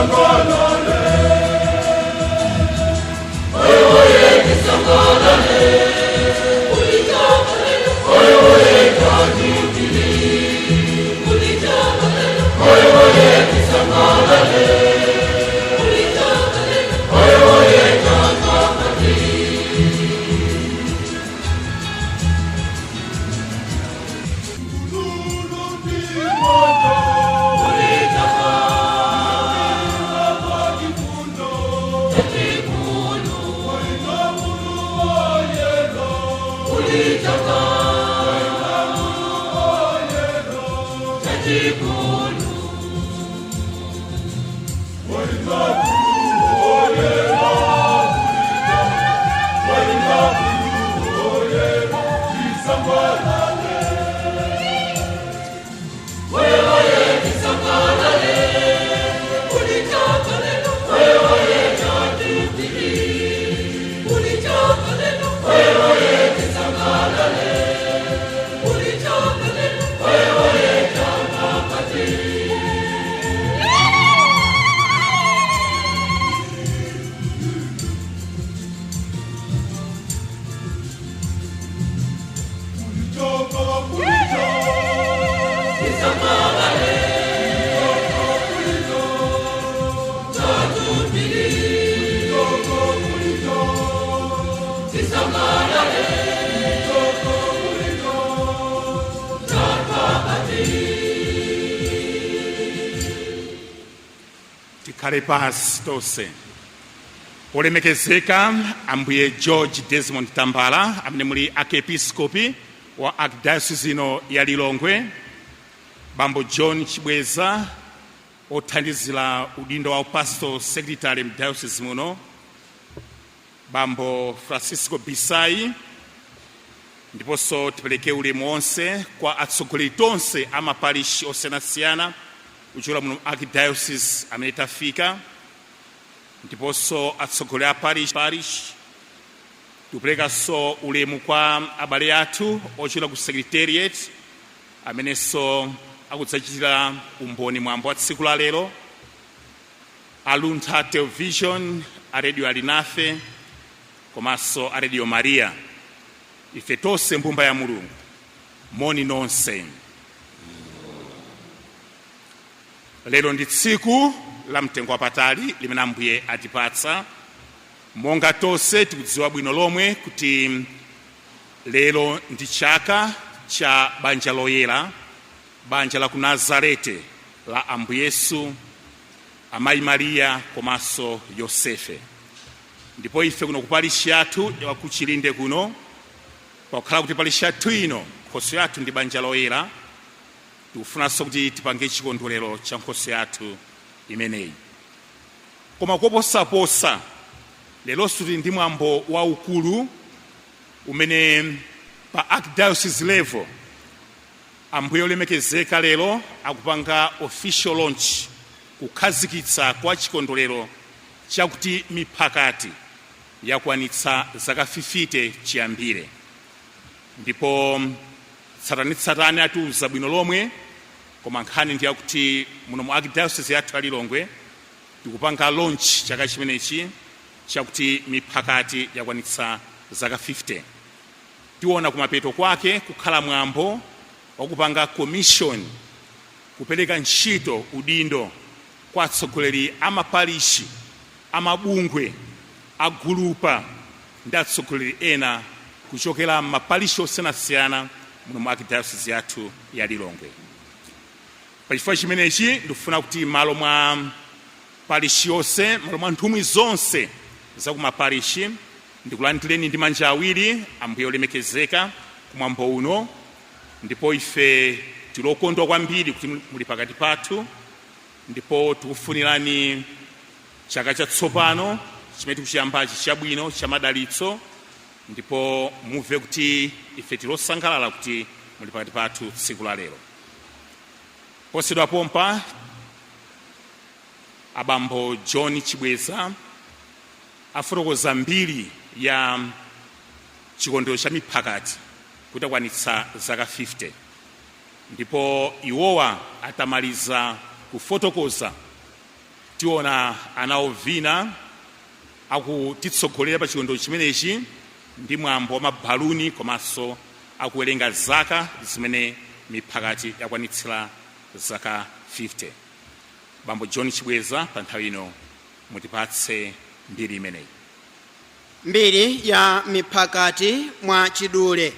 Tisangalale. Oye oye tisangalale. Oye oye tajubili. Oye oye tisangalale. Oye oye takapati. Tikhale pasi tonse. Olemekezeka Ambuye George Desmond Tambala, amene muli archiepiscopi wa Archdiocese ino ya Lilongwe, Bambo John Chibweza, othandizira udindo wa pastor secretary mdiocese muno, Bambo Francisco Bisai, ndiponso tipereke ulemu wonse kwa atsogoleri tonse a maparishi osiyanasiyana kuchokera muno Archdiocese amene tafika, ndiponso atsogoleri a parish. Tikuperekanso ulemu kwa abale athu ochokera ku secretariat amenenso akudzachitira umboni mwambo wa tsiku la lero, Aluntha Television, a Radio Alinafe komanso a Radio Maria. Ife tonse mbumba ya Mulungu, moni nonse. Lero ndi tsiku la mtengo wapatali limene Ambuye atipatsa. Monga tonse tikudziwa bwino lomwe kuti lero ndi chaka cha banja loyera, banja la ku Nazarete la Ambuye Yesu, Amayi Mariya komanso Yosefe. Ndipo ife kuno ku parishi yathu ya ku Chilinde kuno, pakukhala kuti parishi yathu ino nkhoswe yathu ndi banja loyera, tikufunanso kuti tipange chikondwerero cha nkhoswe yathu imeneyi. Koma koposaposa, leronso tili ndi mwambo waukulu umene pa Archdiocese level Ambuye olemekezeka lero akupanga official launch, kukhazikitsa kwa chikondwerero chakuti miphakati yakwanitsa zaka 50 chiyambire. Ndipo tsatanetsatane atiuza bwino lomwe, koma nkhani ndi yakuti muno mu Archdiocese yathu ya Lilongwe tikupanga launch chaka chimenechi chakuti miphakati yakwanitsa zaka 50. Tiona kumapeto kwake kukhala mwambo wakupanga commission, kupereka ntchito, udindo kwa atsogoleri a maparishi, amabungwe, agulupa ndi atsogoleri ena kuchokera m'maparishi osiyanasiyana muno mu Archdiocese yathu ya Lilongwe. Pachifukwa chimenechi ndikufuna kuti malo mwa parishi yonse, malo mwa nthumwi zonse za kumaparishi, ndikulandireni ndi manja awiri Ambuye olemekezeka kumwambo uno. Ndipo ife tilokondwa kwambiri kuti muli pakati pathu, ndipo tikufunirani chaka chatsopano chimene tikuchiyambachi chabwino, cha madalitso. Ndipo mumve kuti ife tilosangalala kuti muli pakati pathu tsiku la lero. Posachedwa pompa Abambo John Chibweza afotokoza mbiri ya chikondwerero cha miphakati kuti akwanitsa zaka 50. Ndipo iwowa atamaliza kufotokoza, Tiona ana ovina akutitsogolera pa chikondwerero chimenechi ndi mwambo wa mabaluni komanso akuwerenga zaka zimene miphakati yakwanitsira zaka 50. Bambo John Chibweza, pa nthawi ino mutipatse mbiri imeneyi. Mbiri ya miphakati mwa chidule.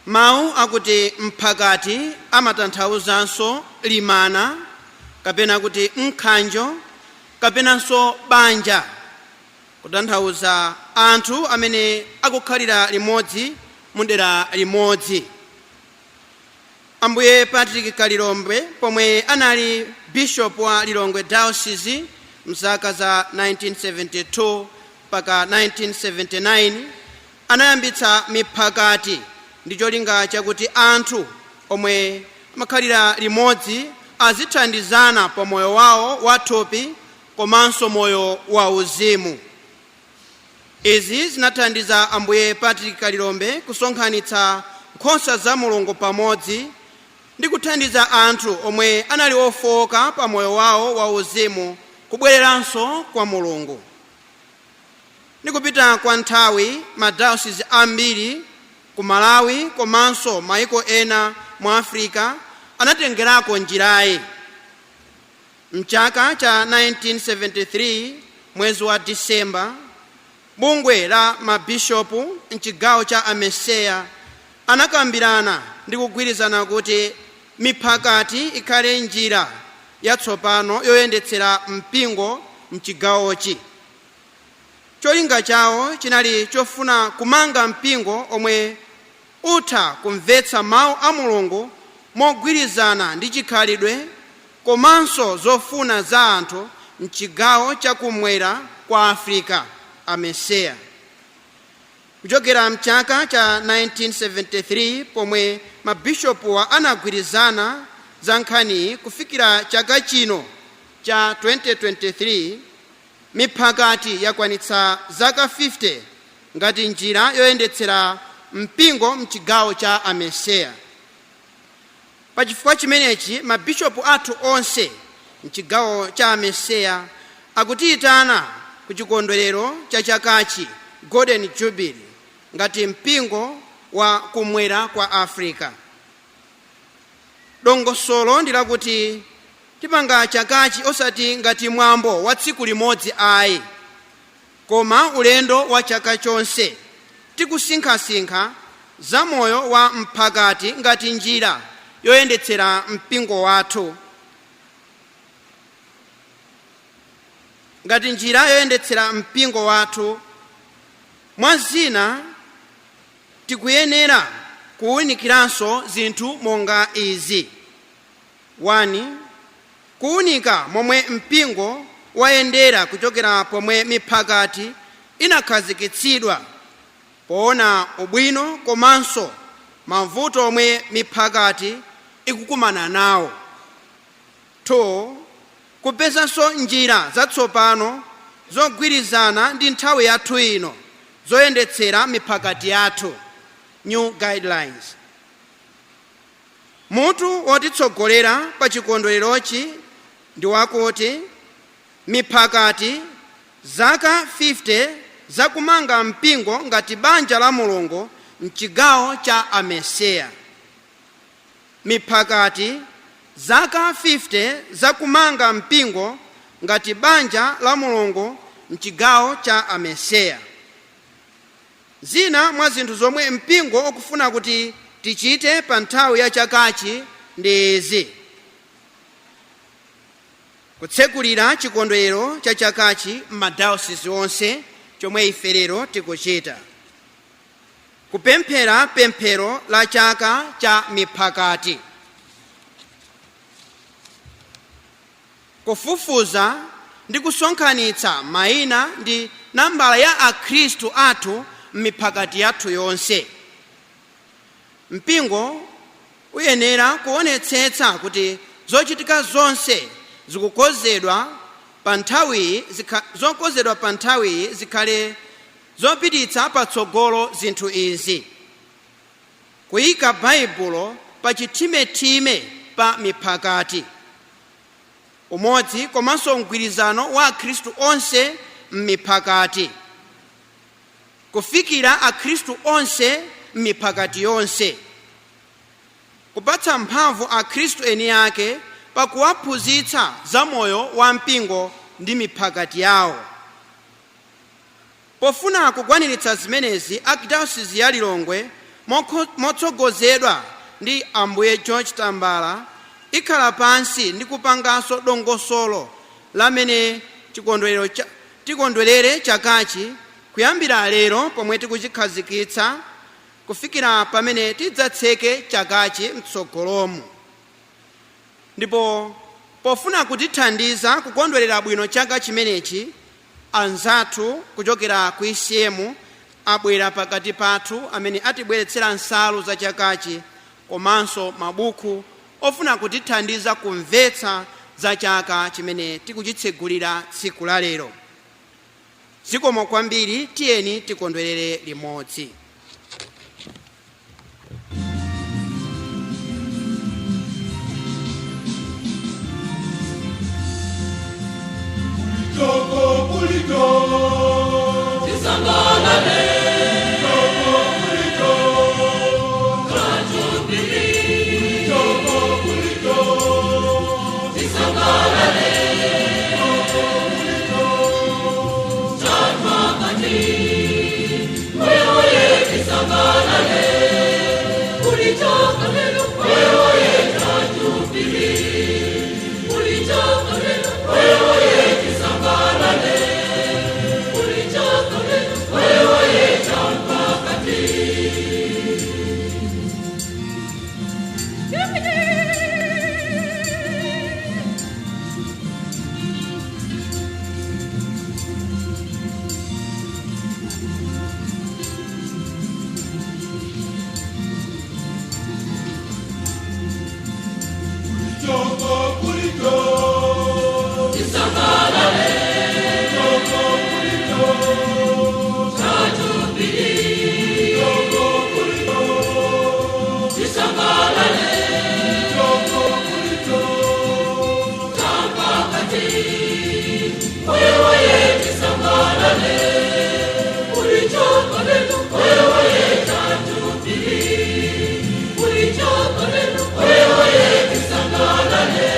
Mawu akuti mphakati amatanthauzanso limana kapena kuti mkhanjo kapenanso banja, kutanthauza anthu amene akukhalira limodzi mudera limodzi. Ambuye Patrick Kalilombe, pomwe anali bishop wa Lilongwe Diocese mzaka za 1972 mpaka 1979, anayambitsa miphakati ndi cholinga chakuti anthu omwe amakhalira limodzi azithandizana pa moyo wawo wathupi komanso moyo wa uzimu. Izi zinathandiza Ambuye Patrick Kalilombe kusonkhanitsa nkhosa za Mulungu pamodzi ndi kuthandiza anthu omwe anali ofowoka pa moyo wawo wa uzimu kubwereranso kwa Mulungu. Ndi kupita kwa nthawi, madayosisi ambiri ku Malawi komanso maiko ena mu Africa anatengerako njirayi. Mchaka cha 1973, mwezi wa Disemba, bungwe la mabishopu mchigawo cha AMECEA anakambirana ndi kugwirizana kuti miphakati ikhale njira yatsopano yoyendetsera mpingo mchigawochi. Cholinga chawo chinali chofuna kumanga mpingo omwe utha kumvetsa mawu a Mulungu mogwirizana ndi chikhalidwe komanso zofuna za anthu mchigawo chakumwera kwa Africa, AMECEA. Kuchokera mchaka cha 1973, pomwe mabishopuwa anagwirizana za nkhaniyi, kufikira chaka chino cha 2023, miphakati yakwanitsa zaka 50 ngati njira yoyendetsera mpingo mchigawo cha AMECEA. Pachifukwa chimenechi, mabishopu athu onse mchigawo cha AMECEA akutiyitana ku chikondwerero cha chakachi, Golden Jubilee, ngati mpingo wa kumwera kwa Africa. Dongosolo ndi lakuti tipanga chakachi osati ngati mwambo wa tsiku limodzi ayi, koma ulendo wa chaka chonse, tikusinkhasinkha za moyo wa mphakati ngati njira yoyendetsera mpingo wathu, ngati njira yoyendetsera mpingo wathu. Mwa zina, tikuyenera kuwunikiranso zinthu monga izi: 1, kuwunika momwe mpingo wayendera kuchokera pomwe miphakati inakhazikitsidwa, poona ubwino komanso mavuto omwe miphakati ikukumana nawo. 2, kupezanso njira zatsopano zogwirizana ndi nthawi yathu ino zoyendetsera miphakati yathu, new guidelines. Mutu wotitsogolera pa chikondwererochi ndi wakuti "Miphakati, zaka 50 zakumanga mpingo ngati banja la Mulungu mchigawo cha AMECEA". Miphakati, zaka 50 zakumanga mpingo ngati banja la Mulungu mchigawo cha AMECEA. Zina mwa zinthu zomwe mpingo ukufuna kuti tichite pa nthawi ya chakachi ndi izi: kutsekulira chikondwerero cha chakachi m'madayosisi onse, chomwe ife lero tikuchita; kupemphera pemphero la chaka cha miphakati; kufufuza ndi kusonkhanitsa mayina ndi nambala ya akhristu athu m'miphakati yathu yonse. Mpingo uyenera kuonetsetsa kuti zochitika zonse zokonzedwa pa nthawiyi zikhale zopititsa patsogolo zinthu izi: kuyika Baibulo pa chithimethime pa miphakati. Umodzi komanso mgwirizano wa Akhristu onse m'miphakati, kufikira Akhristu onse m'miphakati yonse, kupatsa mphamvu Akhristu eni ake pakuwaphunzitsa za moyo wa mpingo ndi miphakati yawo. Pofuna kukwaniritsa zimenezi, Archdiocese ya Lilongwe, motsogozedwa ndi Ambuye George Tambala, ikhala pansi ndi kupanganso dongosolo lamene tikondwerere chakachi kuyambira lero pomwe tikuchikhazikitsa kufikira pamene tidzatseke chakachi mtsogolomu. Ndipo pofuna kutithandiza kukondwerera bwino chaka chimenechi, anzathu kuchokera ku ECM abwera pakati pathu, amene atibweretsera nsalu za chakachi komanso mabuku ofuna kutithandiza kumvetsa za chaka chimene tikuchitsegulira tsiku la lero. Zikomo kwambiri. Tiyeni tikondwerere limodzi. Joko kulijo. Tisangalale. Joko kulijo. Kajubili. Joko kulijo. Tisangalale. Joko kulijo. Chakmakati. Oye oye tisangalale. Kulijo kalelo. Oye oye kajubili. Kulijo kalelo. Oye oye tisangalale. Kulijo kalelo. Oye oye chakmakati. Joko kulijo. Tisangalale. Joko kulijo. Kajubili. Joko kulijo. Tisangalale. Joko kulijo. Chakmakati. Oye oye tisangalale. Kulijo kalelo. Oye oye kajubili. Kulijo kalelo. Oye oye tisangalale.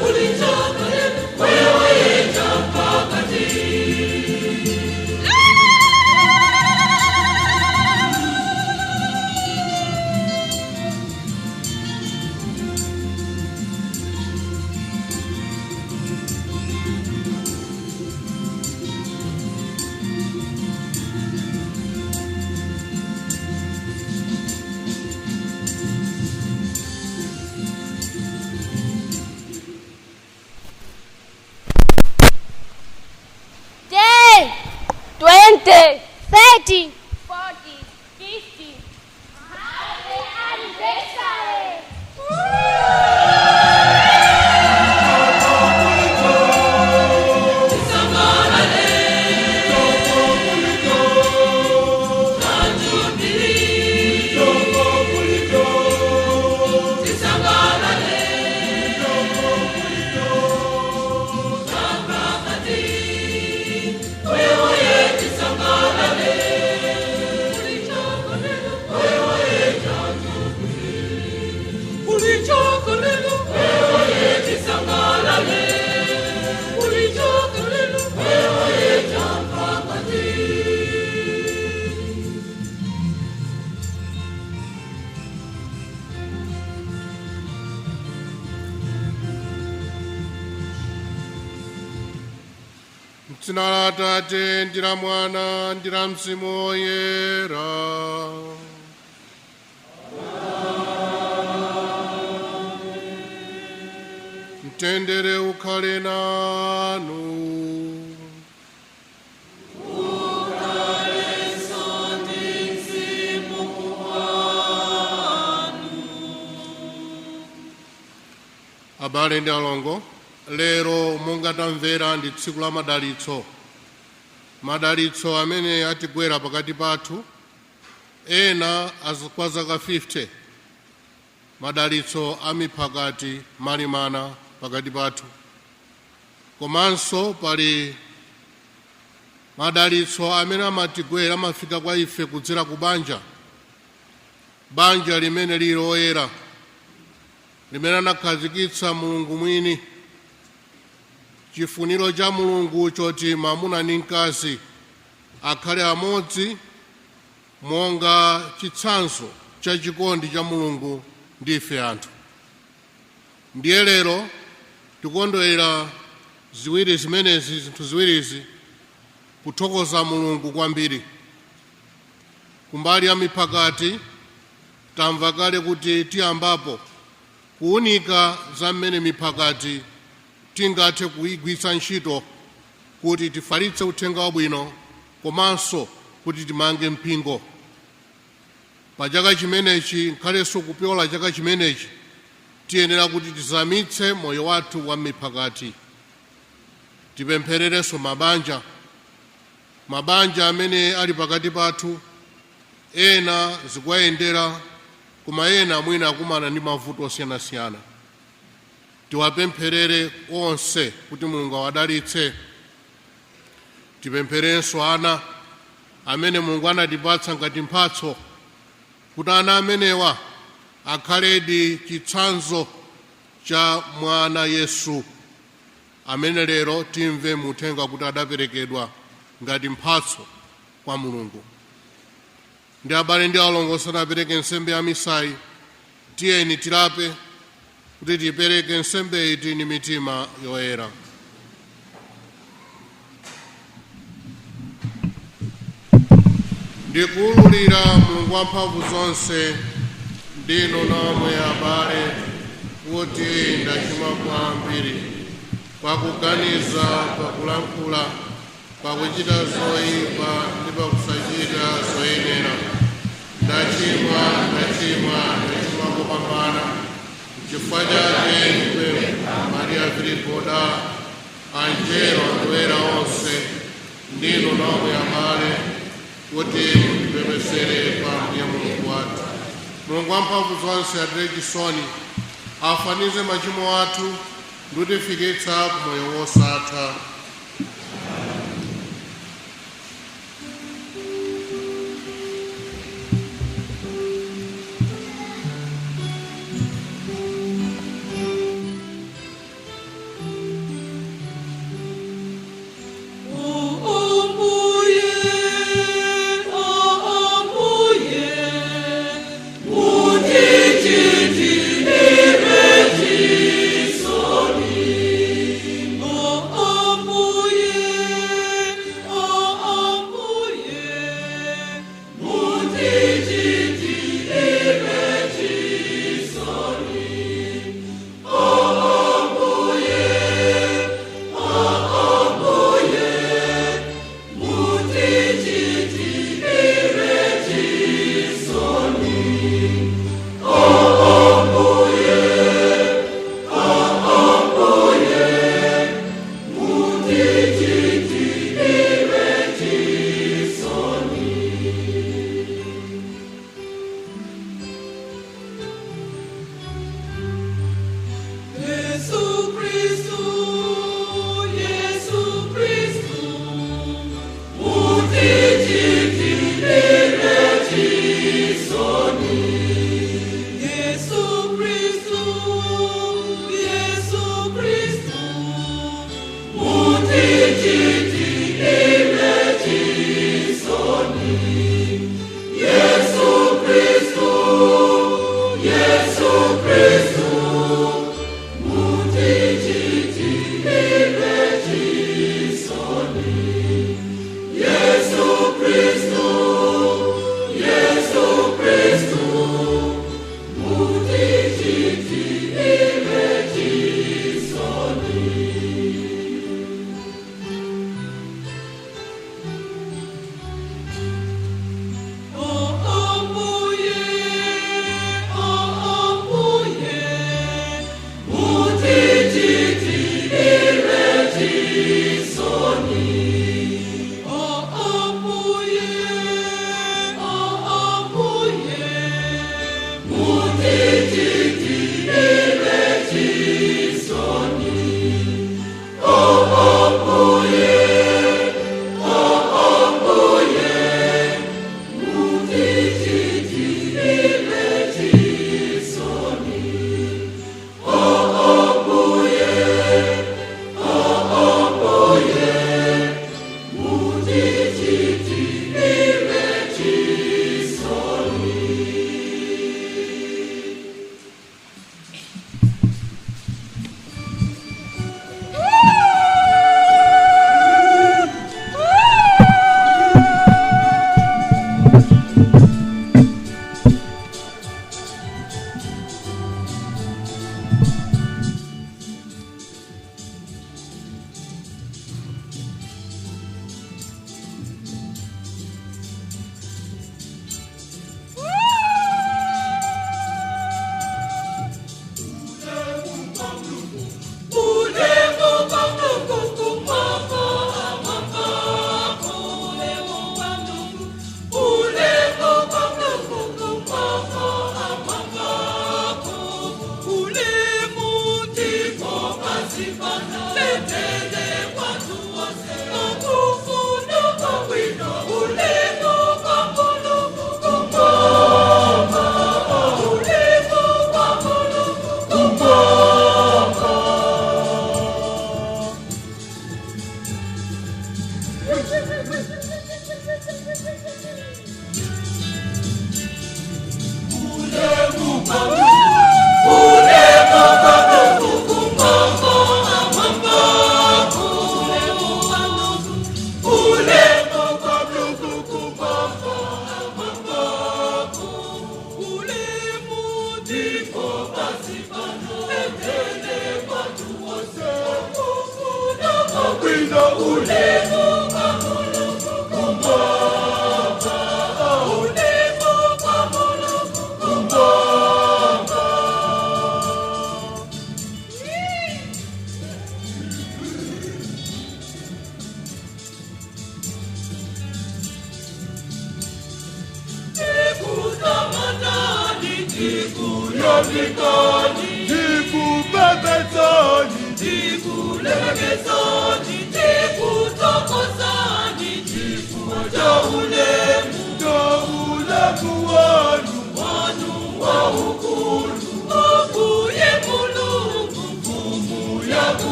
Kulijo kalelo. Oye oye chakmakati. 10, 20, 30, 40, 50. Happy anniversary! Joko kulijo. Tisangalale. Joko kulijo. Chakmakati. Oye oye tisangalale. Kulijo kalelo. Oye oye kajubili. Kulijo kalelo. Oye oye tisangalale. Kulijo kalelo. Oye oye chakmakati. M'dzina la Atate ndi la Mwana ndi la Mzimu Woyera. Mtendere ukhale nanu. Abale ndi alongo, lero monga tamvera ndi tsiku la madalitso, madalitso amene atigwera pakati pathu ena kwa zaka 50, madalitso a miphakati malimana. pakati pathu. Komanso pali madalitso amene amatigwera, amafika kwa ife kudzera ku banja, banja limene lili loyera, limene anakhazikitsa Mulungu mwini, chifuniro cha Mulungu choti mwamuna ndi mkazi akhale amodzi monga chitsanzo cha chikondi cha Mulungu ndi ife anthu. Ndiye lero tikondwerera ziwiri zimenezi, zinthu ziwirizi, kuthokoza Mulungu kwambiri. Kumbali ya miphakati, tamva kale kuti tiyambapo kuwunika za mmene miphakati tingathe kuyigwiritsa ntchito kuti tifalitse uthenga wabwino komanso kuti timange mpingo pa chaka chimenechi, nkhalenso kupyola chaka chimenechi. Tiyenera kuti tizamitse moyo wathu wa miphakati. Tipemphererenso mabanja, mabanja amene ali pakati pathu. Ena zikuwayendera, koma ena mwina akumana ndi mavuto osiyanasiyana. Tiwapempherere onse kuti Mulungu awadalitse. Tipempherenso ana amene Mulungu anatipatsa ngati mphatso, kuti ana amenewa akhaledi chitsanzo cha mwana Yesu amene lero timve muthenga kuti adaperekedwa ngati mphatso kwa Mulungu. Ndi abale ndi alongo, sanapereke nsembe ya misayi, tiyeni tilape kuti tipereke nsembe iti ndi mitima yoyera. Ndikuwululira Mulungu wamphamvu zonse ndinu nomwe abale kuti ndachimwa kwambiri pakuganiza, pakulankhula, pakuchita zoyipa ndi pakusachita zoyenera. Ndachimwa, ndachimwa, ndachimwa kopambana. Chifukwa chake ndipempha Maria Virigo wodala, anjelo ndi oyera onse, ndinu nomwe abale, kuti mutipepesere pa Ambuye Mulungu wathu. Mulungu wamphamvu zonse atire chisoni, afafanize machimo athu ndi kutifikitsa ku moyo wosatha. O Ambuye, mutichitire chisoni. O Ambuye.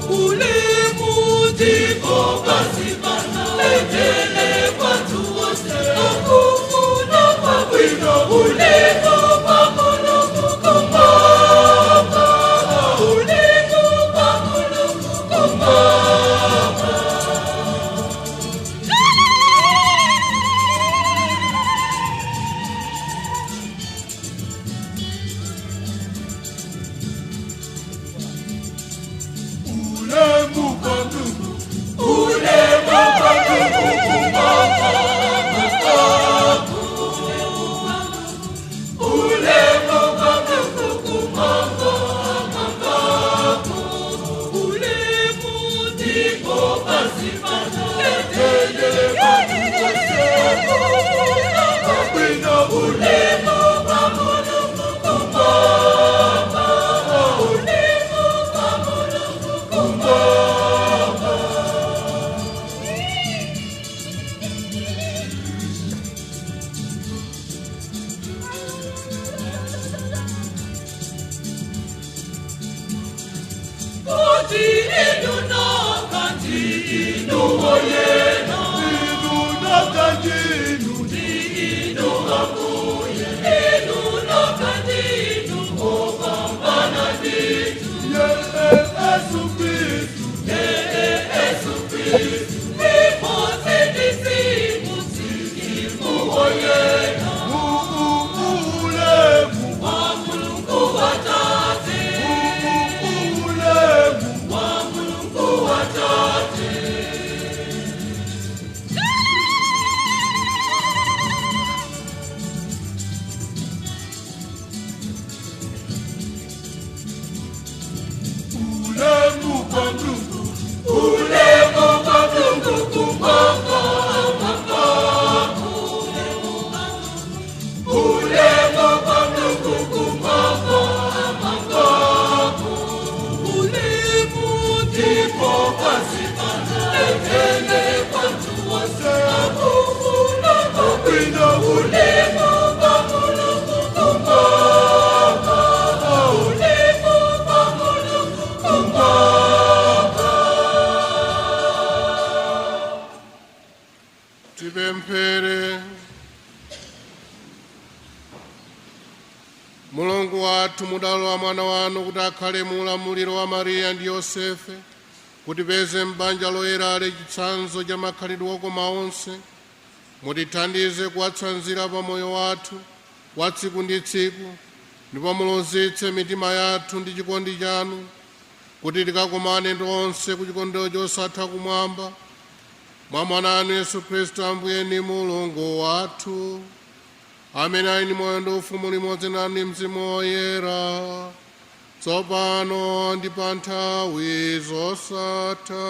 Ulemu di bokasi. Mulungu wathu, mudalola mwana wanu kuti akhale mu ulamuliro wa Mariya ndi Yosefe, kuti peze m'banja loyerale chitsanzo cha makhalidwe okoma onse. Mutithandize kuwatsanzira pa moyo wathu wa tsiku ndi tsiku, ndipo mulozitse mitima yathu ndi chikondi chanu, kuti tikakumane tonse ku chikondwerero chosatha kumwamba, mwa mwana wanu Yesu Khristu Ambuye ndi Mulungu wathu, amene ali ndi moyo ndi ufumu limodzi nanu ndi Mzimu Woyera, tsopano ndi pa nthawi zosatha.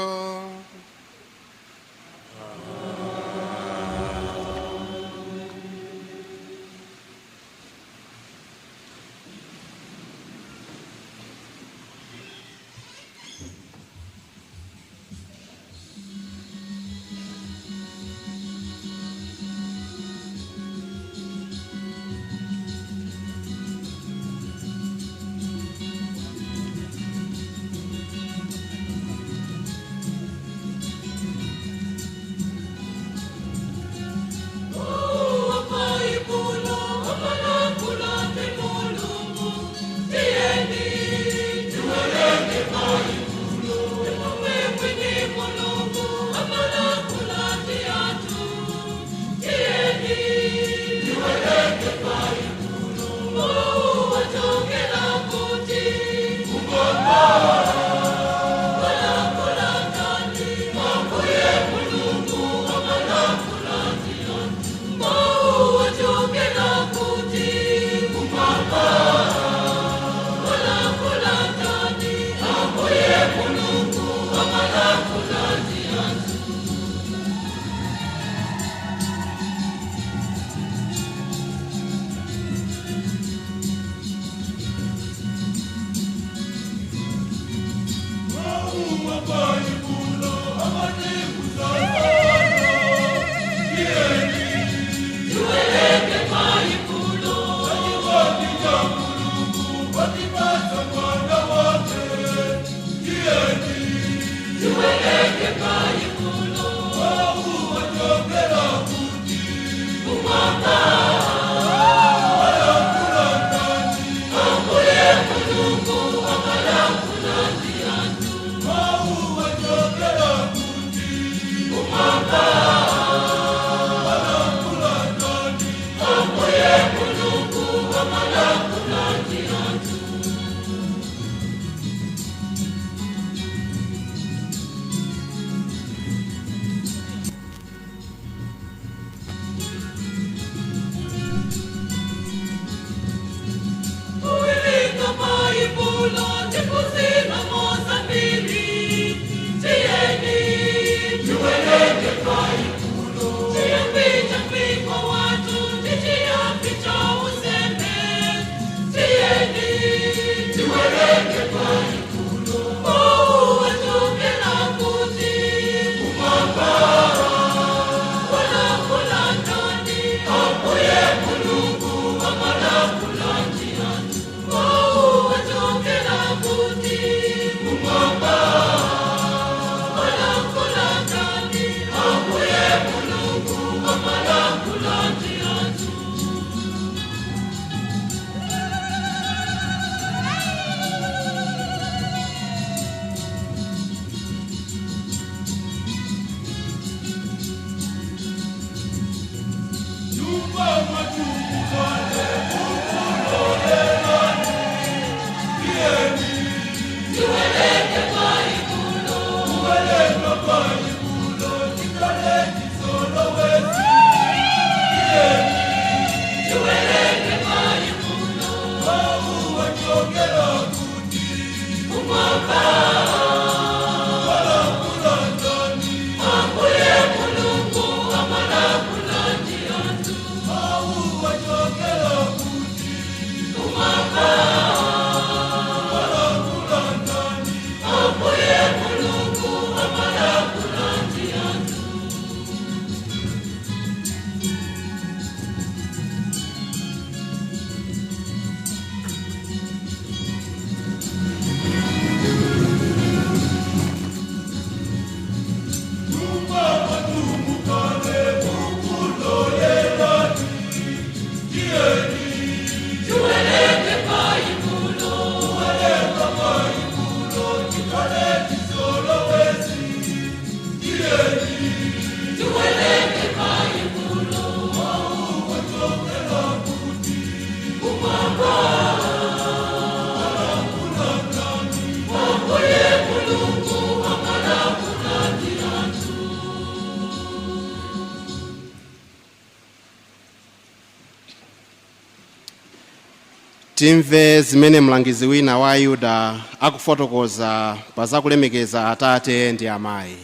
Timve zimene mlangizi wina wa Ayuda akufotokoza pa zakulemekeza atate ndi amayi.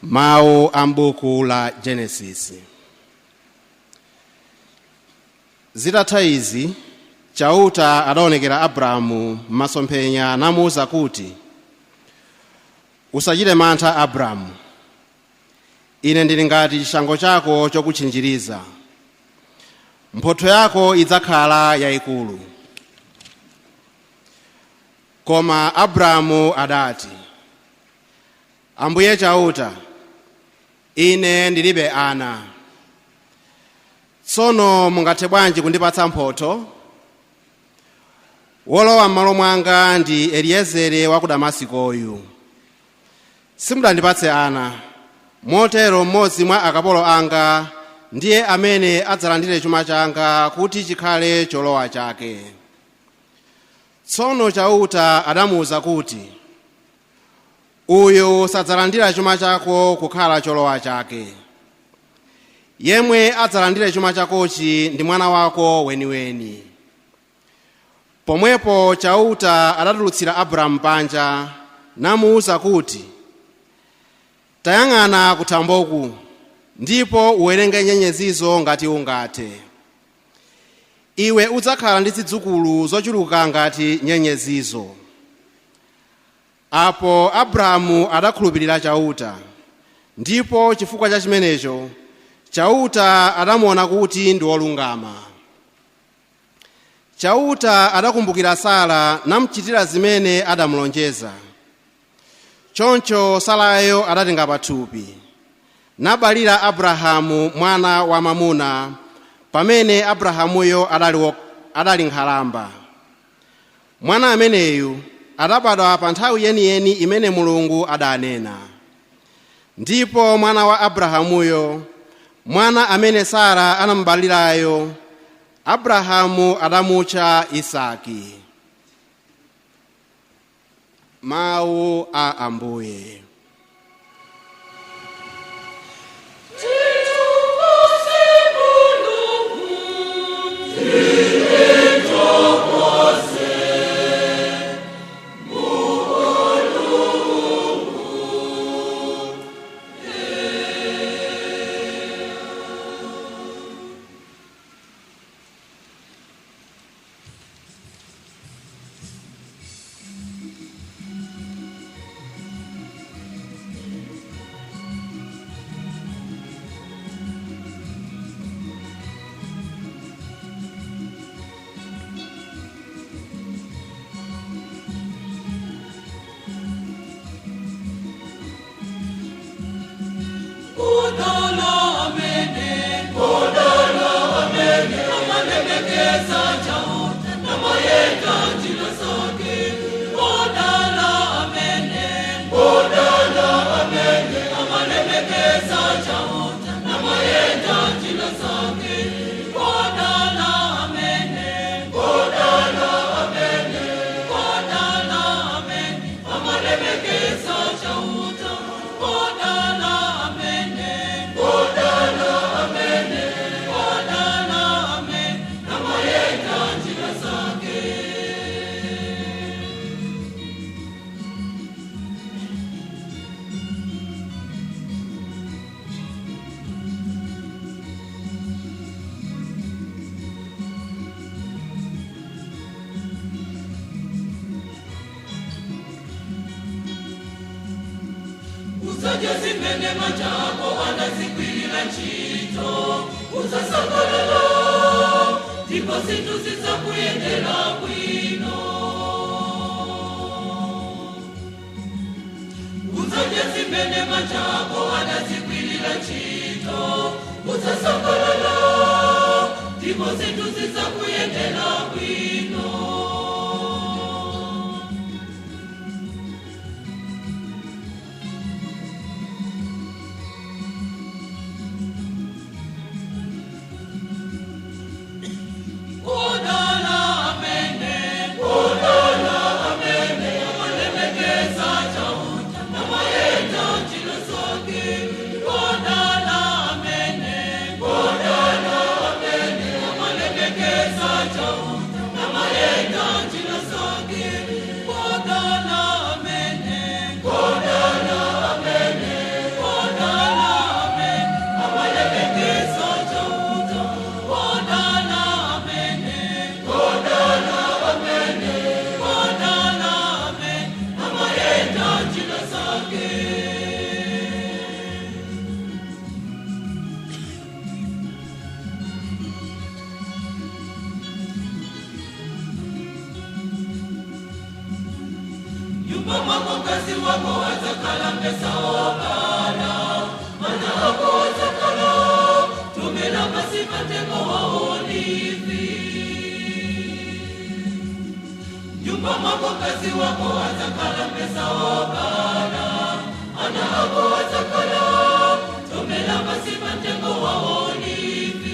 Mawu a m'buku la Genesis. Zitatha izi, Chauta adaonekera Abrahamu m'masomphenya namuwuza kuti, "Usachite mantha, Abrahamu. Ine ndili ngati chishango chako chokutchinjiriza. Mphotho yako idzakhala yayikulu." Koma Abrahamu adati, "Ambuye Chauta, ine ndilibe ana. Tsono mungathe bwanji kundipatsa mphotho? Wolowa m'malo mwanga ndi Eliezere wa ku Damasikoyu. Simudandipatse ana, motero mmodzi mwa akapolo anga ndiye amene adzalandire chuma changa kuti chikhale cholowa chake." Tsono Chauta adamuwuza kuti, "Uyu sadzalandira chuma chako kukhala cholowa chake. Yemwe adzalandire chuma chakochi ndi mwana wako weniweni." Pomwepo Chauta adatulutsira Abrahamu panja namuwuza kuti, "Tayang'ana kuthamboku ndipo uwerenge nyenyezizo ngati ungathe. Iwe udzakhala ndi zidzukulu zochuluka ngati nyenyezizo." Apo Abrahamu adakhulupirira Chauta, ndipo chifukwa cha chimenecho Chauta adamuona kuti ndi wolungama. Chauta adakumbukira Sara namuchitira zimene adamulonjeza. Choncho Sarayo adatenga pathupi nabalira Abrahamu mwana wamwamuna pamene Abrahamuyo adali nkhalamba. Mwana ameneyu adabadwa pa nthawi yeniyeni imene Mulungu adanena. Ndipo mwana wa Abrahamuyo, mwana amene Sara anamubalirayo, Abrahamu adamutcha Isaki. Mawu a Ambuye. Titukuze Mulungu, titokoze Mulungu. Odala amene, odala amene, amalemekeza Chauta, namayenda njira zake. Odala amene, odala amene, amalemekeza Chauta, namayenda njira zake. Odala amene, odala amene, odala amene, amalemekeza Chauta. Odala amene, odala amene, odala amene, namayenda njira zake. Usadye zimene manja ako anazigwirira ntchito, uzasangalala ndipo zinthu zidzakuyendera bwino. Usadye zimene manja ako anazigwirira ntchito, uzasangalala ndipo zinthu zidzakuyendera bwino. Odala amene, odala amene, amalemekeza Chauta, namayenda njira zake. Odala amene, odala Nyumba mwako mkazi wako adzakhala mpesa wobala, ana ako adzakhala tomera pasi pa mtengo wa olivi. Nyumba mwako mkazi wako adzakhala mpesa wobala, ana ako adzakhala tomera pasi pa mtengo wa olivi.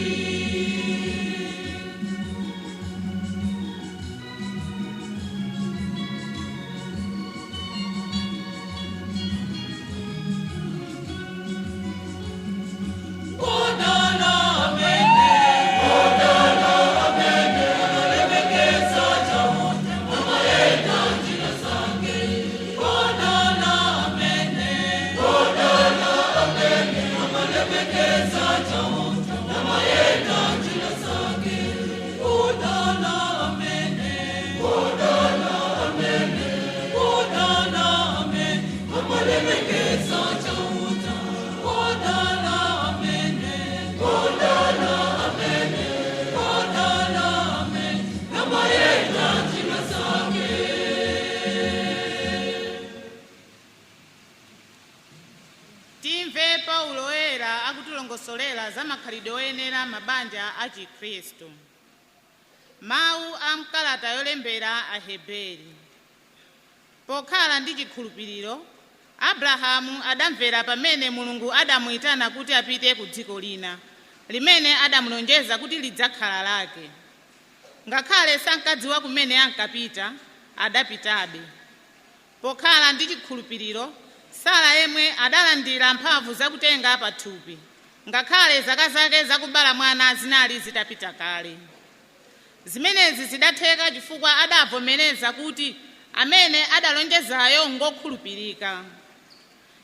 Odala amene, odala amene, amalemekeza Chauta, amayenda njira zake. Odala amene, odala amene, amalemekeza Chauta, amayenda njira zake. Odala amene, odala amene, odala amene, amalemekeza Chauta, odala amene, odala amene, odala amene, amayenda njira zake. Timve Paulo Woyera akutilongosolera za makhalidwe oyenera mabanja a Chikhristu. Mawu a mkalata yolembera Aheberi. Pokhala ndi chikhulupiriro, Abrahamu adamvera pamene Mulungu adamuyitana kuti apite ku dziko lina limene adamulonjeza kuti lidzakhala lake. Ngakhale sankadziwa kumene ankapita, adapitabe. Pokhala ndi chikhulupiriro, Sara yemwe adalandira mphamvu zakutenga pathupi, ngakhale zaka zake zakubala mwana zinali zitapita kale. Zimenezi zidatheka chifukwa adavomereza kuti amene adalonjezayo ngokhulupirika.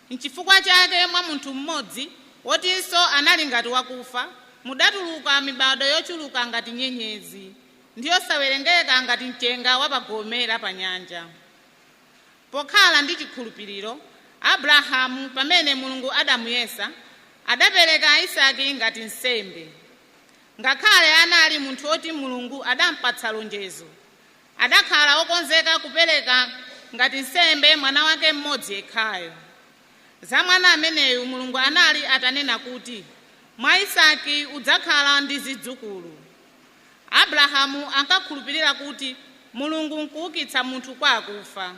Nchifukwa chake mwa munthu mmodzi wotinso anali ngati wakufa, mudatuluka mibado yochuluka ngati nyenyezi, ndi yosawerengeka ngati mchenga wa pagome la pa nyanja. Pokhala ndi chikhulupiriro, Abrahamu pamene Mulungu adamuyesa, adapereka Isake ngati nsembe. Ngakhale anali munthu woti Mulungu adampatsa lonjezo, adakhala wokonzeka kupereka ngati nsembe mwana wake mmodzi yekhayo. Za mwana ameneyu Mulungu anali atanena kuti, mwa Isake udzakhala ndi zidzukulu. Abrahamu ankakhulupirira kuti Mulungu nkuukitsa munthu kwa akufa.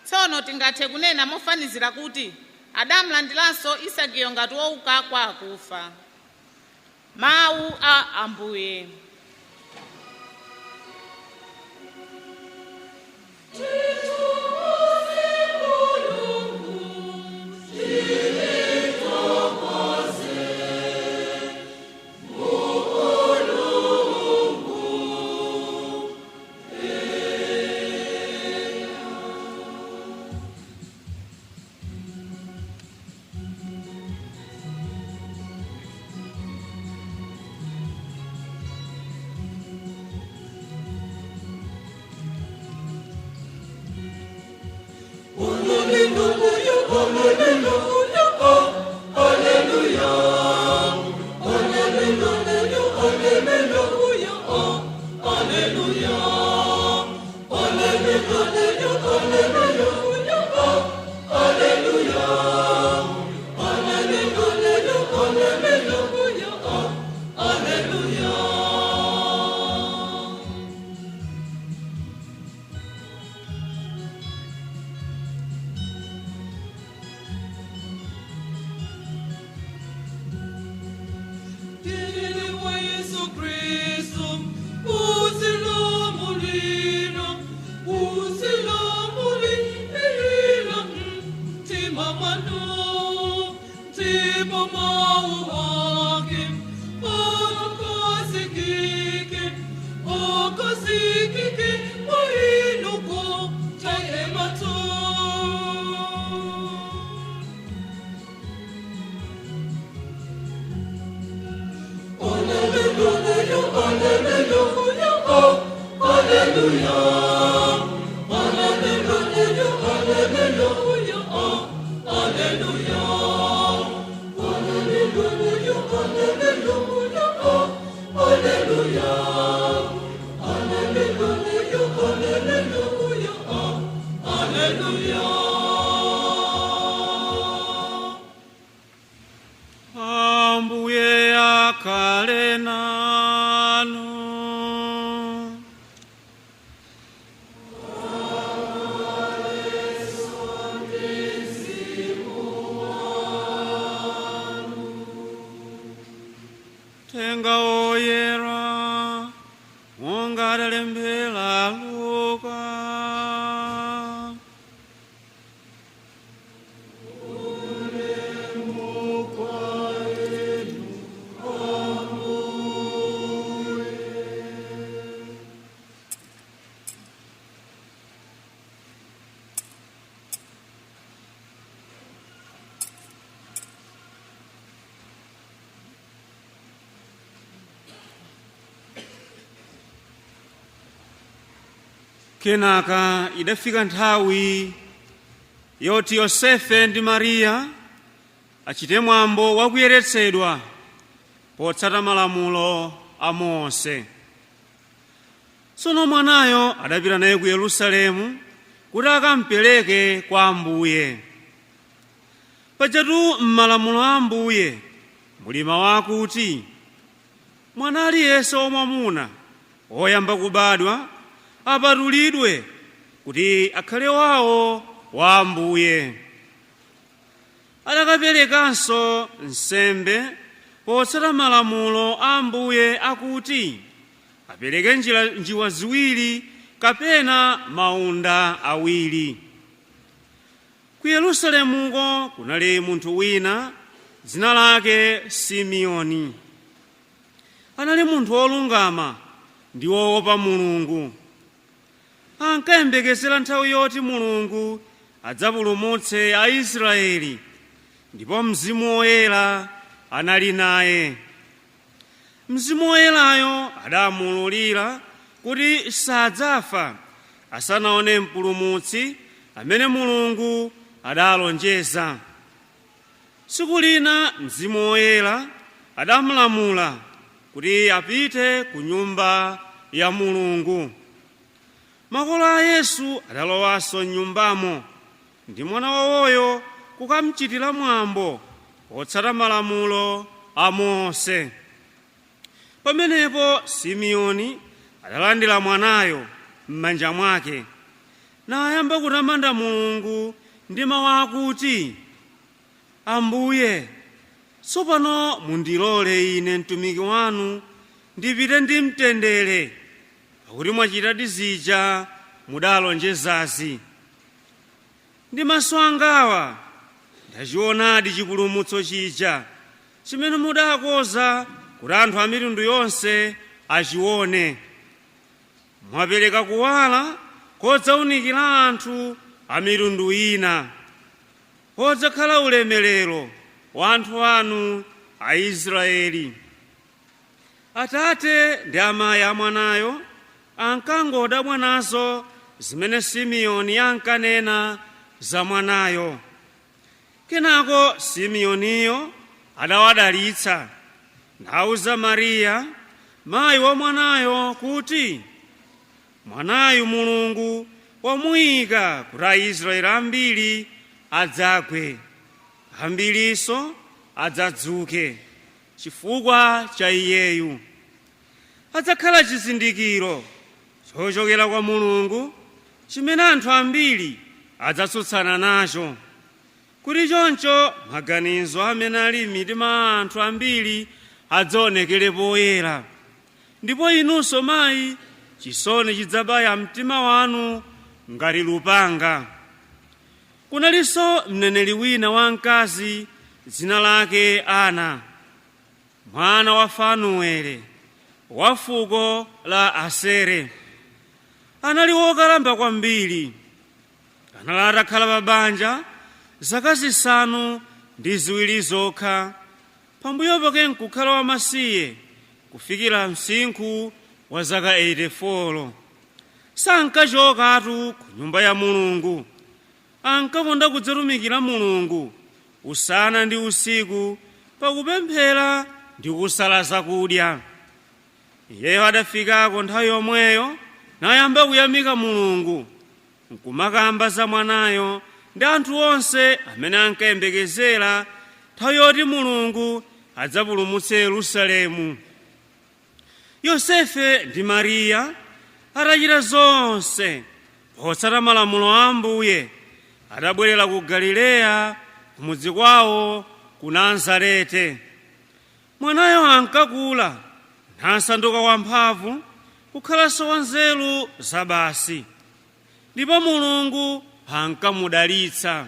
Tsono tingathe kunena mofanizira kuti adamulandiranso Isakiyo ngati wouka kwa akufa. Mawu a Ambuye. Titukuze Mulungu, tithokoze Mulungu. Hallelujah. Kenaka idafika nthawi yoti Yosefe ndi Mariya achite mwambo wakuyeretsedwa potsata malamulo a Mose. Tsono mwanayo adapita naye ku Yerusalemu kuti akampereke kwa Ambuye. Pajatu m'malamulo a Ambuye muli mawu akuti, mwana aliyense wamwamuna woyamba kubadwa apatulidwe kuti akhale wawo wa Ambuye. Adakaperekanso nsembe potsata malamulo a Ambuye akuti apereke njiwa ziwiri kapena maunda awiri. Ku Yerusalemuko kunali munthu wina dzina lake Simeoni. Anali munthu wolungama ndi woopa Mulungu. Ankayembekezera nthawi yoti Mulungu adzapulumutse Aisraeli, ndipo Mzimu Woyera anali naye. Mzimu Woyerayo adamuwululira kuti sadzafa asanaone Mpulumutsi amene Mulungu adalonjeza. Tsiku lina Mzimu Woyera adamulamula kuti apite ku nyumba ya Mulungu. Makolo a Yesu adalowanso m'nyumbamo ndi mwana wawoyo kukamchitira mwambo potsata malamulo a Mose. Pamenepo Simeoni adalandira mwanayo m'manja mwake nayamba kutamanda Mulungu ndi mawu akuti, Ambuye, tsopano mundilole ine mtumiki wanu ndipite ndi mtendere, pakuti mwachitadi zija mudalonjezazi. Ndi maso angawa ndachionadi chipulumutso chija chimene mudakonza kuti anthu a mitundu yonse achione. Mwapereka kuwala kodzaunikira anthu a mitundu ina, kodzakhala ulemerero wa anthu anu Aisraeli. Atate ndi amayi a mwanayo ankangodabwa nazo zimene Simeoni ankanena za mwanayo. Kenako Simeoniyo adawadalitsa nauza Mariya mayi wa mwanayo kuti, mwanayu Mulungu wamuyika kuti Aisraeli ambiri adzagwe, ambirinso adzadzuke chifukwa cha iyeyu. Adzakhala chizindikiro chochokera kwa Mulungu chimene anthu ambiri adzatsutsana nacho, kuti choncho maganizo amene ali m'mitima ya anthu ambiri adzaonekere poyera. Ndipo inunso mayi, chisoni chidzabaya mtima wanu ngati lupanga. Kunalinso mneneri wina wamkazi dzina lake Ana, mwana wa Fanuele wa fuko la Asere. Anali wokalamba kwambiri. Anali atakhala pa banja zaka 7 zokha, pambuyo pake nkukhala wamasiye kufikira msinkhu wa zaka 84. Sankachokatu ku nyumba ya Mulungu. Ankakonda kudzatumikira Mulungu usana ndi usiku pakupemphera ndi kusala zakudya. Iyeyo adafikako nthawi yomweyo nayamba kuyamika Mulungu, nkumakamba za mwanayo ndi anthu onse amene ankayembekezera nthawi yoti Mulungu adzapulumutse Yerusalemu. Yosefe ndi Mariya atachita zonse potsata malamulo a Ambuye, adabwerera ku Galileya kumudzi kwawo ku Nazarete. Mwanayo ankakula nasanduka wamphamvu, kukhalanso wanzeru zabasi, ndipo Mulungu ankamudalitsa.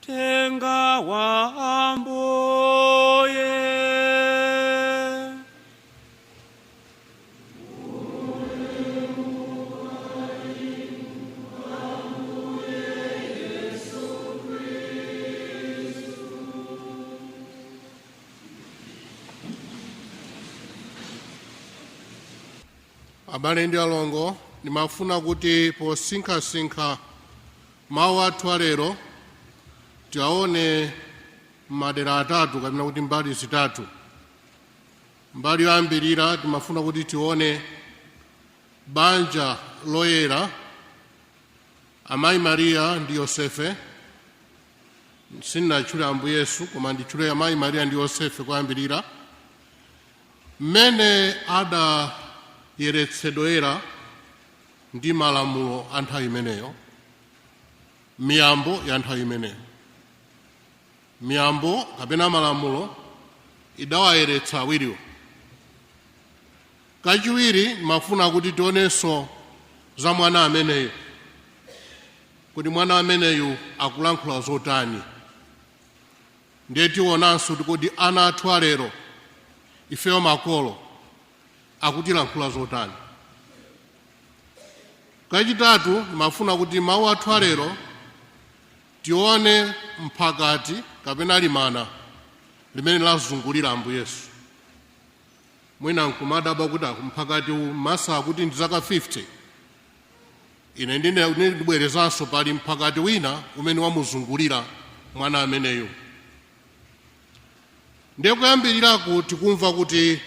Tenga wa Ambuye. Abale ndi alongo, ndimafuna kuti posinkhasinkha mawu athu alero tiwaone madera atatu kapena kuti mbali zitatu. Mbali yoyambirira, timafuna kuti tione banja loyera, amayi Mariya ndi Yosefe. Sindinatchule Ambuye Yesu, koma nditchule amayi Mariya ndi Yosefe koyambirira, mmene adayeretsedwera ndi malamulo a nthawi imeneyo, miyambo ya nthawi imeneyo. Miyambo kapena malamulo idawayeretsa awiriwo. Kachiwiri, mafuna kuti tionenso za mwana ameneyo, kuti mwana ameneyu akulankhula zotani. Ndiye tionanso kuti kodi ana athu alero, ifeyo makolo, akutilankhula zotani. Kachitatu, mafuna kuti mawu athu alero tione mphakati kapena limana limene lazungulira Ambuye Yesu. Mwina nkumadabwa kuti mphakati uwu masa kuti ndi zaka 50. Ine ndibwerezanso, pali mphakati wina umene wamuzungulira mwana ameneyo. Ndiye kuyambiriraku tikumva kuti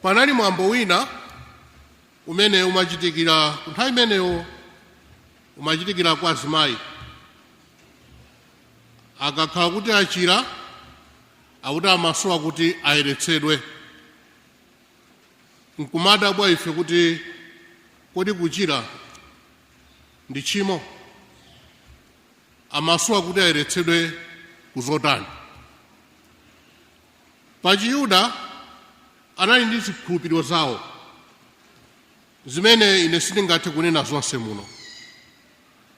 panali mwambo wina umene umachitikira nthawi imeneyo, umachitikira kwa azimayi akakhala kuti achira, akuti amasowa kuti ayeretsedwe. Nkumadabwa ife kuti kodi kuchira ndi tchimo? Amasowa kuti ayeretsedwe kuzotani? Pa Chiyuda anali ndi zikhulupiriro zawo zimene ine sindingathe kunena zonse muno,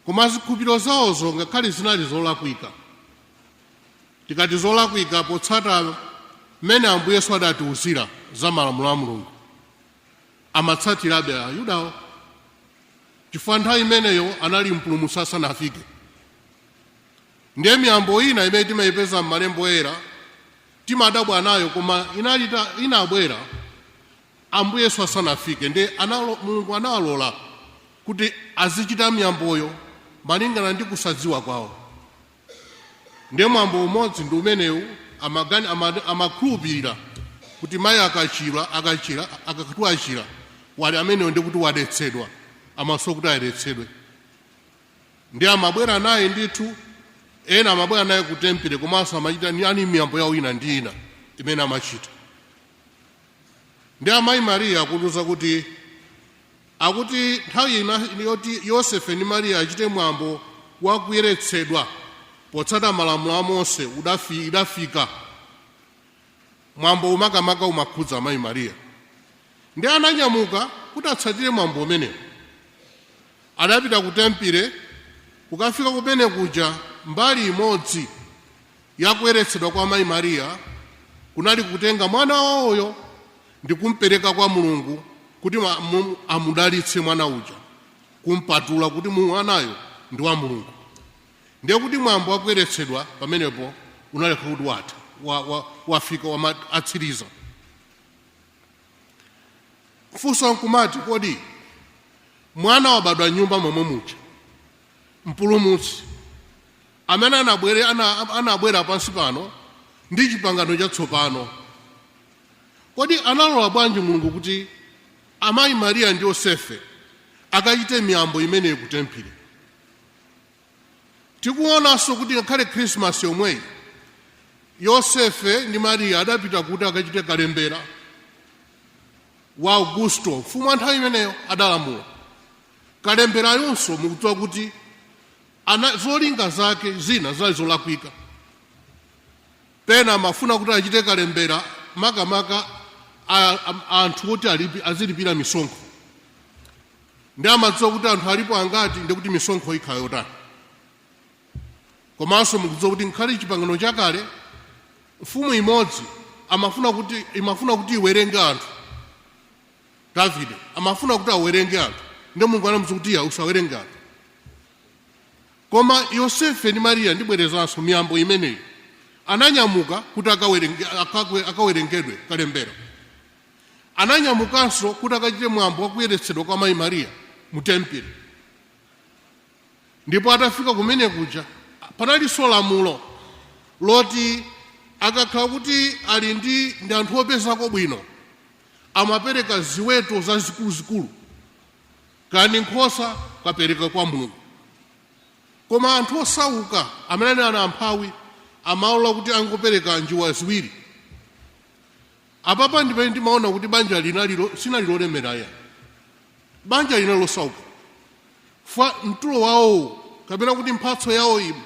koma zikhulupiriro zawozo ngakhale zinali zolakwika, tikati zolakwika potsata mmene Ambuye Yesu adatiuzira za malamulo a Mulungu, amatsatirabe Ayudawo, chifukwa nthawi imeneyo anali Mpulumutsi asanafike. Ndiye miyambo ina imene timayipeza m'malembo oyera timadabwa nayo, koma inabwera Ambuye Yesu asanafike. Ndiye Mulungu anawalola kuti azichita miyamboyo malingana ndi kusadziwa kwawo. Ndiye mwambo umodzi ndi umenewu. Amakhulupirira kuti mayi akachira, akachira, akakati achira wali ameneyo, ndi kuti wadetsedwa, amasowa kuti ayeretsedwe. Ndi amabwera naye ndithu, ena amabwera naye ku tempere, komanso amachita ni ani miyambo yawo ina ndi ina imene amachita. Ndi amayi Mariya akutiuza kuti, akuti nthawi ina yoti Yosefe ndi Mariya achite mwambo wa kuyeretsedwa potsata malamulo a Mose idafika. Mwambo umakamaka umakhudza amayi Mariya, ndi ananyamuka kuti atsatire mwambo umenewu. Adapita ku tempere. Kukafika kumene kuja, mbali imodzi yakuyeretsedwa kwa amayi Mariya kunali kutenga mwana wawoyo ndi kumpereka kwa Mulungu kuti amudalitse mwana uja, kumpatula kuti mwanayo ndi wa Mulungu. Ndiye kuti mwambo wakuyeretsedwa pamenepo unaleka kuti watha, wafika, atsiriza. Funso nkumati, kodi mwana wabadwa nyumba momwe muja, Mpulumutsi amene anabwera pansi pano ndi chipangano chatsopano, kodi analola bwanji Mulungu kuti amayi Mariya ndi Yosefe akachite miyambo imeneyi ku tempere? Tikuonanso kuti ngakhale Khrisimasi yomweyi, Yosefe ndi Mariya adapita kuti akachite kalembera wa Augusto, mfumu wa nthawi imeneyo. Adalamula kalemberayonso. Mukudziwa kuti zolinga zake zina zinali zolakwika. Pena amafuna kuti achite kalembera makamaka anthu kuti azilipira misonkho, ndi amadziwa kuti anthu alipo angati, ndi kuti misonkho ikhala yotani. Komanso mukudziwa kuti nkhale chipangano chakale, mfumu imodzi imafuna kuti iwerenge anthu. Davide amafuna kuti awerenge anthu, ndi Mulungu anamuwuza kuti, "Iya, usawerenge anthu." Koma Yosefe ndi Mariya, ndibwerezanso miyambo imeneyi, ananyamuka kuti akawerengedwe kalembera. Ananyamukanso kuti akachite mwambo wakuyeretsedwa kwa Mayi Mariya mu tempile. Ndipo atafika kumene kuja, panalinso lamulo loti akakhala kuti ali ndi anthu opezako bwino, amapereka ziweto zazikuluzikulu, kani nkhosa, kapereka kwa Mulungu. Koma anthu osauka amene ali amphawi amalola kuti angopereka njiwa ziwiri. Apapa ndipene ndimaona kuti banja lina lilo sinali lolemera ya, banja lina losauka fa mtulo wawowo kapena kuti mphatso yawo imo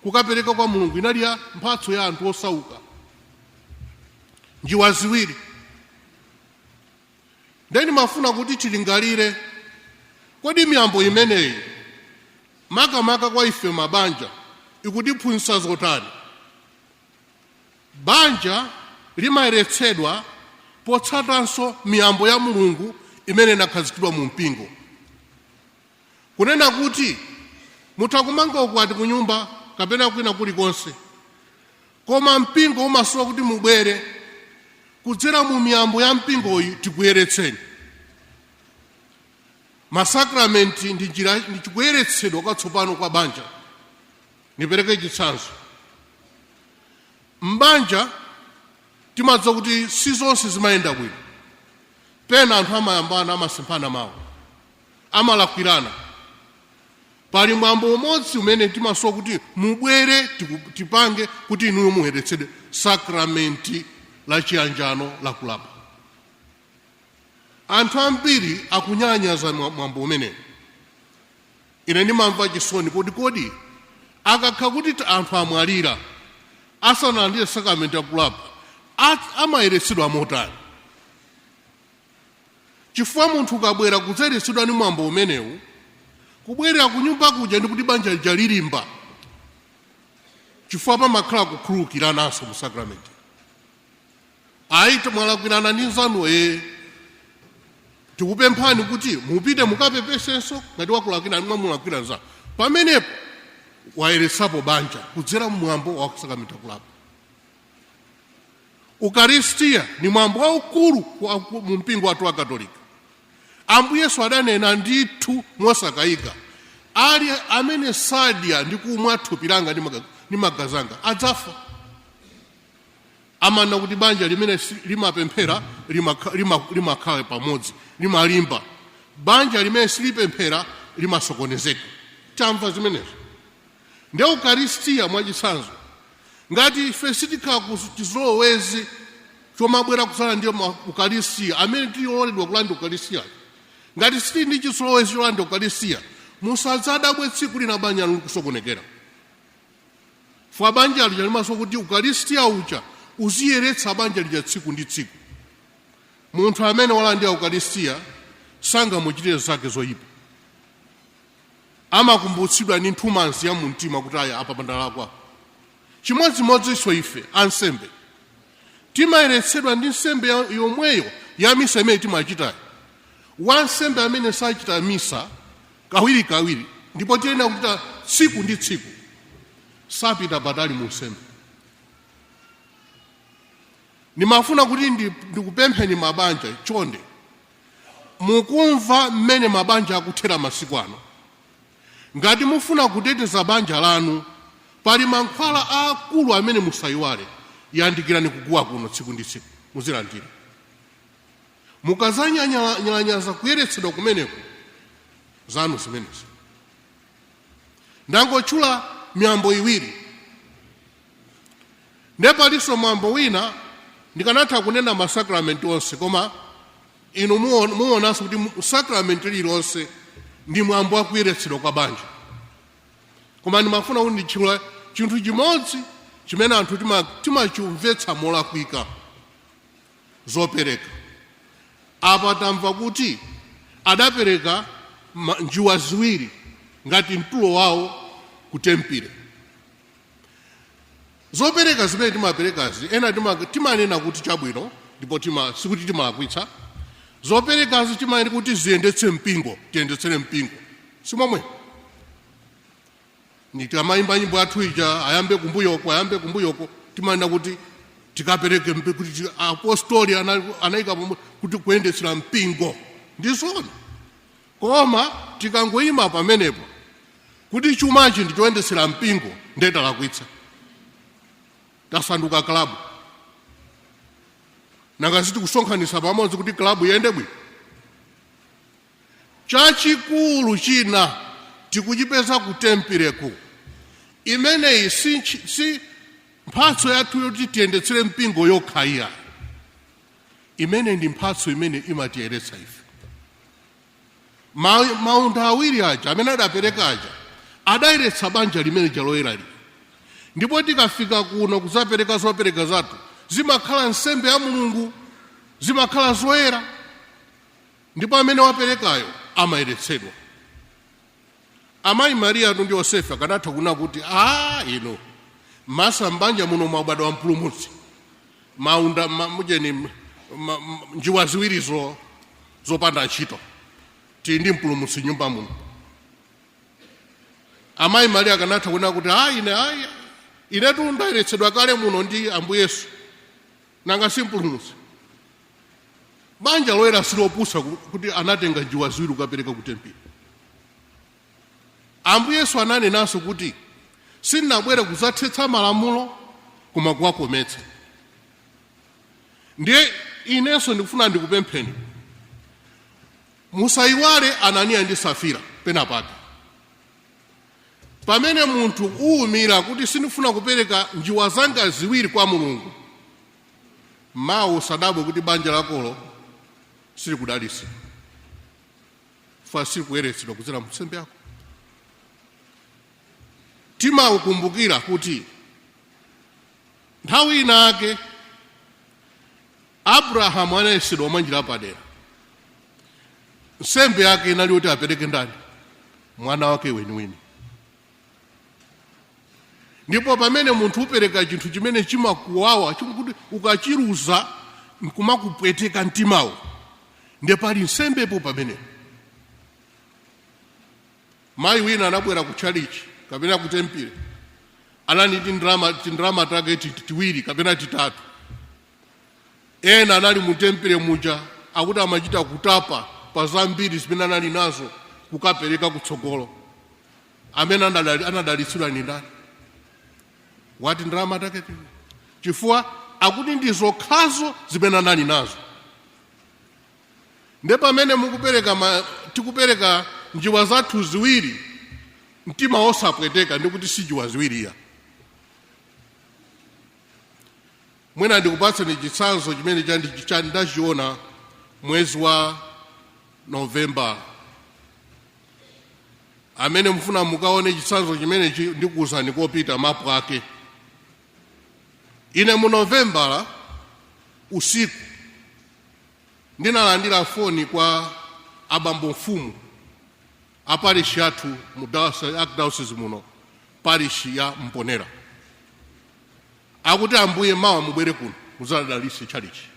kukapereka kwa Mulungu inali ya mphatso ya anthu osauka, njiwa ziwiri. Ndeni mafuna kuti tilingalire, kodi miyambo imeneyi makamaka kwa ife mabanja ikutiphunzitsa zotani? Banja limayeretsedwa potsatanso miyambo ya Mulungu imene inakhazikidwa mu mpingo. Kunena kuti mutha kumanga ukwati ku nyumba kapena kwina kulikonse, koma mpingo umasowa kuti mubwere kudzera mu miyambo ya mpingoyi tikuyeretseni. Masakramenti ndi njira ndi chikuyeretsedwa kwatsopano kwa banja. Nipereke chitsanzo. M'banja timadziwa kuti si zonse zimayenda bwino. Pena anthu amayambana, amasemphana mawu, amalakwirana. Pali mwambo umodzi umene timasowa kuti mubwere tipange kuti inuyo muyeretsedwe, sakramenti la chiyanjano la kulapa. Anthu ambiri akunyalanyaza mwambo umenewu. Ine ndimamva chisoni kuti kodi akakhala kuti anthu amwalira asanalandire sakramenti yakulapa, amayeretsedwa motani? Chifukwa munthu ukabwera kudzayeretsedwa ndi mwambo umenewu, kubwerera ku nyumba kuja ndi kuti banja lija lilimba, chifukwa pamakhala kukhululukirananso mu sakramenti. Ayi, mwalakwirana ndi nzanu, tikupemphani kuti mupite mukapepesenso ngati wakulakwira mwamulakwira nzanu. Pamenepo wayeretsapo banja kudzera mwambo wa sakramenti yakulapa. Ukaristiya ni mwambo waukulu mu mpingo wathu wa Katolika. Ambuye Yesu adanena ndithu mosakayika, ali amene sadya ndi kumwa thupi langa ndi magazi anga adzafa. Amanena kuti banja limene limapemphera limakhala pamodzi, limalimba. Banja limene silipemphera limasokonezeka. Tamva zimenezo. Ndi Ukaristiya mwachitsanzo, ngati ife sitikhala ku chizolowezi chomabwera kusala ndiyo Ukaristiya, amene tiloledwa kulanda Ukaristiya, ngati sitili ndi chizolowezi cholanda Ukaristiya, musadzadabwe tsiku lina banja likusokonekera. Fwa banja lija limasowa kuti Ukaristiya uja uziyeretsa banja lija tsiku ndi tsiku. Munthu amene walandira Ukaristiya sangamuchitire zake zoyipa, amakumbutsidwa ndi nthumanzi ya mumtima kuti aya apa pandalakwa. Chimodzimodzinso ife ansembe timayeretsedwa ndi nsembe yomweyo ya misa imene timachitayo. Wansembe amene sachita misa kawirikawiri, ndipo tiyenera kuchita tsiku ndi tsiku, sapita patali mu nsembe. Ndimafuna kuti ndikupempheni mabanja, chonde, mukumva mmene mabanja akuthera masiku ano. Ngati mufuna kuteteza banja lanu, pali mankhwala aakulu amene musayiwale. Yandikirani kuguwa kuno tsiku ndi tsiku, muzilandira. Mukazanyalanyaza kuyeretsedwa kumeneko, zanu zimenezi. Ndangotchula miyambo iwiri, ndiye palinso mwambo wina. Ndikanatha kunena masakramenti onse, koma inu muonanso kuti sakramenti lililonse ndi mwambo wakuyeretsedwa kwa banja. Koma ndimafuna kuti nditchule chinthu chimodzi chimene anthu timachimvetsa molakwika, zopereka. Apa tamva kuti adapereka njiwa ziwiri ngati mtulo wawo ku tempile. Zopereka zimene timaperekazi, ena timanena kuti chabwino, ndipo sikuti timalakwitsa. Zoperekazi timanena kuti ziyendetse mpingo, tiyendetsere mpingo, simomwe nitamayimba nyimbo yathu ija, ayambe kumbuyoko, ayambe kumbuyoko, timanena kuti Tikapereke kuti apostoli anayika pomwe kuti kuyendetsera mpingo, ndizona. Koma tikangoyima pamenepo kuti chumachi ndichoyendetsera mpingo, ndiye talakwitsa, tasanduka club. Nanga sitikusonkhanitsa pamodzi kuti club iyende bwino? Chachikulu china tikuchipeza ku tempireku. Imeneyi si mphatso yathu yoti tiyendetsere mpingo yokha iya. Imene ndi mphatso imene imatiyeretsa ife. Maunda awiri aja amene adapereka aja adayeretsa banja limene jaloyera lija. Ndipo tikafika kuno kuzapereka zopereka zathu, zimakhala nsembe ya Mulungu, zimakhala zoyera, ndipo amene waperekayo amayeretsedwa. Amayi Mariya ndi Yosefe akanatha kunena kuti, "A ino masa mbanja muno mwabadwa mpulumutsi, maunda mujeni njiwa ziwirizo zopanda ntchito, tili ndi mpulumutsi nyumba muno." Amayi Mariya akanatha kunena kuti, "A ine ayi, inetu ndayeretsedwa kale muno ndi Ambuye Yesu, nanga si mpulumutsi?" Banja loyera silopusa kuti anatenga njiwa ziwiri kukapereka ku tempile. Ambuye Yesu ananenanso kuti, "Sindinabwere kudzathetsa malamulo koma kuwakometsa." Ndiye inenso ndikufuna ndikupempheni, musayiwale Ananiya ndi Safira pena pake. Pamene munthu uwumira kuti sindifuna kupereka njiwa zanga ziwiri kwa Mulungu, mawu sadabwe kuti banja lakolo silikudalitsa, fa silikuyeretsedwa kudzera mu nsembe yako. Timakumbukira kuti nthawi inake Abrahamu anayesedwa mwanjira padera. Nsembe yake inali kuti apereke ndani? Mwana wake weniweni. Ndipo pamene munthu upereka chinthu chimene chimakuwawa, chikuti ukachiluza nkumakupweteka mtimawo, ndiye pali nsembepo pamenepo. Mayi wina anabwera ku chalichi kapena ku tempile, anali ndi tindalama take tiwiri kapena titatu. Ena anali mu tempile muja akuti amachita kutapa pa zambiri zimene anali nazo kukapereka kutsogolo. Amene anadalitsidwa ndi ndani? Wati ndalama take tiwiri, chifukwa akuti ndi zokhazo zimene anali nazo. Nde pamene mukupereka tikupereka njiwa zathu ziwiri mtima wosapweteka, ndikuti si njiwa ziwiri iya. Mwina ndikupatseni chitsanzo chimene ndachiona mwezi wa Novemba. Amene mufuna mukaone chitsanzo chimenechi, ndikuwuzani kopita, mapu ake. Ine mu Novembala usiku ndinalandira foni kwa abambo mfumu a parish yathu mu archdiocese muno, parish ya Mponera, akuti, "Ambuye, mawa mubwere kuno muzadalitse chalichi."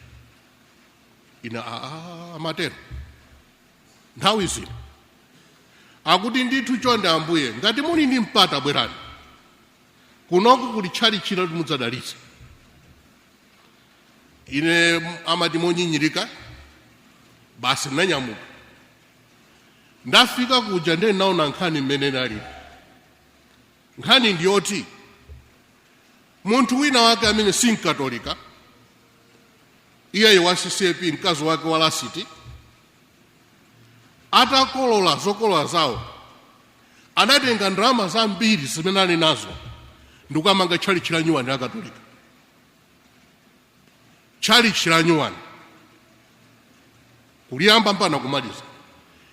Ine, "Aa, amatero nthawi zino?" Akuti, "Ndithu, chonde ambuye, ngati muli ndi mpata bwerani kunoku, kuli tchalichi lati mudzadalitse." Ine amati monyinyirika basi ndinanyamuka, ndafika kuja ndiye ndinaona nkhani mmene inalili. Nkhani ndiyoti munthu wina wake amene si Mkatolika, iyeyo wa CCAP, mkazi wake wa Lasiti, atakolola zokolola zawo anatenga ndalama zambiri zimene ali nazo ndikukamanga tchalitchi la nyuwani la Katolika, tchalitchi la nyuwani kuliyamba mpaka kumaliza.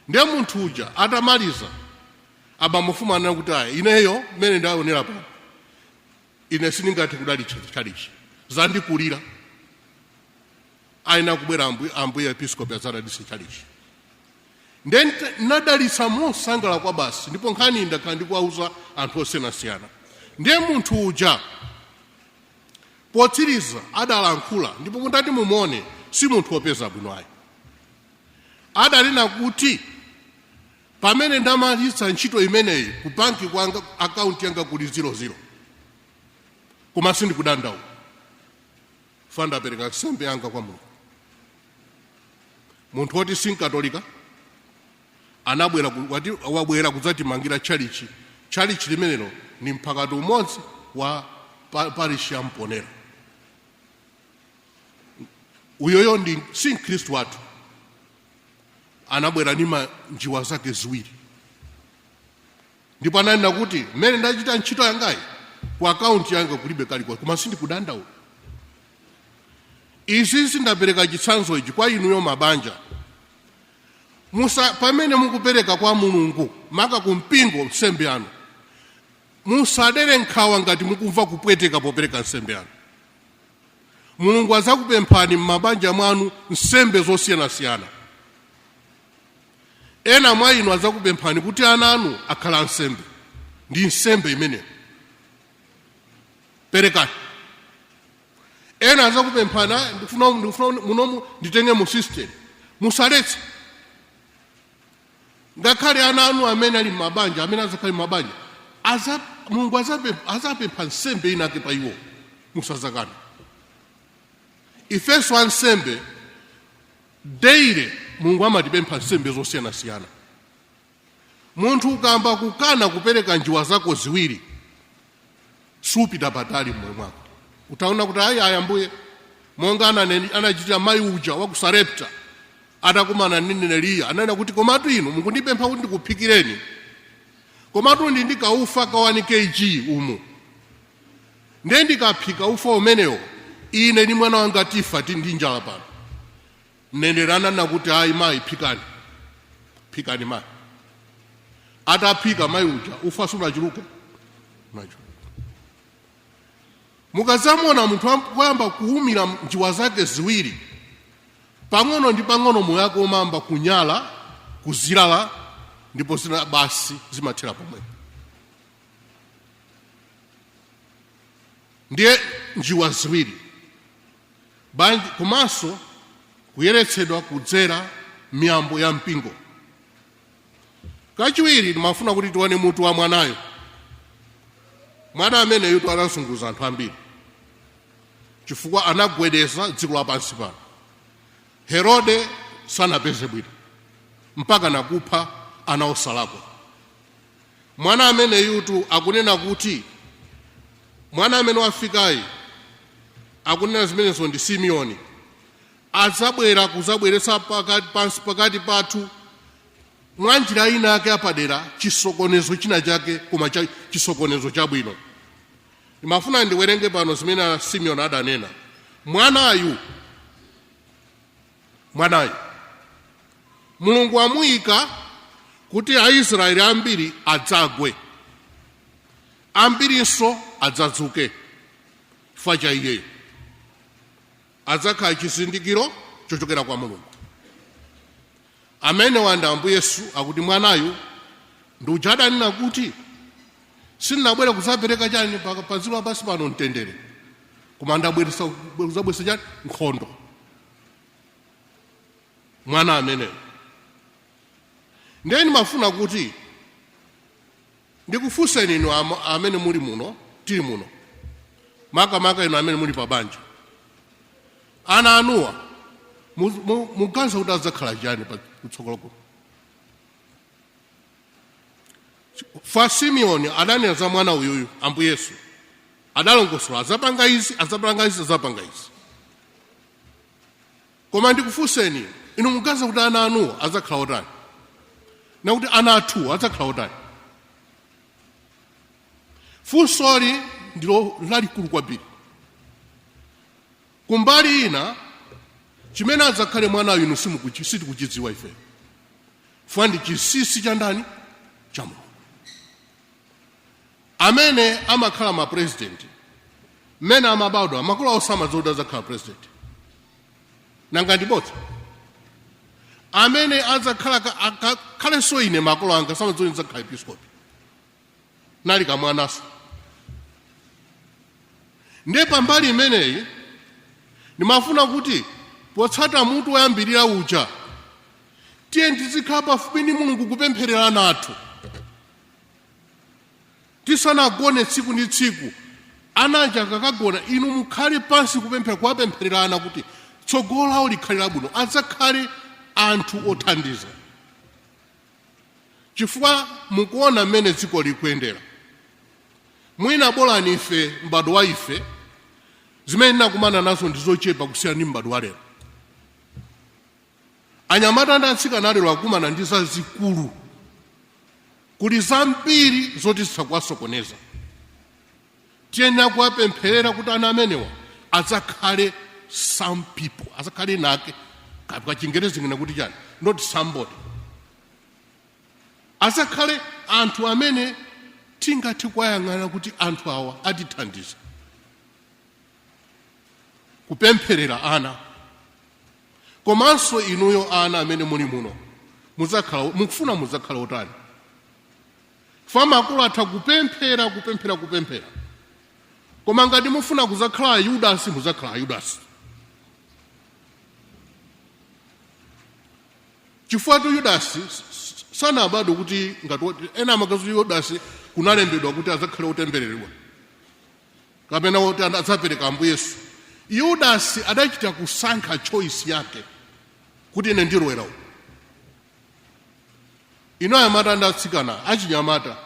Ndiye munthu uja atamaliza, abambofumu anena kuti, "Aya, ineyo mmene ndaonera pano, ine sindingathe kudalitsa tchalitchi, zandikulira, ayenera kubwera ambuye episcopi adzadalitse tchalitchi." Ndiye nadalitsa mosangala kwa basi. Ndipo nkhani ndakhala ndikuwauza anthu osiyanasiyana. Ndiye munthu uja potsiriza adalankhula, ndipo mutati mumuone si munthu wopeza bwino ayi. Adanena kuti, "Pamene ndamalitsa ntchito imeneyi, ku banki kwanga akaunti yanga kuli 00, koma sindikudandaula." Fa ndapereka nsembe yanga kwa Mulungu. Munthu woti si Mkatolika anabwera wabwera kudzatimangira tchalichi. Tchalichi limenelo ni mphakati umodzi wa parish ya Mponera. Uyoyo ndi si Mkhristu wathu, anabwera ndi njiwa zake ziwiri, ndipo ananena kuti mmene ndachita ntchito yangayi, ku akaunti yanga kulibe kalikonse, koma sindikudandaula. Izi sindapereka chitsanzo ichi kwa inuyo mabanja. Musa, pamene mukupereka kwa Mulungu, maka kumpingo, nsembe yanu, musadere nkhawa ngati mukumva kupweteka popereka nsembe yanu. Mulungu adzakupemphani m'mabanja mwanu nsembe zosiyanasiyana. Ena mwa inu adzakupemphani kuti ana anu akhala ansembe, ndi nsembe imeneyo, perekani. Ena adzakupemphani, "Ah, ndikufuna munomu nditenge mu system." Musaletse. Ngakhale ana anu amene ali m'mabanja, amene adzakhale m'mabanja, Mulungu azapempha nsembe inake pa iwo, musazakana. Ifenso ansembe, daily Mulungu amatipempha nsembe zosiyanasiyana. Munthu ukamba kukana kupereka njiwa zako ziwiri, supita patali mmoyo mwako. Utaona kuti ayi, ayi ambuye, monga anachitira mayi uja wa ku Sarepta atakumana ndi Eliya, ananena kuti, "Komatu inu mukundipempha kuti ndikuphikireni, komatu ndikaufa ka 1 kg umu, ndiye ndikaphika ufa umenewo, ine ndi mwana wanga tifa ti ndi njala pano." Mneneri ananena kuti, "Ayi mayi, phikani, phikani mayi." Ataphika mayi uja, ufa sunachuluke, unachuluka. Mukadzamuona munthu kuyamba kuwumira njiwa zake ziwiri, pang'ono ndi pang'ono moyo wake umayamba kunyala, kuzilala, ndipo zina basi zimathera pomwepo. Ndiye njiwa ziwiri banja, komanso kuyeretsedwa kudzera miyambo ya mpingo. Kachiwiri, ndimafuna kuti tione mutu wa mwanayo. Mwana ameneyu anazunguza anthu ambiri chifukwa anagwedeza dziko lapansi pano. Herode sanapeze bwino mpaka nakupha ana osalakwa. Mwana ameneyutu akunena kuti mwana amene wafikayi, akunena zimenezo ndi Simeoni, adzabwera kuzabweretsa pakati, pansi pakati pathu mwa njira ina yake yapadera chisokonezo china chake, koma chisokonezo chabwino. Ndimafuna ndiwerenge pano zimene Simeoni adanena. Mwanayu, mwanayu Mulungu amuyika kuti Aisraeli ambiri adzagwe, ambirinso adzadzuke chifukwa cha iyeyo. Adzakhala chizindikiro chochokera kwa Mulungu. Amene wanda Ambuye Yesu akuti mwanayu ndi uja adanena kuti, "Sindinabwere kudzapereka chani pa dziko lapansi pano mtendere, koma ndabweretsa kudzabweretsa chani? Nkhondo." Mwana ameneyo. Ndiye ndimafuna kuti ndikufunseni inu amene muli muno, tili muno, makamaka inu amene muli pa banja, ana anuwa muganiza kuti adzakhala chani pa kutsogolo kuno? Fa Simeoni adanena za mwana uyuyu, Ambuye Yesu, adalongosola adzapanga izi, adzapanga izi, adzapanga izi. Koma ndikufunseni inu, muganiza kuti ana anuwa adzakhala otani, nakuti ana athu adzakhala otani? Funsoli ndilo lalikulu kwambiri. Kumbali ina, chimene adzakhale mwanayo inu sitikuchidziwa ife, chifukwa ndi chinsinsi cha ndani? Cha Mulungu. Amene amakhala ma president, mmene amabadwa, makolo awo samadziwa kuti adzakhala president. Nanga ndibodza? Amene adzakhala akhalenso, ine makolo anga samadziwa kuti ndidzakhala episcopi, nali kamwanaso. Ndiye pambali imeneyi ndimafuna kuti potsata mutu woyambirira uja, tiye tizikhala pafupi ndi Mulungu kupempherera ana athu tisanagone, tsiku ndi tsiku. Ana aja akakagona, inu mukhale pansi kupemphera, kuwapempherera ana kuti tsogolo lawo likhale labwino, adzakhale anthu othandiza, chifukwa mukuona mmene dziko likuyendera. Mwina bolani ife, m'bado wa ife, zimene tinakumana nazo ndi zochepa kusiyana ndi m'bado wa lero. Anyamata ndi atsikana alero akumana ndi zazikulu, kuli zambiri zoti zisakuwasokoneza. Tiyenera kuwapempherera kuti ana amenewa adzakhale some people, adzakhale nake ka Chingerezi ngina kuti chani, not somebody, adzakhale anthu amene tingathe kuwayang'ana kuti anthu awa atithandiza. Kupempherera ana. Komanso inuyo ana amene muli muno, mudzakhala, mukufuna mudzakhala otani? Fa makolo atha kupemphera, kupemphera, kupemphera, koma ngati mufuna kudzakhala Ayudasi, mudzakhala Ayudasi, chifukwa tu Yudasi sanabadwe kuti ngati ena amakazi. Yudasi kunalembedwa kuti adzakhale otembereredwa kapena kuti adzapereka Ambuye Yesu. Yudasi adachita kusankha choice yake kuti ine ndilowera uku. Ino anyamata ndi atsikana, achinyamata,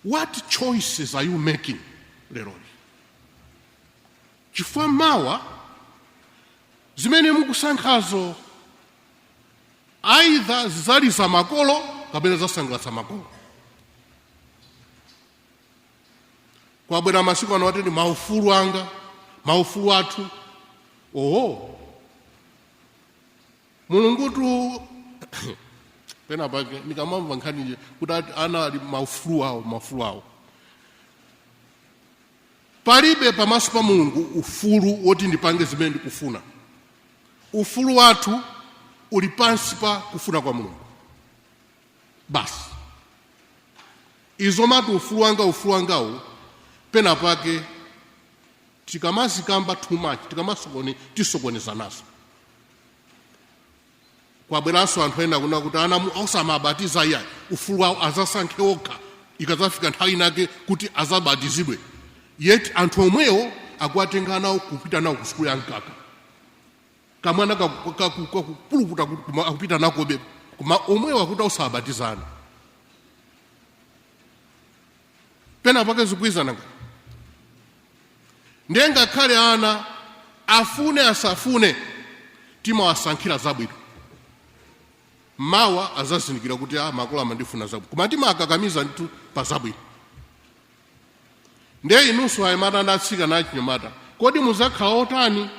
what choices are you making leroli? Chifukwa mawa zimene mukusankhazo either zidzaliza makolo kapena zasangalatsa makolo. Kwabwera masiku ano atiti maufulu anga, maufulu athu. Oho, Mulungutu pena pake ndikamamva nkhani kuti ati ana ali maufulu awo, maufulu awo, palibe pamaso pa Mulungu ufulu woti ndipange zimene ndikufuna. Ufulu wathu uli pansi pa kufuna kwa Mulungu basi. Izo mati ufulu wanga, ufulu wangawu, pena pake tikamazikamba too much, tikamasokone, tisokoneza nazo. Kwabweranso anthu ena kuna kuti ana osamabatiza iya, ufulu wawo, azasankhe okha ikadzafika nthawi inake kuti azabatizidwe. Yet anthu omwewo akuwatenga nawo kupita nawo ku sukulu ya mkaka, kamwana kakupuluputa akupita nakobe, koma omwewo akuti osabatizana. Pena pake zikugwirizana ngati? Ndiye ngakhale ana afune asafune, timawasankhira zabwino. Mawa azazindikira kuti a makolo amandifuna zabwino, koma timakakamiza ndithu pa zabwino. Ndiye inunso anyamata ndi atsikana, achinyamata, kodi muzakhala otani?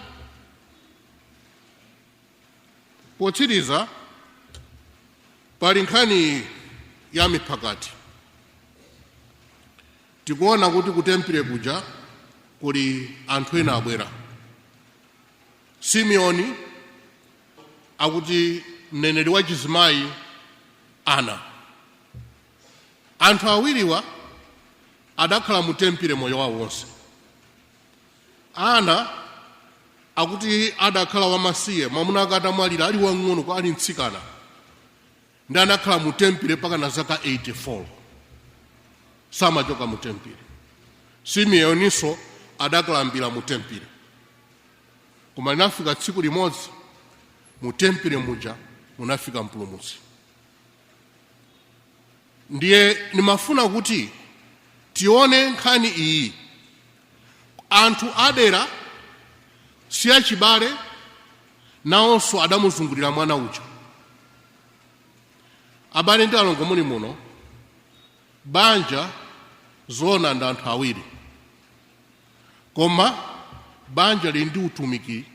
Potsiriza, pali nkhani ya miphakati. Tikuona kuti kutempere kuja kuli anthu ena abwera. Simeoni, akuti mneneri wa chizimayi Ana. Anthu awiriwa adakhala mu tempere moyo wawo wonse. Ana akuti adakhala wamasiye, mwamuna ake atamwalira ali wang'ono, kwa ali mtsikana, ndi anakhala mu tempere mpaka na zaka 84, samachoka mu tempere. Simeoninso adakalambira mu tempere, koma linafika tsiku limodzi mu tempere muja munafika Mpulumutsi. Ndiye ndimafuna kuti tione nkhani iyi. Anthu adera, si achibale, nawonso adamuzungulira mwana uja. Abale ndi alongo muli muno, banja zoona ndi anthu awiri, koma banja lili ndi utumiki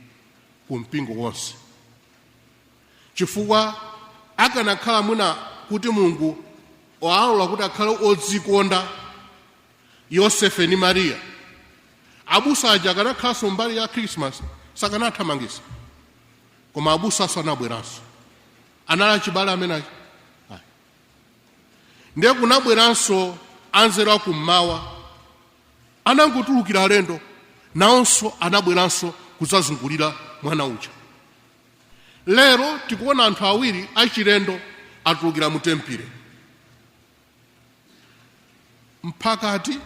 ku mpingo wonse, chifukwa akanakhala mwina kuti Mulungu walola kuti akhale odzikonda Yosefe ndi Mariya, abusa aja akanakhalanso mbali ya Christmas, sakanathamangisa. Koma abusa asanabweranso, anali achibale amene aja. Ayi. Ndiye kunabweranso anzeru akummawa, anangotulukira alendo, nawonso anabweranso kudzazungulira mwana uja. Lero tikuona anthu awiri achilendo atulukira mu tempere. Mphakati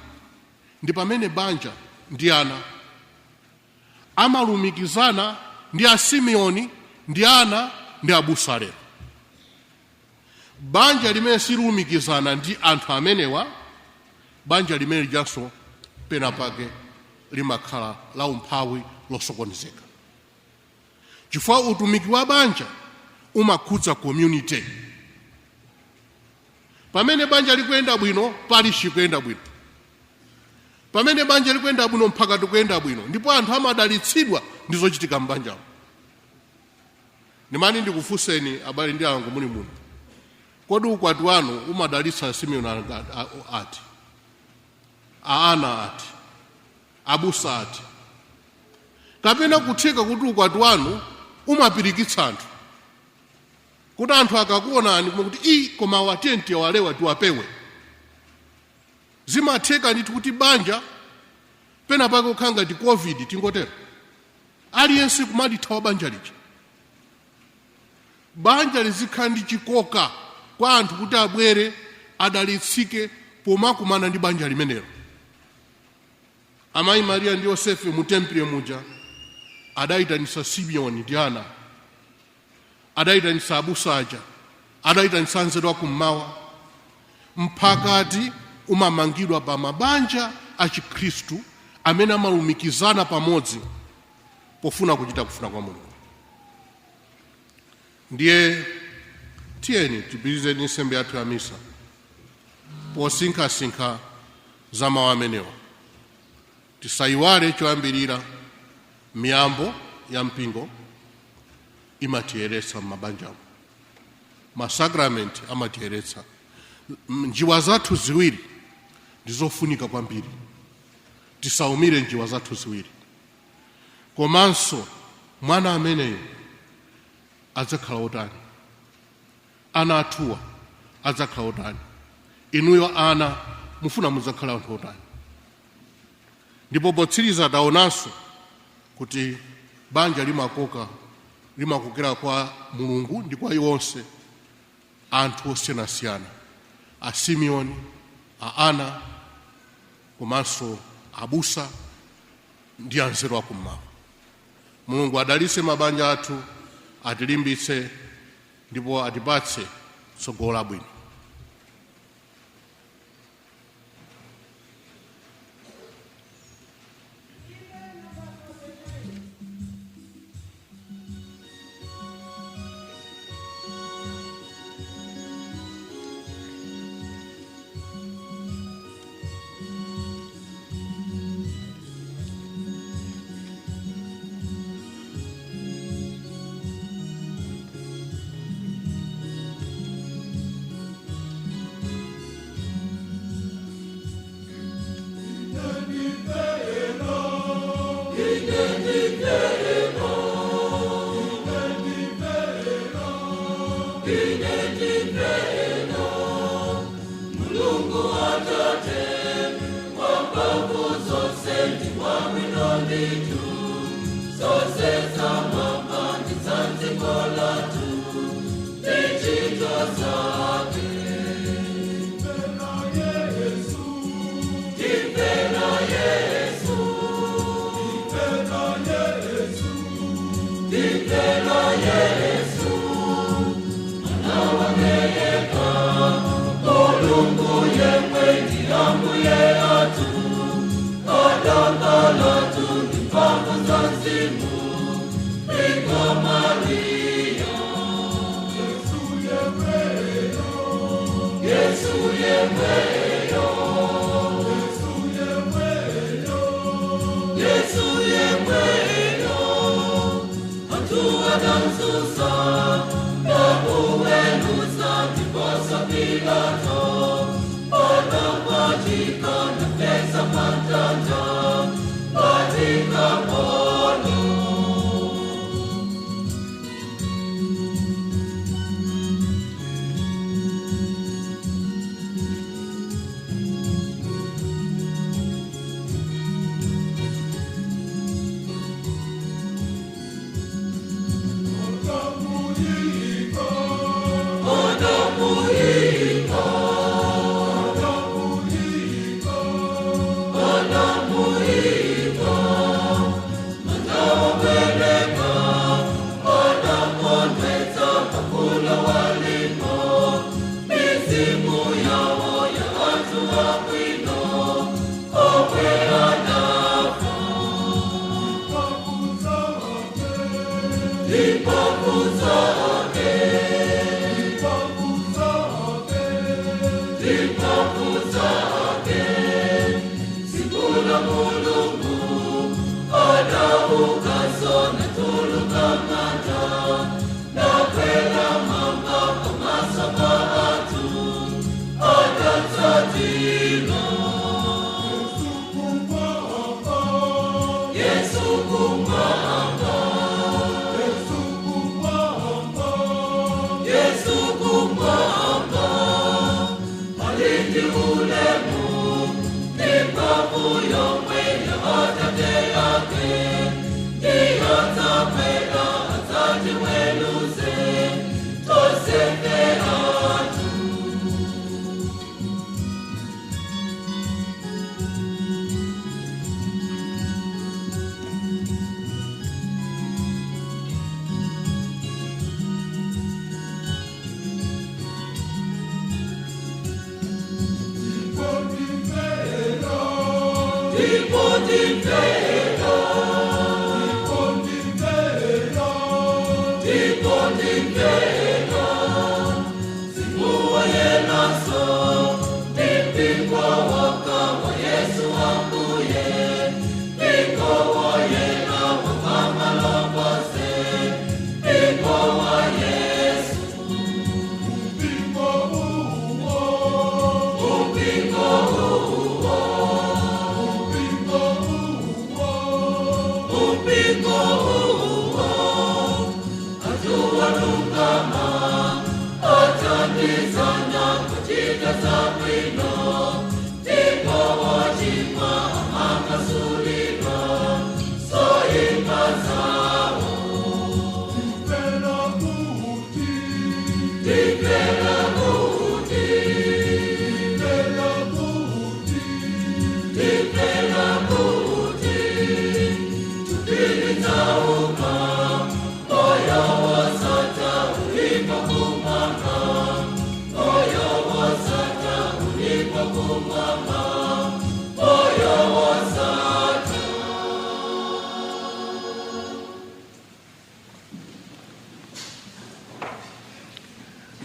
Ndi pamene banja ndi ana amalumikizana ndi a Simeoni ndi ana ndi abusa. Lero banja limene silumikizana ndi anthu amenewa, banja limene lijanso pena pake limakhala la umphawi, losokonezeka, chifukwa utumiki wa banja umakhudza community. Pamene banja likuyenda bwino, parish ikuyenda bwino. Pamene banja likuyenda bwino, mphakati kuyenda bwino, ndipo anthu amadalitsidwa ndi zochitika m'banjamo. Ndimati ndikufunseni, abale ndi alongo muli muno, kodi ukwati wanu umadalitsa Simeon ati, aana ati, abusa ati, kapena kutheka kuti ukwati wanu umapirikitsa anthu, kuti anthu akakuonani kuti i koma watenti walewa, tiwapewe? Zimatheka ndithu kuti banja pena pake kukhala ngati COVID, tingotero, aliyense kumalithawa banja lija. Banja lizikhala ndi chikoka kwa anthu kuti abwere adalitsike pomakumana ndi banja limenelo. Amayi Mariya ndi Yosefe mu tempile muja adayitanisa Simeoni ndi ana, adayitanisa abusa aja, adayitanisa anzeru akummawa. Mphakati umamangidwa pa mabanja a Chikhristu amene amalumikizana pamodzi pofuna kuchita kufuna kwa Mulungu. Ndiye tiyeni tipitirize nsembe yathu ya misa posinkhasinkha za mawu amenewa. Tisayiwale choyambirira, miyambo ya mpingo imatiyeretsa m'mabanjamo, masakramenti amatiyeretsa. Njiwa zathu ziwiri ndizofunika kwambiri, tisaumire njiwa zathu ziwiri. Komanso mwana ameneyo adzakhala otani? Ana athuwa adzakhala otani? Inuyo ana mufuna mudzakhala anthu otani? Ndipo potsiriza taonanso kuti banja limakoka, limakokera kwa Mulungu ndi kwa iwonse anthu osiyanasiyana, a Simeoni, a Ana, komanso abusa ndi anzeru akummawa. Mulungu adalitse mabanja athu, atilimbitse ndipo atipatse tsogolo labwino.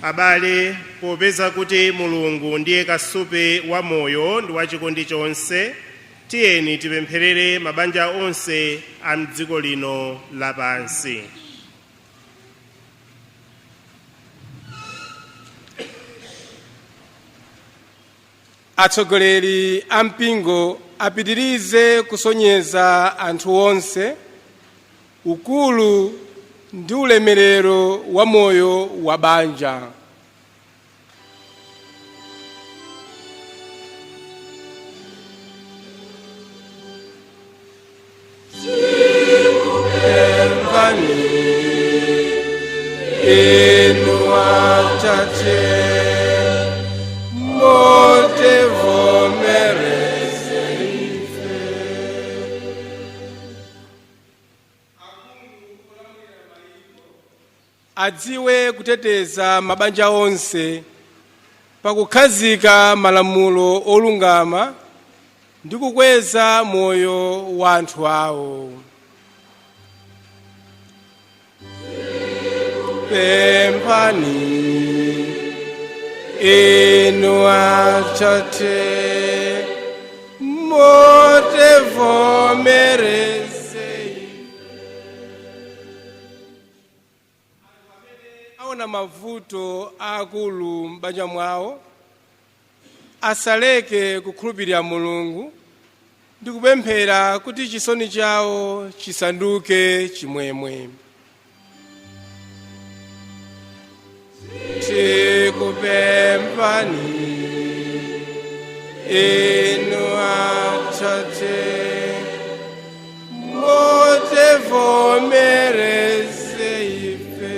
Abale, popeza kuti Mulungu ndiye kasupe wa moyo ndi wa chikondi chonse, tiyeni tipempherere mabanja onse a mdziko lino lapansi. Atsogoleri a mpingo apitirize kusonyeza anthu onse ukulu ndi ulemerero wa moyo wa banja. Pemphani inu Atate, mutivomereze ife. Adziwe kuteteza mabanja onse pakukhazika malamulo olungama ndi kukweza moyo wa anthu awo. Pemphani inu Atate, mutivomereze aona mavuto akulu m'banja mwawo, asaleke kukhulupirira Mulungu ndi kupemphera kuti chisoni chawo chisanduke chimwemwe. Tikupemphani inu Atate, mutivomereze ife.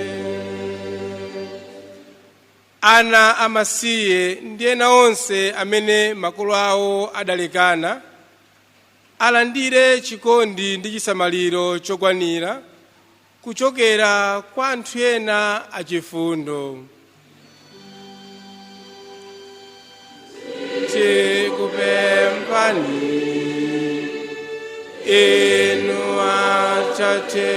Ana amasiye ndi ena onse amene makolo awo adalekana alandire chikondi ndi chisamaliro chokwanira kuchokera kwa anthu ena achifundo. Tikupemphani inu Atate,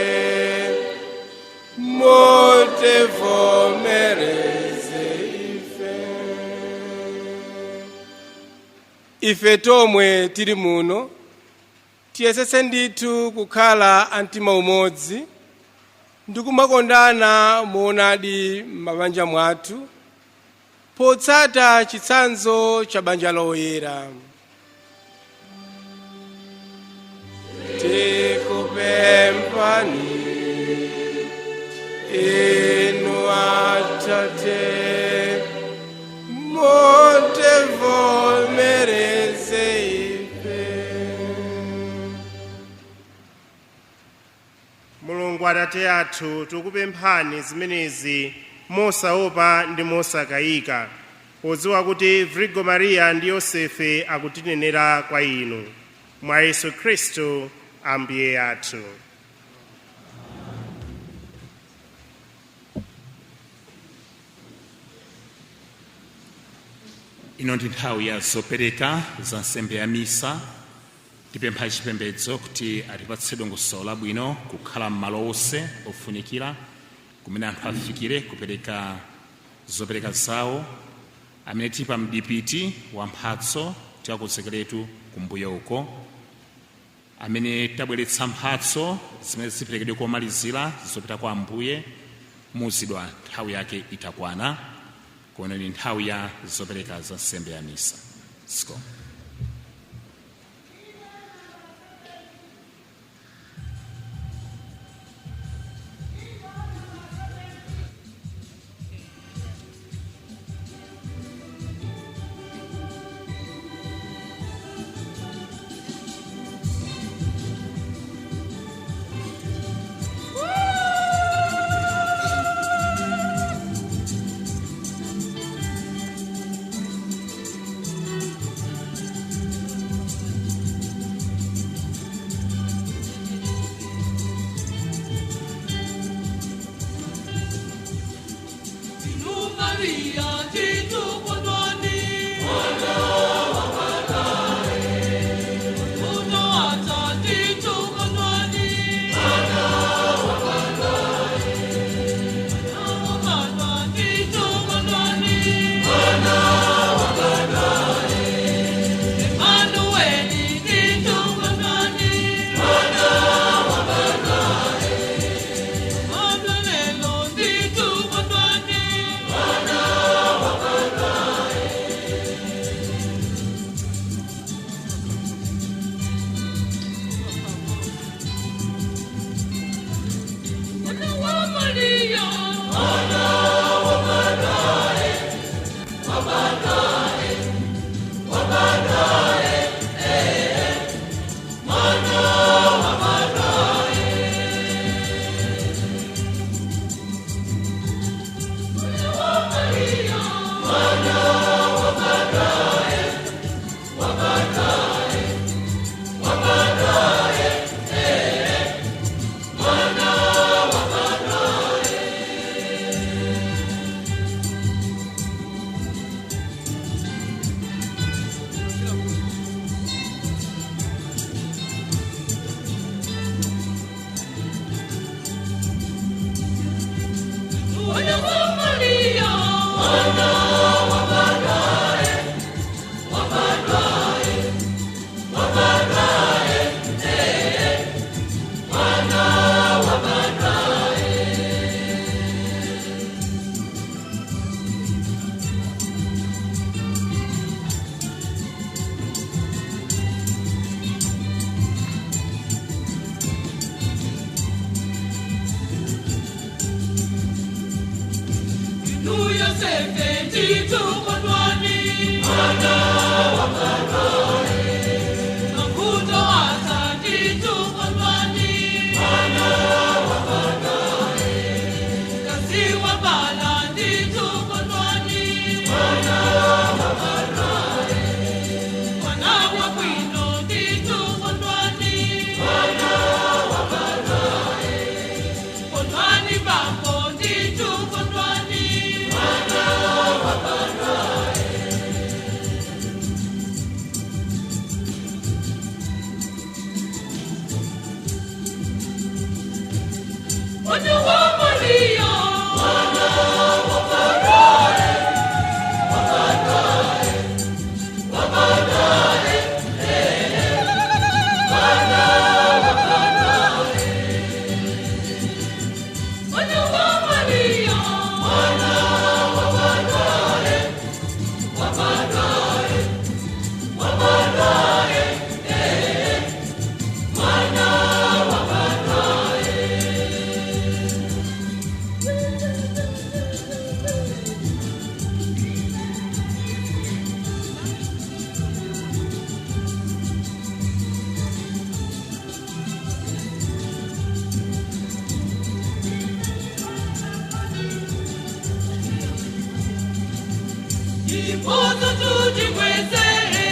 Mutivomereze ife. Ife tomwe tili muno tiyesetse ndithu kukhala amtima umodzi ndi kumakondana moonadi m'mabanja mwathu potsata chitsanzo cha banja loyera. Tikupemphani inu Atate, mutivomereze ife. Mulungu Atate athu, tikupemphani zimenezi mosaopa ndi mosakayika, podziwa kuti Virgo Mariya ndi Yosefe akutinenera kwa inu, mwa Yesu Khristu Ambuye athu. Ino ndi nthawi ya zopereka za nsembe ya misa. Tipempha chipembedzo kuti atipatse dongosolo labwino kukhala m'malo onse ofunikira kumene anthu afikire kupereka zopereka zawo. Amene tili pa mdipiti wa mphatso tiwakonzekeretu kumbuyo uko. Amene tabweretsa mphatso zimene ziperekedwe komalizira zopita kwa Ambuye, muzidwa nthawi yake itakwana. Kuona ni nthawi ya zopereka za nsembe ya misa. Siko. Bambo, nditu kondwani. Mwana. Chipozo tuchikwezere,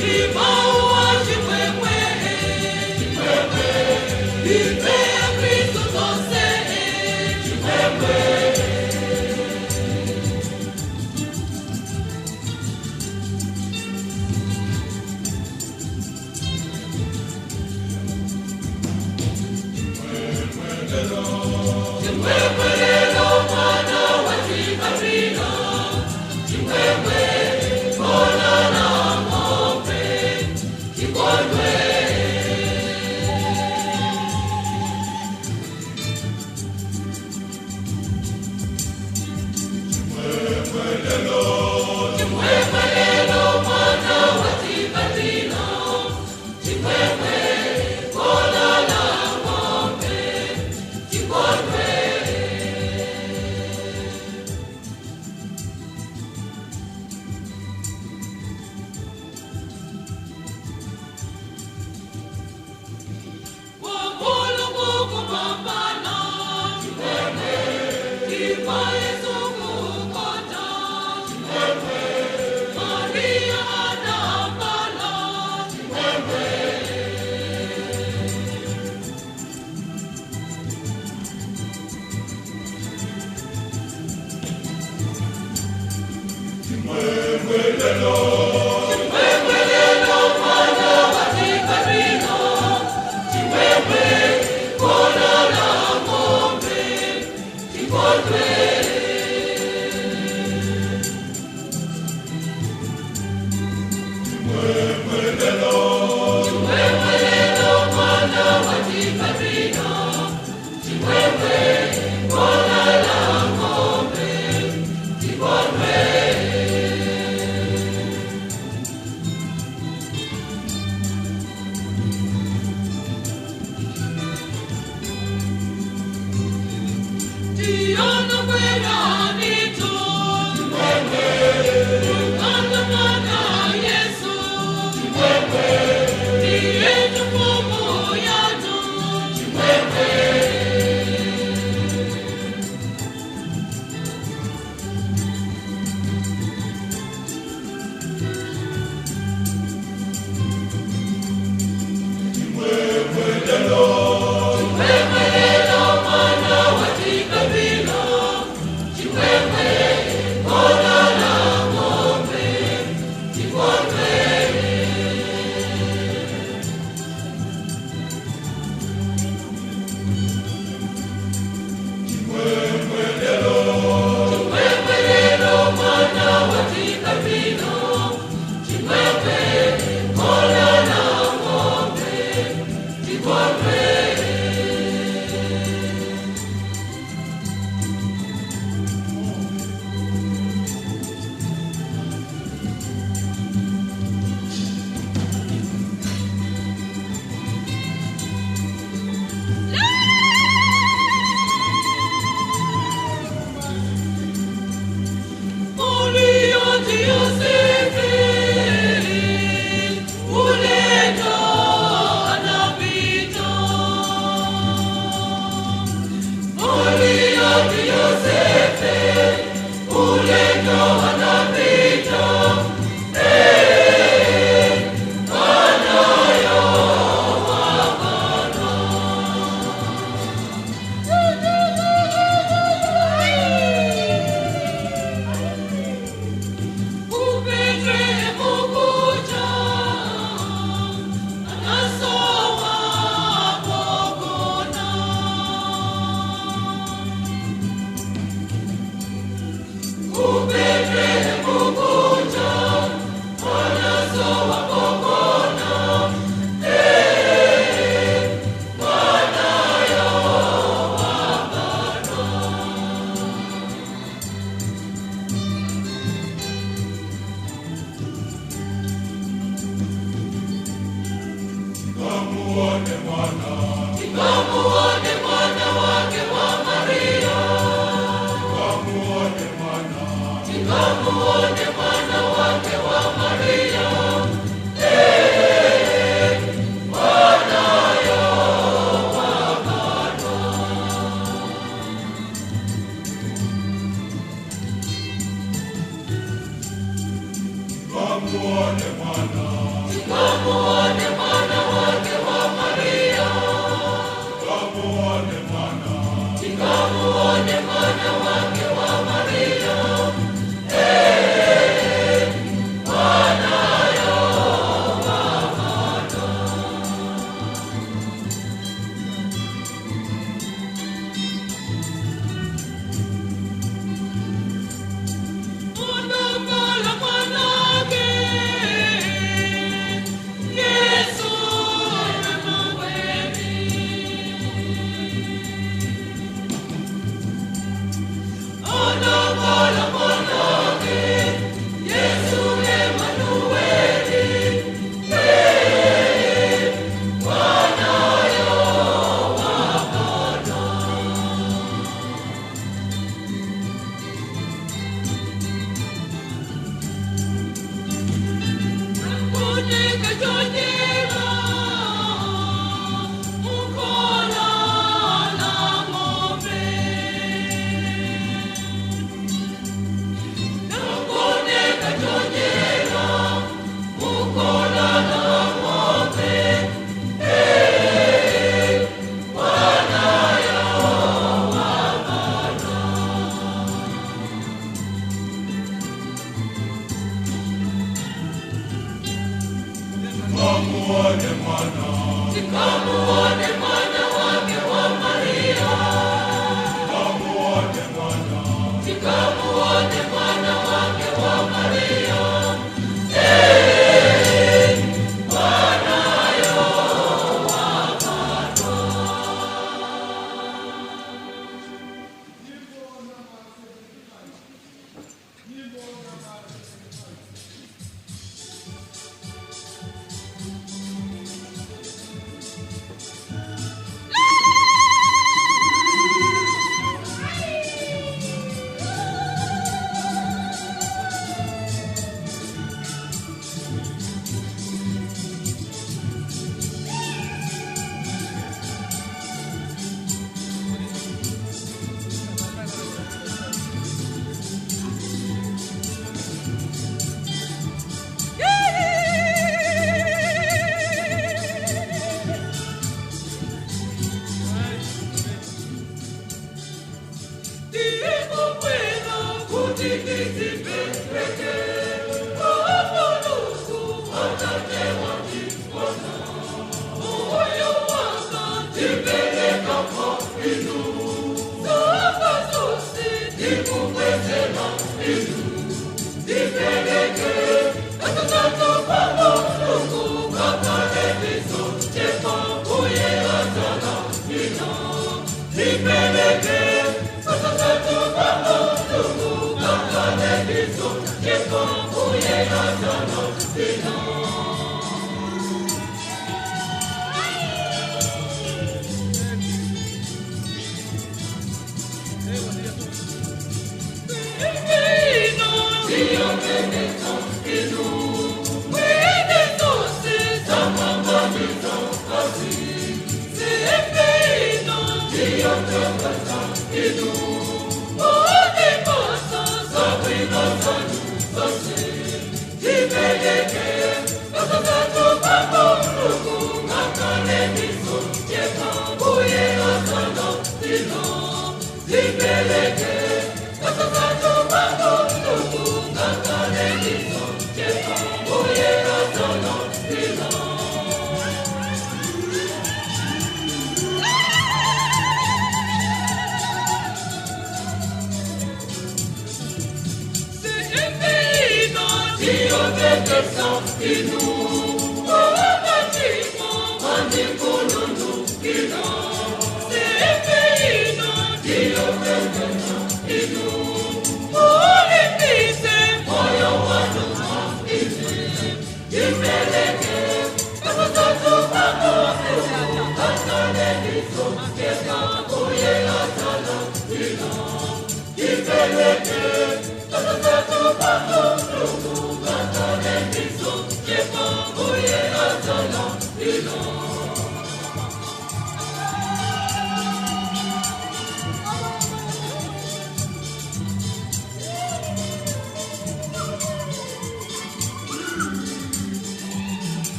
chimauwa chimwemwe, ife ya Kristu tonse, chimwemwe. Chimwemwe mwana wa Chikatino, chimwemwe kona na ng'ombe, chikondwe. Chimwemwe lelo mwana wa Chikatino, chimwemwe kona na ng'ombe, chikondwe. Tikamuone mwana, tikamuone mwana wake wa Maria. Tikamuone mwana, tikamuone mwana wake wa Maria. Eh, mwana yo wa mwana. Unakala mwanake Yesu Emanueli. Unakala mwanake Yesu Emanueli. Eh, mwana yo wa mwana. Nakunika chonyera, mukola la ng'ombe. Nakunika chonyera, mukola la ng'ombe. Eh, mwana yo wa mwana. Tikamuone mwana, tikamuone mwana wake wa Maria. Tikamuone mwana, tikamuone mwana wake wa Maria. Eh, mwana yo wa mwana.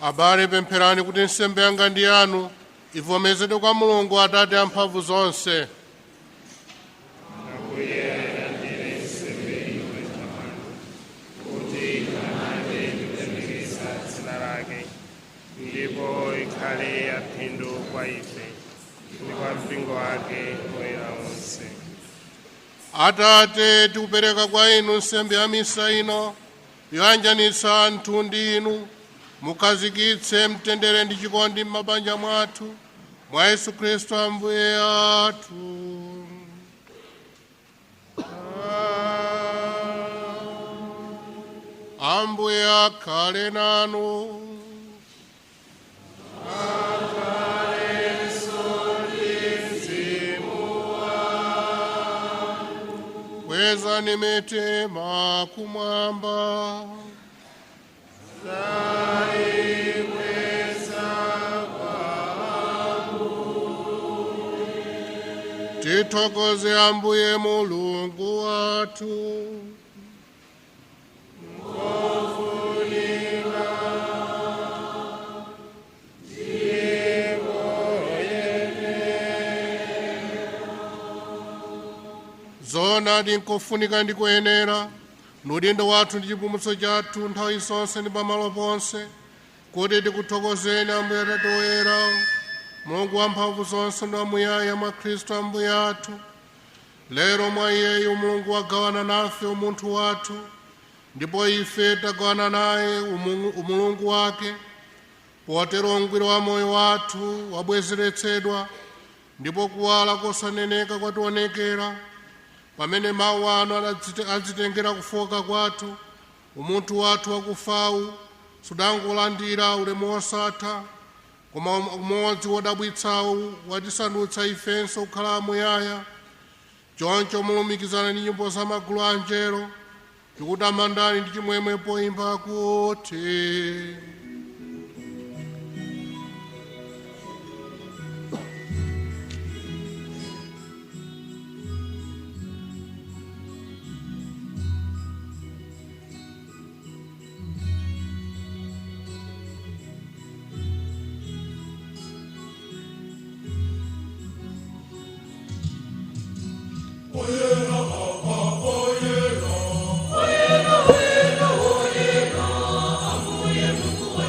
Abale, pempherani kuti nsembe yanga ndi yanu ivomerezedwe kwa Mulungu Atate amphamvu zonse. Ambuye alandire nsembe iwe tamando kuti amande ndikulemekeza dzina lake ndipo ikhale yaphindu kwa ife ndi kwa mpingo wake woyera wonse. Atate, tikupereka kwa inu nsembe ya misa ino yoyanjanitsa anthu ndi inu. Mukhazikitse mtendere ndi chikondi m'mabanja mwathu mwa Yesu Khristu Ambuye athu. Ambuye akhale nanu. Kwezani mitima kumwamba. Tithokoze Ambuye Mulungu wathu. Zoonadi nkofunika ndi kuyenera, nudindo wathu ndi chipulumutso chathu nthawi zonse ndi pamalo ponse, kuti tikuthokozeni Ambuye Atate woyera, Mulungu wamphamvu zonse ndi wamuyaya mwa Khristu Ambuye athu. Lero mwa Iyeyu Mulungu wagawana nafe umunthu wathu, ndipo ife tagawana naye umulungu wake. Potero ungwiro wa moyo wathu wabwezeretsedwa, ndipo kuwala kosaneneka kwationekera. Pamene mawu anu adzitengera kufoka kwathu, umunthu wathu wakufawu sudangolandira ulemu wosatha, koma umodzi wodabwitsawu watisandutsa ifenso kukhala amuyaya. Choncho mulumikizana ndi nyimbo za magulu a angelo, tikutamandani ndi chimwemwe poimba kuti: Oyera, oyera, oyera, ambuye Mungu.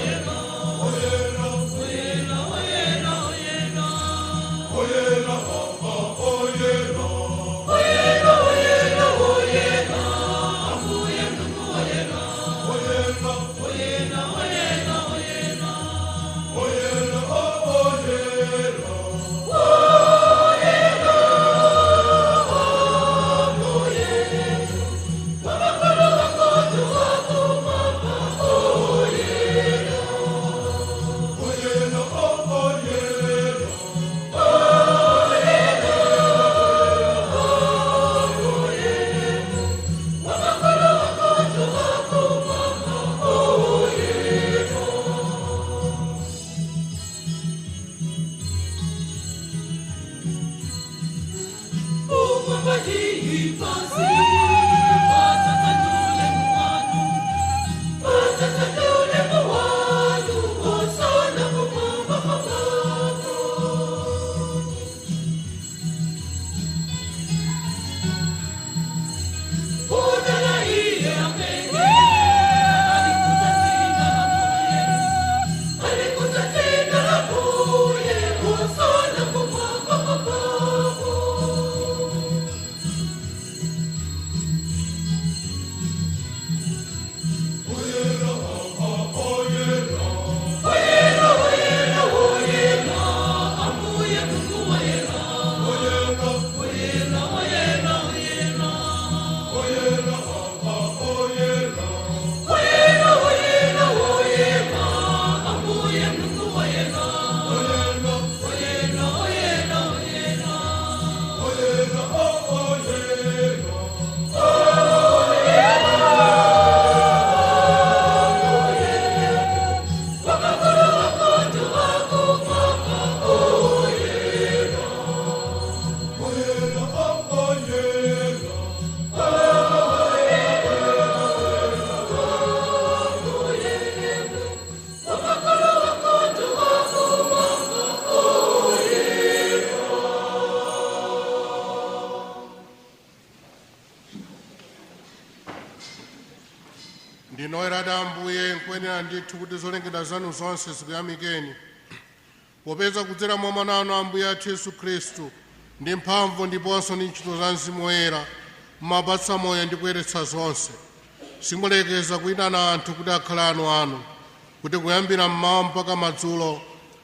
Nkoyenera ndithu kuti zolengedwa zanu zonse zikuyamikeni, popeza kudzera mwa Mwana wanu Ambuye athu Yesu Khristu, ndi mphamvu ndiponso ndi ntchito za Mzimu Woyera, mumapatsa moyo ndi kuyeretsa zonse. Simulekeza kuyitana anthu kuti akhale anu anu, kuti kuyambira mmawa mpaka madzulo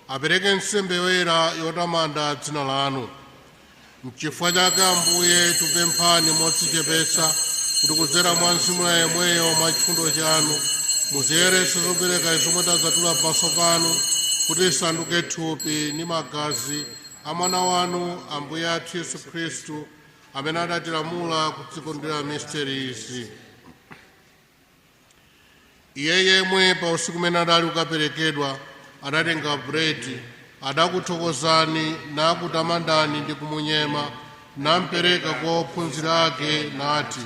apereke nsembe yoyera yotamanda dzina lanu. Nchifukwa chake, Ambuye, tikupemphani modzichepetsa kuti kudzera mwa Mzimu yemweyo, mwa chifundo chanu, muziyeretse zopereka zomwe tadzatula pamaso panu, kuti isanduke thupi ndi magazi a Mwana wanu Ambuye athu Yesu Khristu, amene adatilamula kudzikondwera misteri izi. Iye yemwe, pa usiku umene adali kukaperekedwa, adatenga buledi, adakuthokozani nakutamandani ndi kumunyema, nampereka kwa ophunzira ake, nati: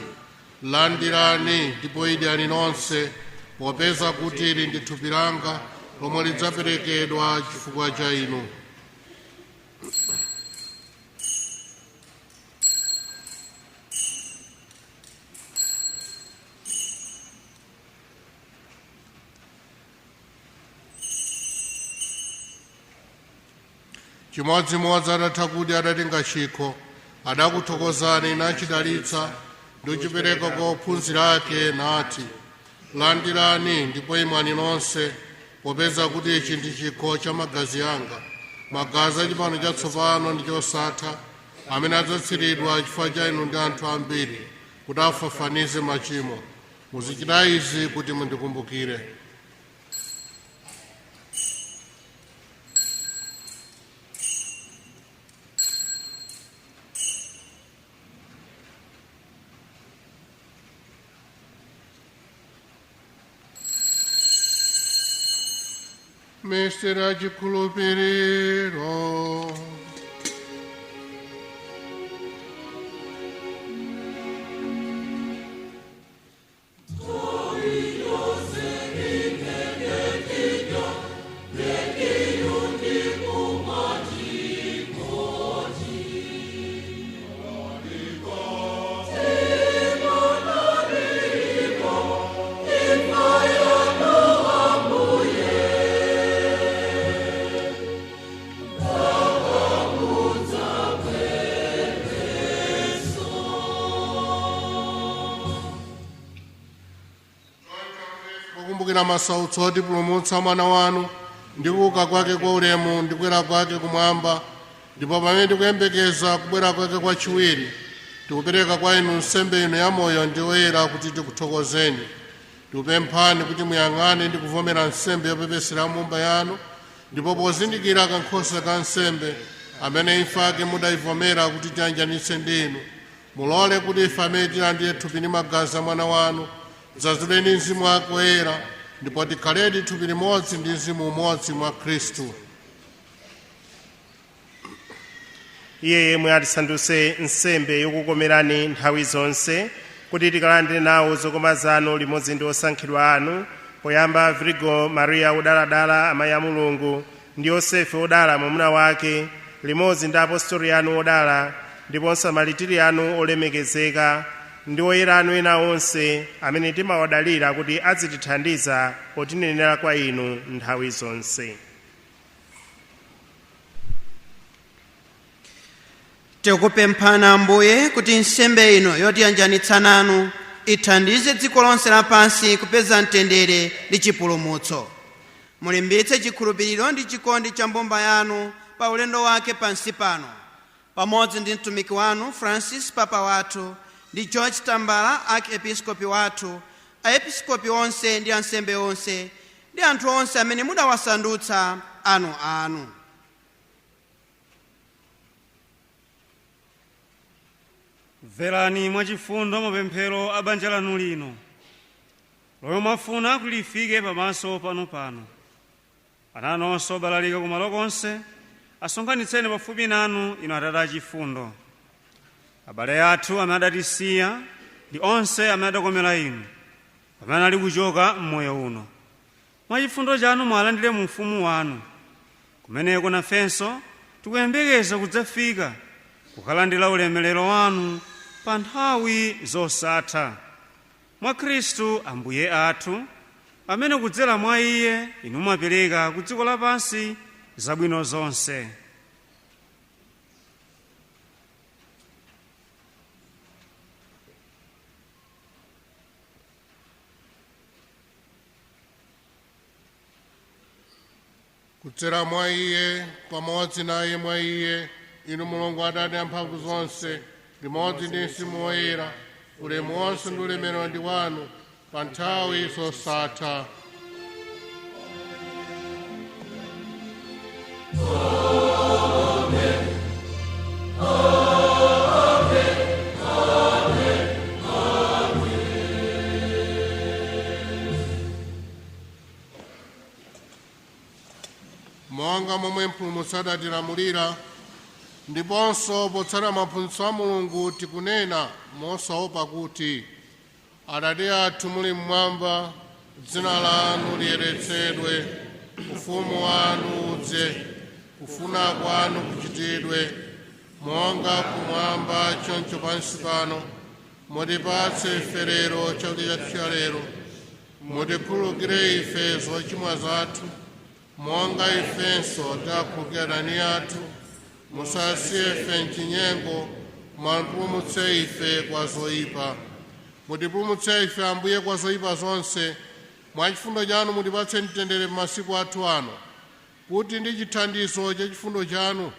"Landirani ndipo idyani nonse, popeza kuti ili ndi thupi langa lomwe lidzaperekedwa chifukwa cha inu." Chimodzimodzi, atatha kudya, adatenga chikho, adakuthokozani nachidalitsa ndi kuchipereka kwa ophunzira ake, nati: "Landirani ndipo imwani nonse, popeza kuti ichi ndi chikho cha magazi anga, magazi a chipangano chatsopano ndi chosatha, amene adzatsiridwa chifukwa cha inu ndi anthu ambiri kuti afafanize machimo. Muzichita izi kuti mundikumbukire." Misteri ya chikhulupiriro. Pokumbukira masautso otipulumutsa Mwana wanu ndi kuuka kwake kwa ulemu ndi kukwera kwake kumwamba, ndipo pamene tikuyembekeza kubwera kwake kwachiwiri, tikupereka kwa inu nsembe ino ya moyo ndi yoyera kuti tikuthokozeni. Tikupemphani kuti muyang'ane ndi kuvomera nsembe yopepesera mbumba yanu, ndipo pozindikira kankhosa ka nsembe amene imfa yake mudayivomera kuti tiyanjanitse ndi inu, mulole kuti ife amene tilandire thupi ndi magazi a Mwana wanu tidzazidwe Mzimu wake Woyera, ndipo tikhaledi thupi limodzi ndi mzimu umodzi mwa Khristu. Iye yemwe atisandutse nsembe yokukomerani nthawi zonse, kuti tikalandire nawo zokoma zanu limodzi ndi osankhidwa anu, poyamba Virgo Maria wodaladala, amayi a Mulungu, ndi Yosefe wodala, mwamuna wake, limodzi ndi apostoli anu odala ndiponso amalitiri anu olemekezeka ndi oyera anu ena onse, amene timawadalira kuti azitithandiza potinenera kwa inu nthawi zonse. Tikupemphani, Ambuye, kuti nsembe ino yotiyanjanitsa nanu ithandize dziko lonse lapansi kupeza mtendere ndi chipulumutso. Mulimbitse chikhulupiriro ndi chikondi cha mbumba yanu pa ulendo wake pansi pano, pamodzi ndi mtumiki wanu Francis, Papa wathu, ndi George Tambala, Archiepiscopi wathu, aepiskopi onse ndi ansembe onse ndi anthu onse amene mudawasandutsa anu anu. Mverani mwachifundo mapemphero a banja lanu lino lomwe mwafuna kuti lifike pamaso panu pano. Ana anonso obalalika kumalo konse asonkhanitseni pafupi nanu, inu Atate achifundo. Abale athu amene adatisiya ndi onse amene adakomera inu pamene ali kuchoka m'moyo uno, mwachifundo chanu mwalandire mu ufumu wanu, kumeneko nafenso tikuyembekeza kudzafika kukalandira ulemerero wanu pa nthawi zosatha, mwa Khristu Ambuye athu. amene kudzera mwa iye inu mumapereka ku dziko lapansi zabwino zonse. Kudzera mwa iye, pamodzi naye mwa iye, inu Mulungu Atate amphamvu zonse, limodzi ndi Mzimu Woyera, ulemu wonse ndi ulemerero ndi wanu pa nthawi zosatha. Monga momwe Mpulumutsi adatilamulira, ndiponso potsata maphunzitso a Mulungu, tikunena mosaopa kuti: Atate athu muli mmwamba, dzina lanu liyeretsedwe, ufumu wanu udze, kufuna kwanu kuchitidwe monga kumwamba choncho pansi pano. Mutipatse ife lero chakudya chathu cha lero. Mutikhululukire ife zochimwa zathu, monga ifenso takhululukira adani athu. Musasiye ife mchinyengo, mutipulumutse ife kwa zoyipa. Mutipulumutse ife, Ambuye, kwa zoyipa zonse. Mwa chifundo chanu mutipatse mtendere m'masiku athu ano, kuti ndi chithandizo cha chifundo chanu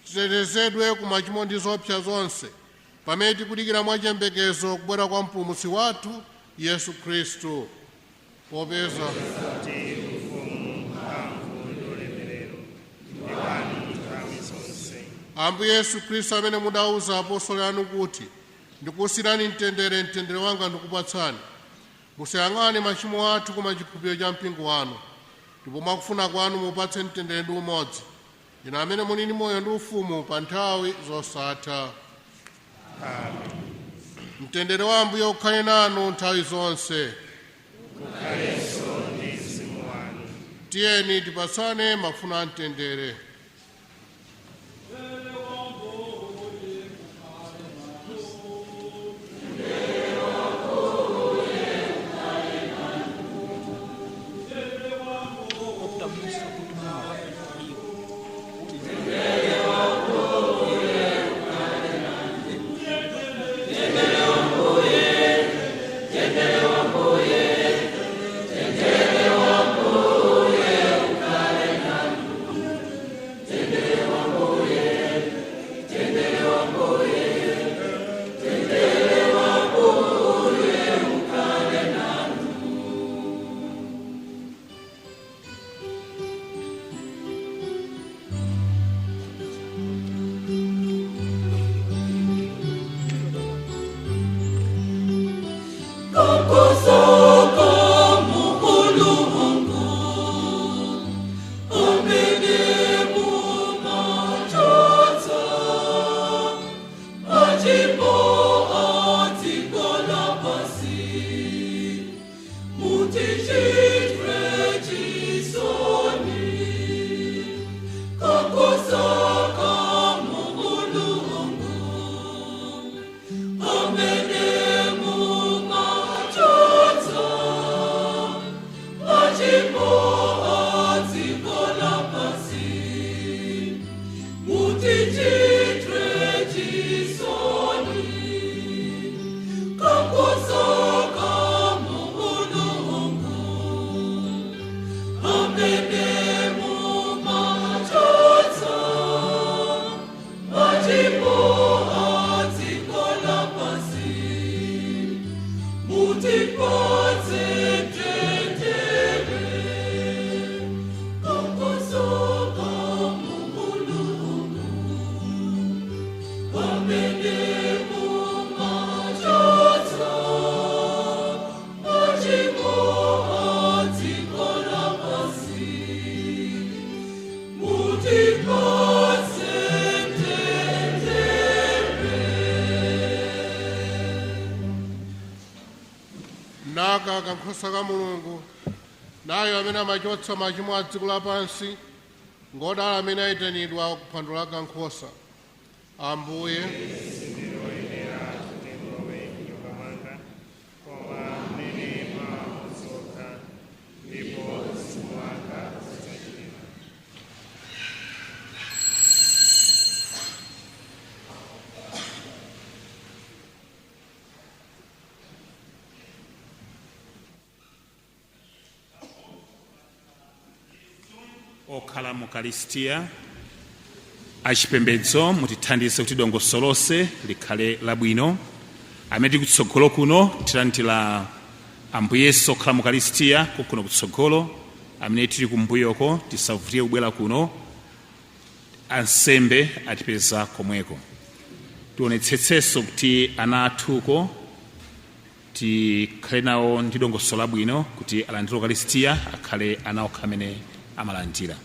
titetezedwe ku machimo ndi zoopsa zonse, pamene tikudikira mwachiyembekezo kubwera kwa Mpulumutsi wathu Yesu Khristu. Popeza kuti ufumu, mphamvu ndi ulemerero ndi wanu nthawi zonse. Ambuye Yesu Khristu, amene mudauza apostoli anu kuti, "Ndikusiyirani mtendere, mtendere wanga ndikupatsani," musayang'ane machimo athu koma chikhulupiriro cha mpingo wanu, ndipo mwakufuna kwanu mupatse mtendere ndi umodzi, inu amene muli ndi moyo ndi ufumu pa nthawi zosatha. Amen. Mtendere wa Ambuye ukhale nanu nthawi zonse. Ukhalenso ndi mzimu wanu. Tiyeni tipatsane mafuno a mtendere. Naka kankhosa ka Mulungu, nayo amene amachotsa machimo a dziko lapansi. Ngodala amene ayitanidwa kuphwando la kankhosa. Ambuye, Sindinoyenera kuti mulowe m'nyumba mwanga, koma munene mawu okha Okhala mu Ukaristiya, achipembedzo, mutithandize kuti dongosolo lonse likhale labwino. Amene tili kutsogolo kuno tilandira Ambuye Yesu okhala mu Ukaristiya kuno kutsogolo. Amene tili kumbuyoko tisavutike kubwera kuno, ansembe atipeza komweko. Tionetsetsenso kuti ana athuko tikhale nawo ndi dongosolo labwino kuti alandire Ukaristiya, akhale ana okha amene amalandira.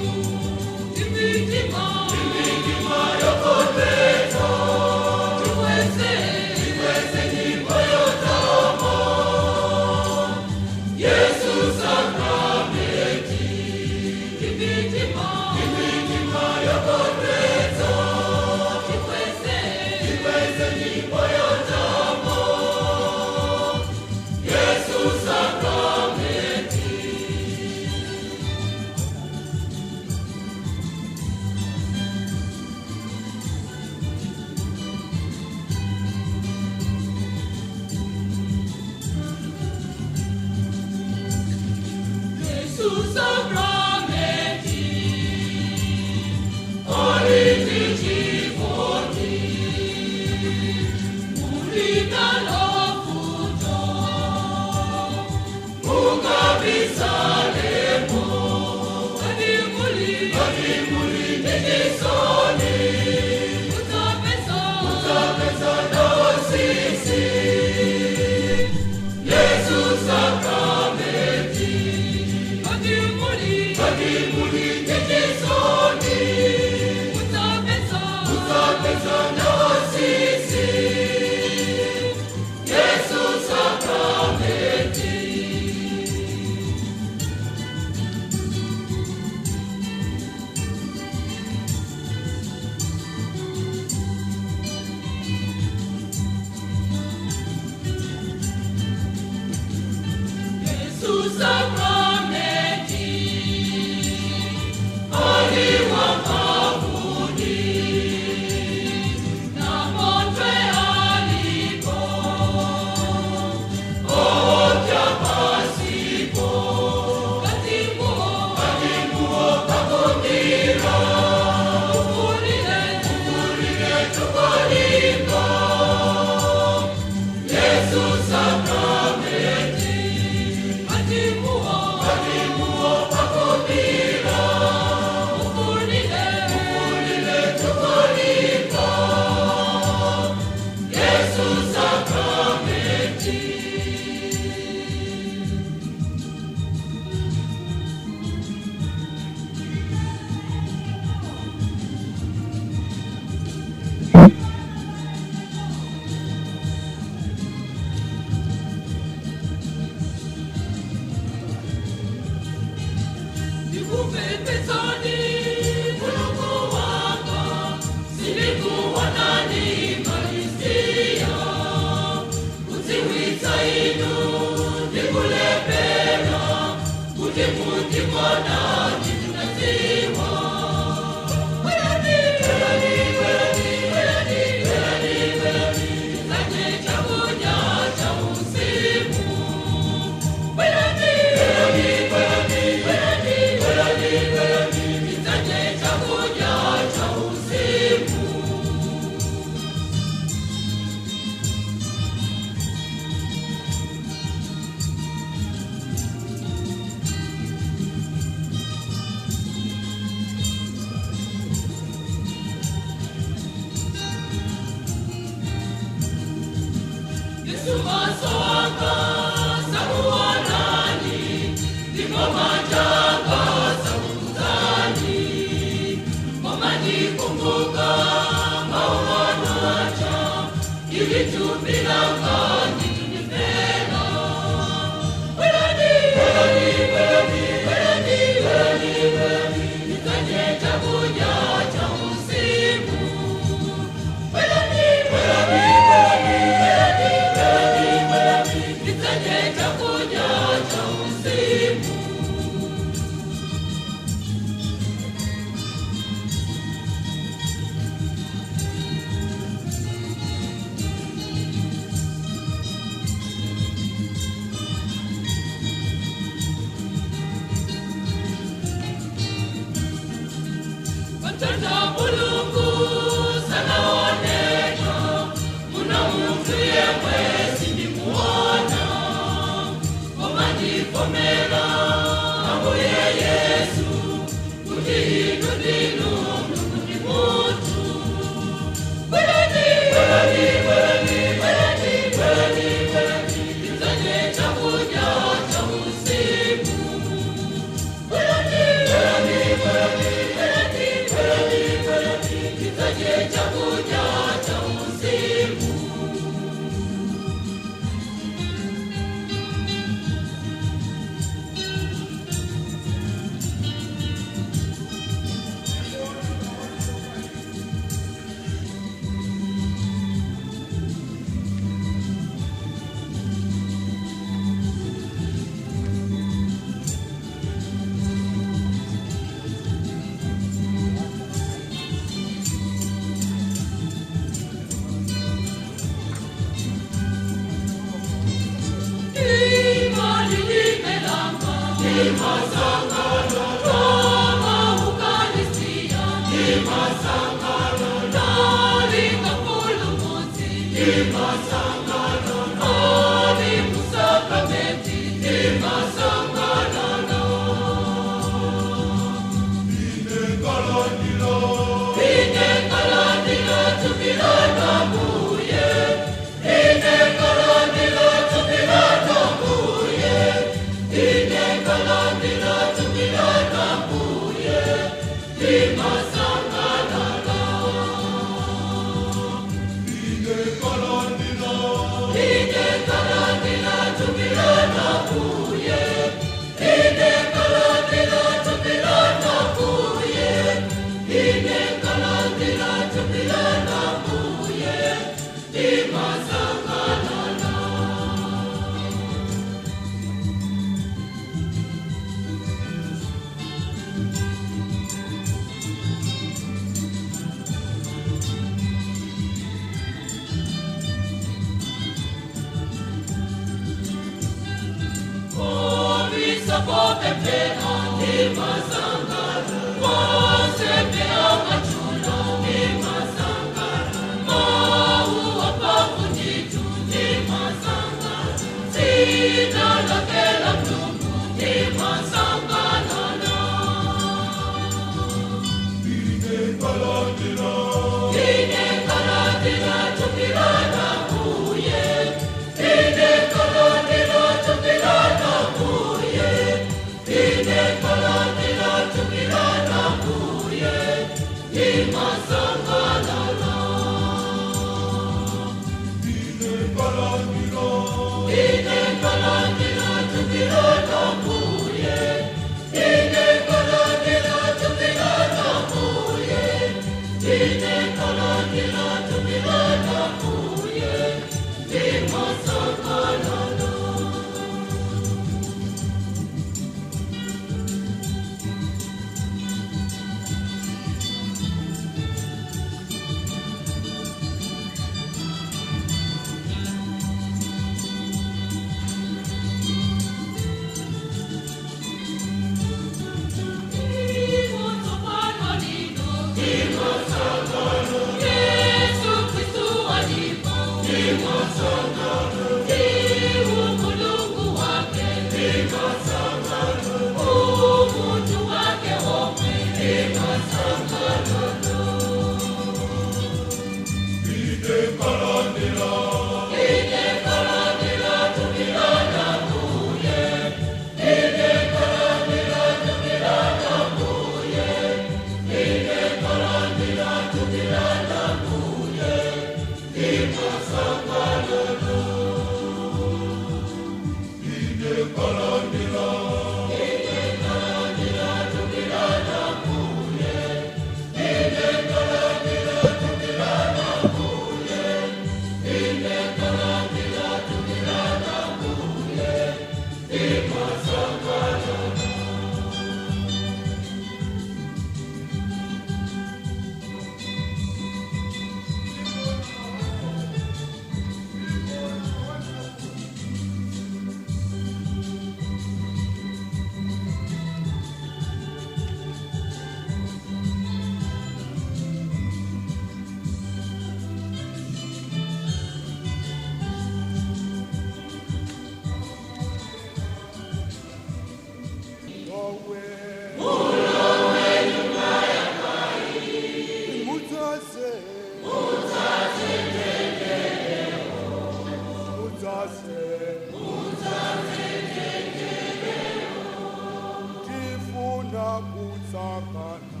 Sakana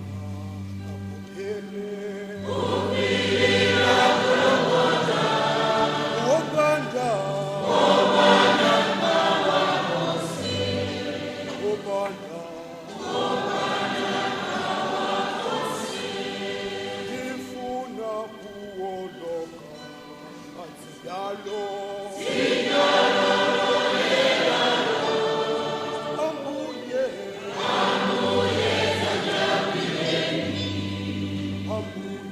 akuphele Wopanda Wopanda Ndifuna kuwoloka Atsiyalo Ambuye Ambuye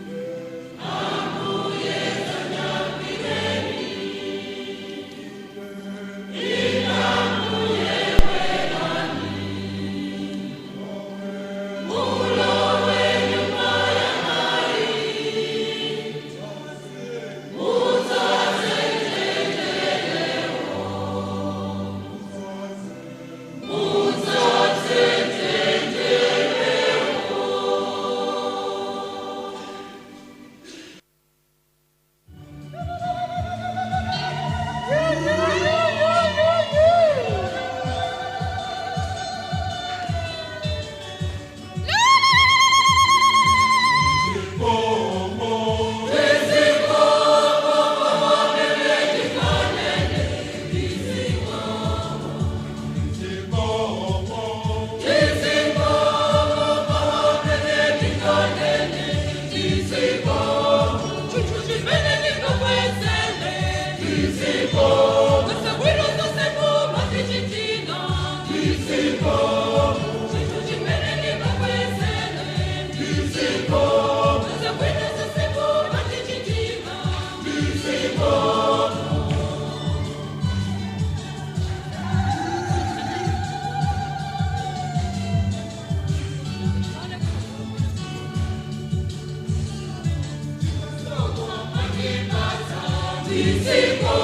Ziko,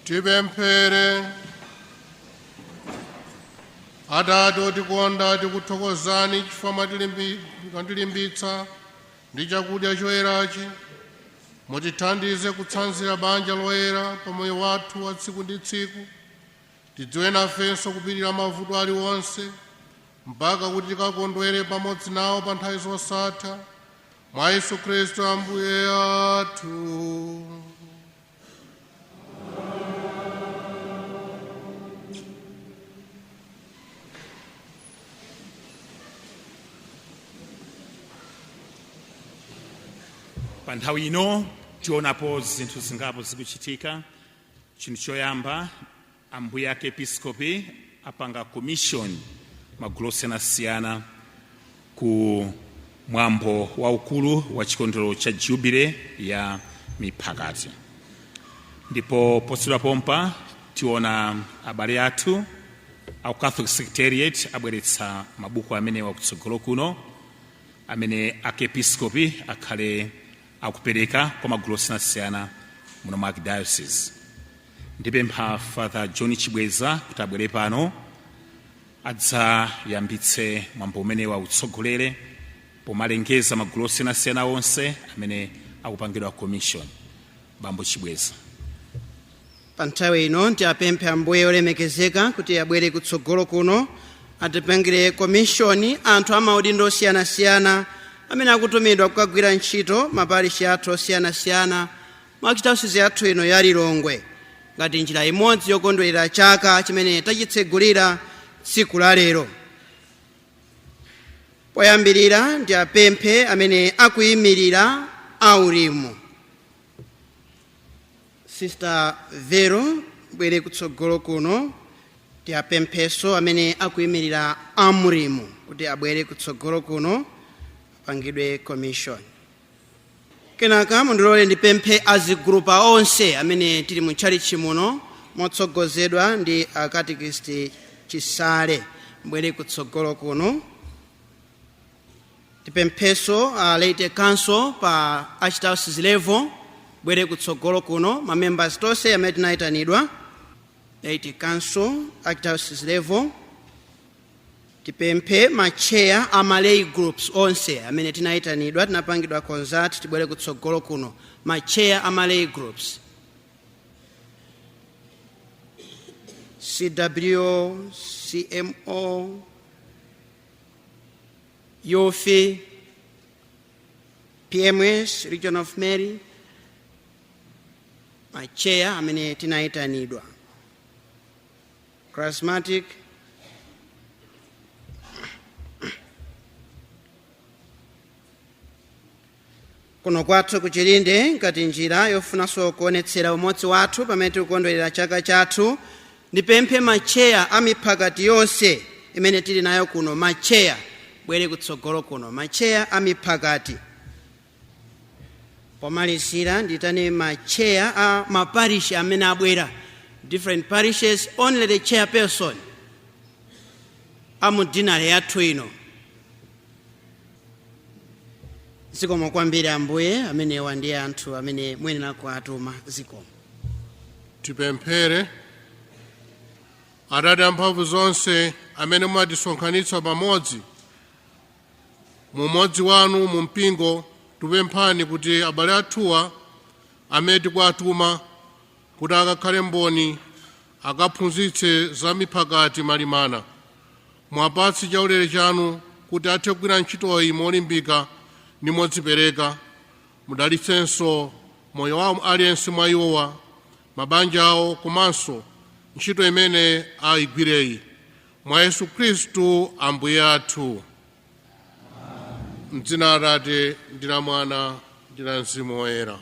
Tipemphere. Atate otikonda, tikuthokozani chifukwa mwatilimbitsa ndi chakudya choyerachi. Mutithandize kutsanzira banja loyera pa moyo wathu wa tsiku ndi tsiku. Tidziwe nafenso kupirira mavuto aliwonse mpaka kuti tikakondwere pamodzi nawo pa nthawi zosatha, mwa Yesu Khristu Ambuye athu. Pa nthawi ino tionapo zinthu zingapo zikuchitika. Chinthu choyamba, ambuye ake episkopi apanga commission magulu osiyanasiyana ku mwambo waukulu wa chikondwerero cha jubile ya miphakati. Ndipo posachedwa pompa tiona abale athu au Catholic Secretariat abweretsa mabuku amenewa kutsogolo kuno, amene archiepiscopi akhale akupereka kwa magulu osiyanasiyana muno mu Archdiocese. Ndipempha Father John Chibweza kuti abwere pano adzayambitse mwambo umenewa, utsogolere pomalengeza magulu osiyanasiyana onse amene akupangidwa commission. Bambo Chibweza. Pa nthawi ino tiapemphe ambuye olemekezeka kuti abwere kutsogolo kuno atipangire commission anthu amaudindo osiyanasiyana amene akutumidwa kukagwira ntchito maparishi athu osiyanasiyana mu Archdiocese yathu ino ya Lilongwe, ngati njira imodzi yokondwerera chaka chimene tachitsegulira tsiku la lero. Poyambirira ndiapemphe amene akuyimirira aulimo, Sister Vero, bwere kutsogolo kuno. Tiapempheso amene akuyimirira amulimo kuti abwere kutsogolo kuno apangidwe commission. Kenaka mundilole ndipemphe azigrupa onse amene tili mu tchalitchi muno, motsogozedwa ndi Akatikisi Chisale, mbwere kutsogolo kuno. Tipempheso Laity Council pa Archdiocese level, bwere kutsogolo kuno, ma members tonse amene tinayitanidwa, Laity Council Archdiocese level. Tipemphe ma chair a ma lay groups onse amene tinayitanidwa, tinapangidwa consult, tibwere kutsogolo kuno, ma chair a ma lay groups, CW, CMO, YOFI, PMS, Legion of Mary, ma chair amene tinayitanidwa, Charismatic. Kuno kwathu kuchilinde, ngati njira yofunanso kuonetsera umodzi wathu pamene tikukondwerera chaka chathu, ndipemphe ma chair a miphakati yonse imene tili nayo kuno, ma chair bwere kutsogolo kuno, ma chair a miphakati. Pomalizira nditane ma chair a maparishi amene abwera, different parishes, only the chairperson a mu deanery yathu ino. Zikomo kwambiri ambuye, amenewa ndiye anthu amene muyenera kuatuma. Zikomo. Tipemphere. Atate amphamvu zonse, amene mumatisonkhanitsa pamodzi mu umodzi wanu mu mpingo, tipemphani kuti abale athuwa amene tikuatuma kuti akakhale mboni, akaphunzitse za miphakati malimana, mwapatse chaulere chanu kuti athe kugwira ntchitoyi molimbika ndi modzipereka. Mudalitsenso moyo wawo aliyense mwa iwowa, mabanja awo, komanso ntchito imene ayigwireyi, mwa Yesu Khristu Ambuye athu. Mdzina la Atate ndi la Mwana ndi la Mzimu Woyera.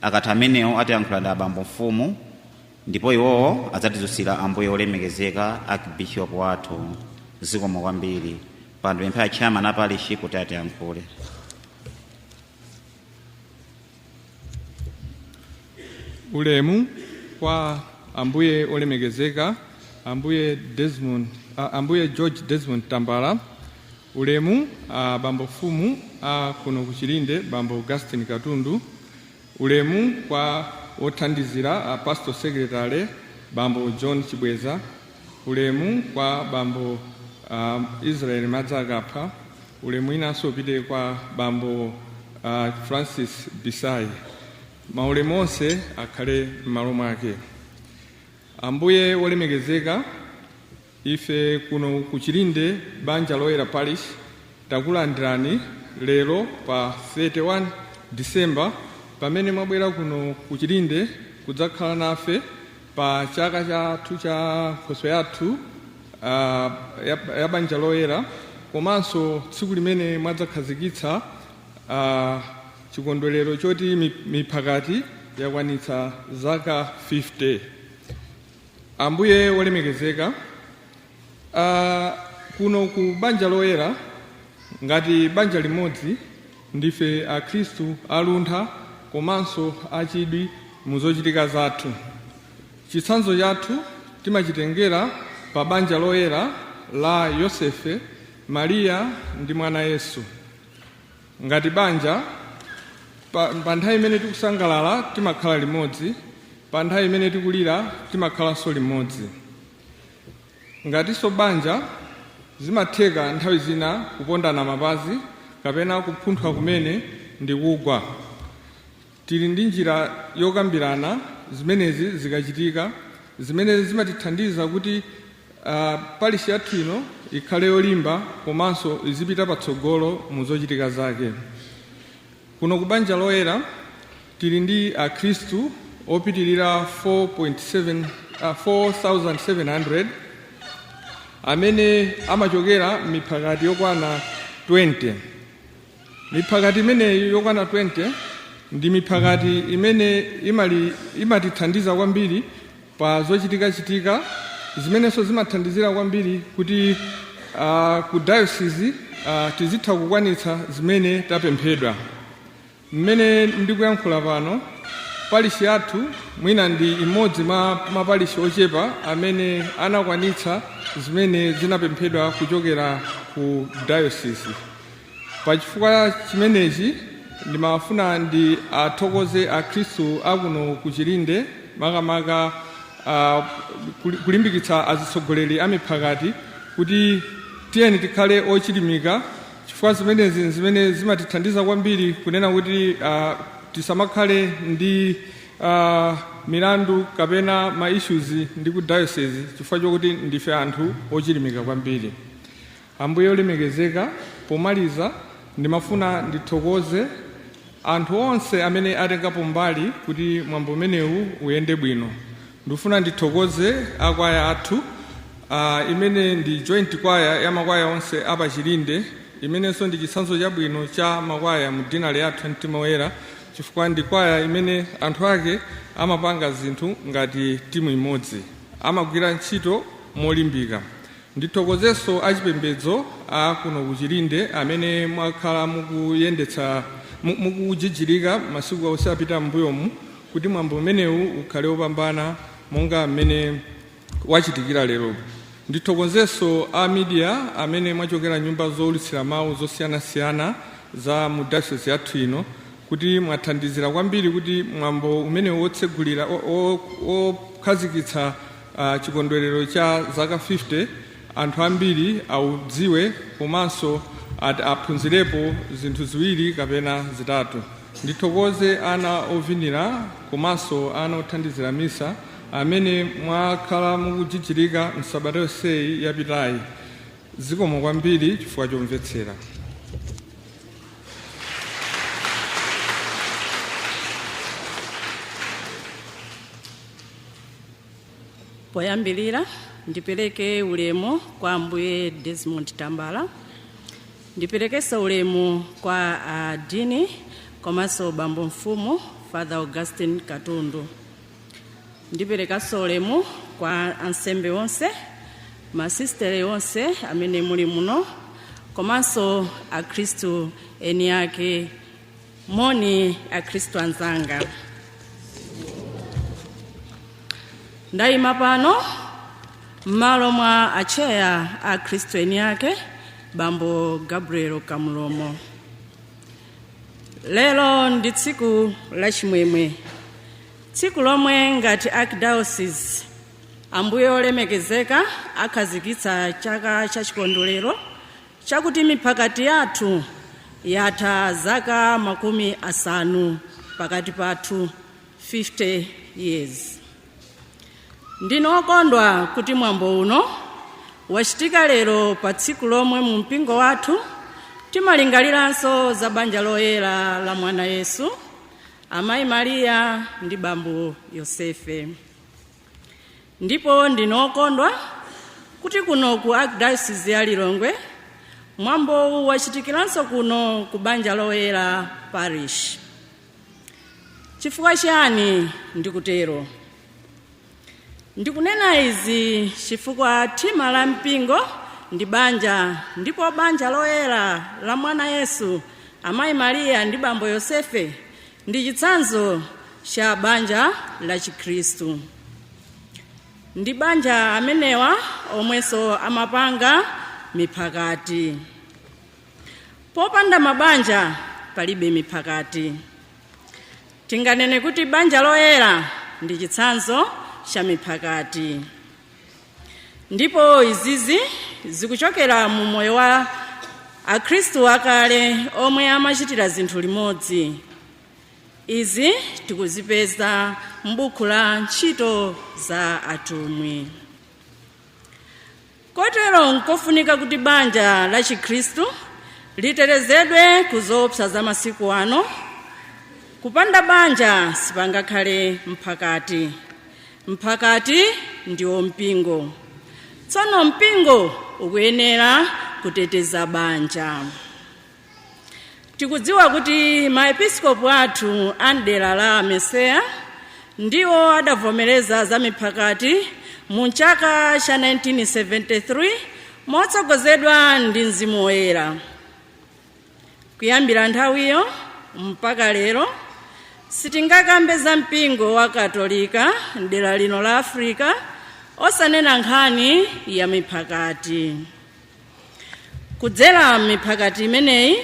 Akatha amenewo atiyankhula ndi abambo mfumu, ndipo iwowo adzatidzutsira ambuye olemekezeka archbishop wathu. Zikomo kwambiri. Pano ndipempha chairman a parish kuti atiyankhule. Ulemu kwa ambuye olemekezeka Ambuye Desmond, Ambuye George Desmond Tambala. Ulemu bambo mfumu kuno kuchilinde, bambo Augustin Katundu. Ulemu kwa othandizira, pastor secretary bambo John Chibweza. Ulemu kwa bambo Israel Madzakapha. Ulemu inanso upite kwa bambo Francis Bisai. Maulemu onse akhale m'malo mwake. Ambuye wolemekezeka, ife kuno kuchilinde Banja Loyera Parish takulandirani lero pa 31 Disemba pamene mwabwera kuno kuchilinde kudzakhala nafe pa chaka chathu cha nkhoswe yathu ya Banja Loyera, komanso tsiku limene mwadzakhazikitsa chikondwerero choti miphakati yakwanitsa zaka 50. Ambuye wolemekezeka, kuno ku Banja Loyera ngati banja limodzi ndife akhristu aluntha komanso achidwi mu zochitika zathu. Chitsanzo chathu timachitengera pa Banja Loyera la Yosefe, Mariya ndi mwana Yesu. Ngati banja, pa nthawi imene tikusangalala timakhala limodzi, pa nthawi imene tikulira timakhalanso limodzi. Ngatinso banja zimatheka nthawi zina kupondana mapazi kapena kupunthwa kumene ndi kugwa, tili ndi njira yokambirana zimenezi zikachitika, zimene zimatithandiza kuti parish yathu ino ikhale yolimba komanso izipita patsogolo mu zochitika zake. Kuno ku Banja Loyera tili ndi akhristu opitirira 4.7, 4700 amene amachokera miphakati yokwana 20. Miphakati imeneyi yokwana 20 ndi miphakati imene imatithandiza kwambiri pa zochitikachitika, zimenenso zimathandizira kwambiri kuti ku diocese tizitha kukwanitsa zimene tapemphedwa. Mmene ndikuyankhula pano, parish yathu mwina ndi imodzi mwa maparish ochepa amene anakwanitsa zimene zinapemphedwa kuchokera ku diocese. Pachifukwa chimenechi ndimafuna ndi athokoze akhristu akuno ku Chilinde, makamaka kulimbikitsa azitsogoleri a miphakati kuti tiyeni tikhale ochilimika, chifukwa zimenezi zimene zimatithandiza kwambiri kunena kuti tisamakhale ndi milandu kapena ma issues ndi ku diocese, chifukwa chokuti ndife anthu ochilimika kwambiri. Ambuye olemekezeka, pomaliza ndimafuna ndithokoze anthu onse amene atengapo mbali kuti mwambo umenewu uyende bwino. Ndifuna ndithokoze akwaya athu, imene ndi joint choir ya makwaya onse apachilinde, imenenso ndi chitsanzo chabwino cha makwaya mu deanery yathu Mtima Woyera, chifukwa ndi kwaya imene anthu ake amapanga zinthu ngati timu imodzi, amagwira ntchito molimbika. Ndithokozenso achipembedzo a kuno kuchilinde amene mwakhala mukuyendetsa, mukujijirika masiku onse apita m'mbuyomu kuti mwambo umenewu ukhale wopambana monga mmene wachitikira lero. Ndithokozenso a media amene mwachokera nyumba zowulutsira mawu zosiyanasiyana za mu diocese yathu ino kuti mwathandizira kwambiri kuti mwambo umenewu wotsegulira, wokhazikitsa chikondwerero cha zaka 50 anthu ambiri audziwe komanso aphunzirepo zinthu ziwiri kapena zitatu. Ndithokoze ana ovinira komanso ana othandizira misa amene mwakhala mukujijirika msabata yonseyi yapitayi. Zikomo kwambiri chifukwa chomvetsera. Poyambilira ndipereke ulemu kwa Ambuye Desmond Tambala, ndiperekenso ulemu kwa adini. Komanso bambo mfumu Father Augustine Katundu. Ndiperekanso ulemu kwa ansembe onse, masistere onse amene muli muno, komanso akhristu eni ake. Moni akhristu anzanga. Ndayima pano m'malo mwa acheya a akhristu eni ake, bambo Gabriel Kamulomo. Lero ndi tsiku lachimwemwe, tsiku lomwe ngati archdiocese ambuye olemekezeka akhazikitsa chaka cha chikondwerero chakuti miphakati yathu yatha zaka 50 pakati pathu, 50 years. Ndine okondwa kuti mwambo uno wachitika lero pa tsiku lomwe mu mpingo wathu timalingaliranso za banja loyera la mwana Yesu, amayi Mariya ndi bambo Yosefe. Ndipo ndine okondwa kuti kuno ku Archdiocese ya Lilongwe mwambowu wachitikiranso kuno ku Banja Loyera Parish. Chifukwa chiyani ndikutero? Ndikunena izi chifukwa thima la mpingo ndi banja, ndipo Banja Loyera la mwana Yesu, amayi Mariya ndi bambo Yosefe ndi chitsanzo cha banja la Chikhristu. Ndi banja amenewa omwenso amapanga miphakati. Popanda mabanja palibe miphakati. Tinganene kuti Banja Loyera ndi chitsanzo cha miphakati, ndipo izizi zikuchokera mu moyo wa akhristu akale omwe amachitira zinthu limodzi. Izi tikuzipeza m'buku la Ntchito za Atumwi. Kotero nkofunika kuti banja la Chikhristu literezedwe ku zoopsa za masiku ano. Kupanda banja sipangakhale mphakati. Mphakati ndiwo mpingo. Tsono mpingo ukuyenera kuteteza banja. Tikudziwa kuti maepiskopu athu a mdera la Meseya ndiwo adavomereza za miphakati mu chaka cha 1973 motsogozedwa ndi Mzimu Woyera. Kuyambira nthawiyo mpaka lero sitingakambe za mpingo wa Katolika mdera lino la Africa osanena nkhani ya miphakati. Kudzera miphakati imeneyi,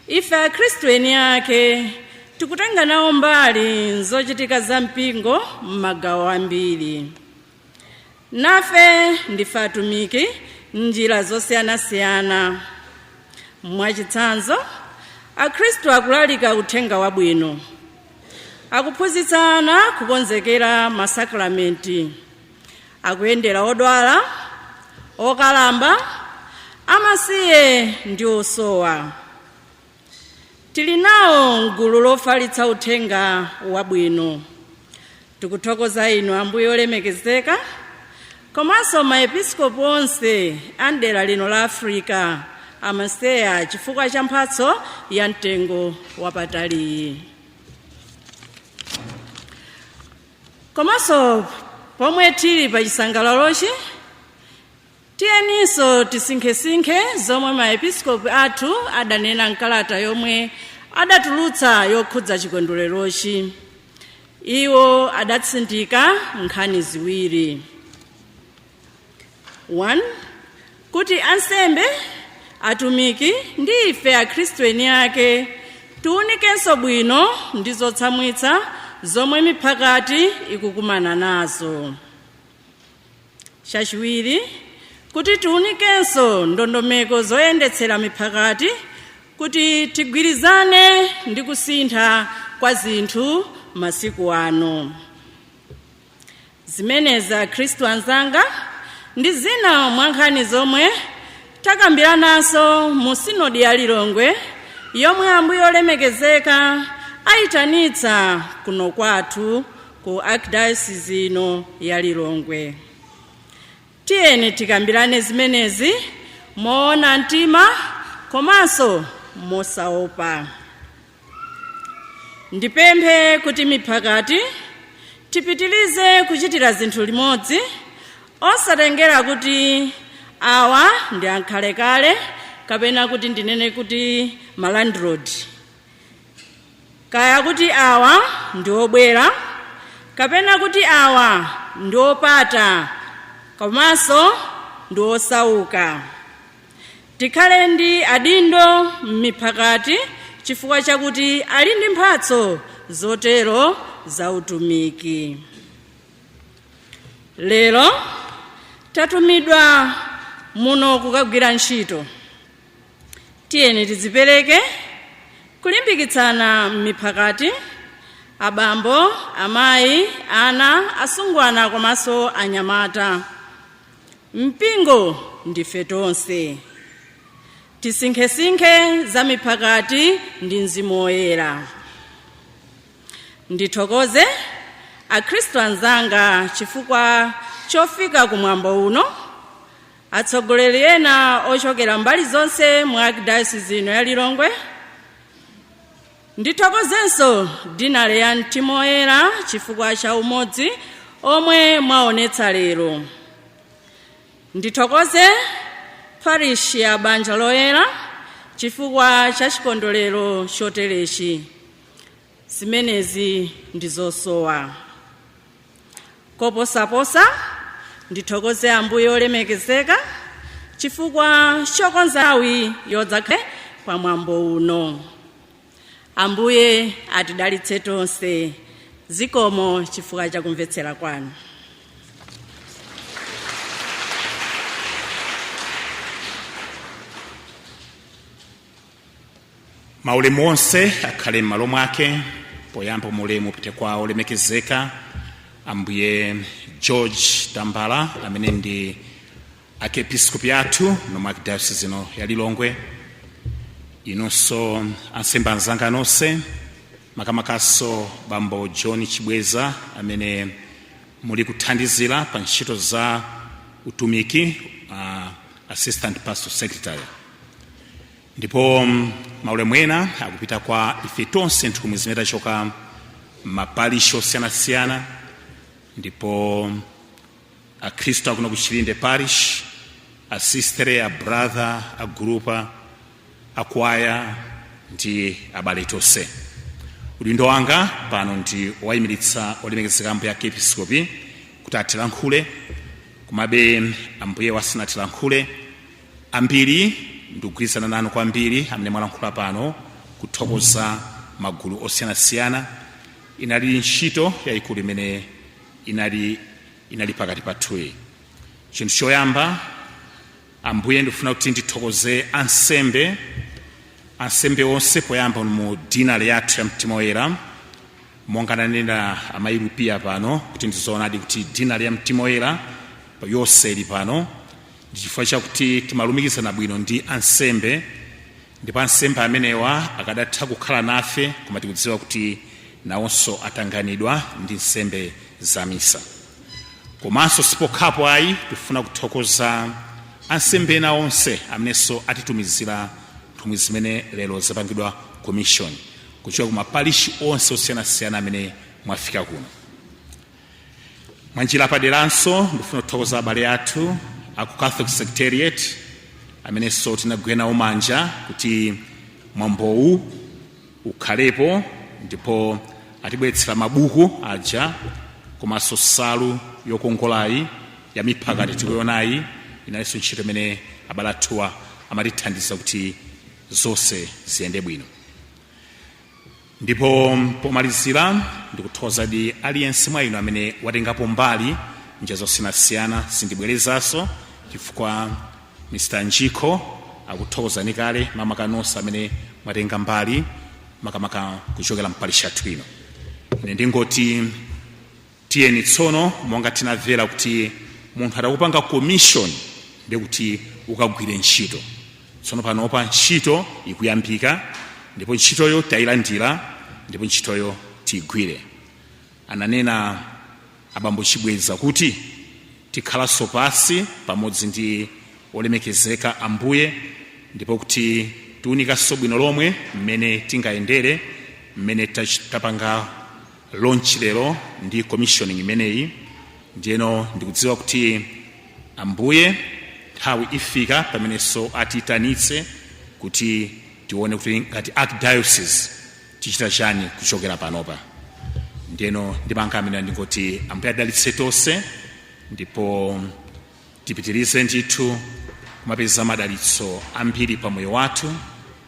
ife akhristu eni ake tikutenga nawo mbali nzochitika za mpingo m'magawo ambiri. Nafe ndife atumiki m'njira zosiyanasiyana. Mwachitsanzo, akhristu akulalika uthenga wabwino, akuphunzitsana kukonzekera masakramenti, akuyendera odwala, okalamba, amasiye ndi osowa. Tili nawo gulu lofalitsa uthenga wabwino. Tikuthokoza inu ambuye olemekezeka komanso maepiskopi onse a mdera lino la Africa amaseya chifukwa cha mphatso ya mtengo wapataliyi. Komanso pomwe tili pa chisangalalochi, tiyeninso tisinkhesinkhe zomwe maepiskopi athu adanena mkalata yomwe adatulutsa yokhudza chikondwererochi. Iwo adatsindika nkhani ziwiri. 1, kuti ansembe, atumiki ndi ife akhristu eni ake tiwunikenso bwino ndi zotsamwitsa zomwe miphakati ikukumana nazo. Chachiwiri, kuti tiwunikenso ndondomeko zoyendetsera miphakati kuti tigwirizane ndi kusintha kwa zinthu masiku ano. Zimenezi akhristu anzanga ndi zina mwa nkhani zomwe takambirananso mu sinodi ya Lilongwe yomwe ambuye olemekezeka ayitanitsa kuno kwathu ku Archdiocese ino ya Lilongwe. Tiyeni tikambirane zimenezi moona mtima komanso mosaopa. Ndipemphe kuti miphakati tipitilize kuchitira zinthu limodzi, osatengera kuti awa ndi ankhalekale kapena kuti ndinene kuti malandroad, kaya kuti awa ndi obwera kapena kuti awa ndi opata komanso ndi osauka. Tikhale ndi adindo m'miphakati chifukwa chakuti ali ndi mphatso zotero za utumiki. Lero tatumidwa muno kukagwira ntchito. Tiyeni tidzipereke kulimbikitsana m'miphakati, abambo, amayi, ana, asungwana komanso anyamata. Mpingo ndife tonse. Tisinkhesinkhe za miphakati ndi Mzimu Woyera. Ndithokoze akhristu anzanga chifukwa chofika kumwambo uno, atsogoleri ena ochokera mbali zonse mu Archdiocese ino ya Lilongwe. Ndithokozenso dinale ya Mtima Woyera chifukwa cha umodzi omwe mwaonetsa lero. Ndithokoze parish ya Banja Loyera chifukwa cha chikondwerero choterechi. Zimenezi ndi zosowa koposaposa. Ndithokoze Ambuye olemekezeka chifukwa chokonza nthawi yodzakhala pamwambo uno. Ambuye atidalitse tonse. Zikomo chifukwa chakumvetsera kwanu. Maulemu onse akhale m'malo mwake. Poyamba ulemu upite kwa olemekezeka Ambuye George Tambala, amene ndi archiepiscopi athu nomwe Archdiocese ino ya Lilongwe. Inunso ansembe anzanga nonse, makamakaso Bambo John Chibweza, amene muli kuthandizira pa ntchito za utumiki, assistant pastor secretary. Ndipo maulemu ena akupita kwa ife tonse nthumwi zimene tachoka maparishi osiyanasiyana, ndipo akhristu akuno ku Chilinde Parish, asistere, a brother, a gurupa, akwaya ndi abale tonse. Udindo wanga pano ndi wayimiritsa olemekezeka Ambuye Archiepiscopi kuti atilankhule. Komabe Ambuye wasanatilankhule, ambiri ndikugwirizana nanu kwambiri amene mwalankhula pano kuthokoza magulu osiyanasiyana. Inali ntchito yayikulu imene inali pakati pathuyi. Chinthu choyamba, Ambuye, ndikufuna kuti ndithokoze ansembe onse, poyamba mu dinale yathu ya Mtima Woyera. Monga ananena amayi Lupiya pano kuti ndizoonadi kuti dinale ya Mtima Woyera yonse ili pano ndi chifukwa chakuti timalumikizana bwino ndi ansembe, ndipo ansembe amenewa akadatha kukhala nafe, koma tikudziwa kuti nawonso atanganidwa ndi nsembe za misa. Komanso sipokhapo ayi, tifuna kuthokoza ansembe ena onse amenenso atitumizira nthumwi zimene lero zapangidwa commission kuchoka ku maparishi onse osiyanasiyana amene mwafika kuno. Mwanjira paderanso ndifuna kuthokoza abale athu aku Catholic Secretariat amenenso tinagwira nawo manja kuti mwambowu ukhalepo, ndipo atibweretsera mabuku aja komanso nsalu yokongolayi ya miphakati tikuyonayi. Inalinso ntchito imene abale athuwa amatithandiza kuti zonse ziyende bwino. Ndipo pomalizira ndikuthokozadi aliyense mwa inu amene watengapo mbali njira zosiyanasiyana. Sindibwerezanso chifukwa Mr Njikho akuthokozani kale, makamaka nonse amene mwatenga mbali, makamaka kuchokera mparishi yathu ino. Ine ndingoti tiyeni tsono, monga tinamvera kuti munthu atakupanga commission ndikuti ukagwire ntchito. Tsono panopa ntchito ikuyambika, ndipo ntchitoyo tayilandira, ndipo ntchitoyo tiyigwire. Ananena abambo Chibweza kuti tikhalanso pasi pamodzi ndi olemekezeka Ambuye, ndipo kuti tiwunikanso bwino lomwe mmene tingayendere. Mmene tapanga launch lero ndi commissioning imeneyi, ndiyeno ndikudziwa kuti Ambuye nthawi ifika pamenenso atiyitanitse kuti tione kuti ngati archdiocese tichita chani kuchokera panopa. Ndiyeno ndimanga amene ndingoti Ambuye adalitse tonse, ndipo tipitirize ndithu kumapeza madalitso ambiri pa moyo wathu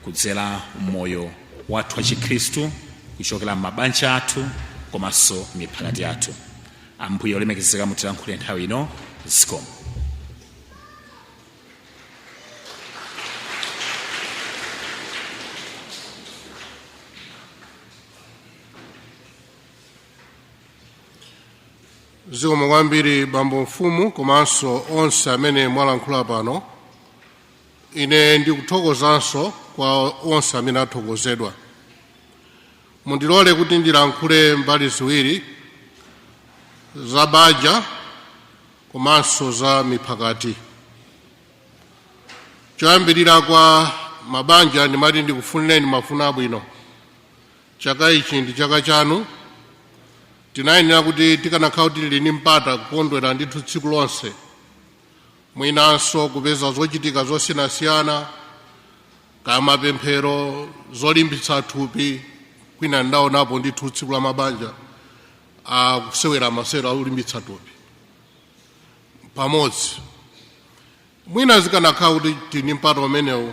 kudzera moyo wathu wa Chikhristu, kuchokera m'mabanja athu komanso miphakati yathu. Ambuye olemekezeka, mutilankhule nthawi ino. Zikomo. Zikomo kwambiri, bambo mfumu, komanso onse amene mwalankhula pano. Ine ndikuthokozanso kwa onse amene athokozedwa. Mundilole kuti ndilankhule mbali ziwiri, za banja komanso za miphakati. Choyambirira, kwa mabanja, ndimati ndikufunireni mafuno abwino. Chaka ichi ndi chaka chanu. Tinayenera kuti tikanakhala kuti tili ndi mpata kukondwera ndithu tsiku lonse, mwinanso kupeza zochitika zosiyanasiyana, kaya mapemphero, zolimbitsa thupi. Kwina ndaonapo ndithu tsiku la mabanja akusewera masewero olimbitsa thupi pamodzi. Mwina zikanakhala kuti tili ndi mpata umenewu,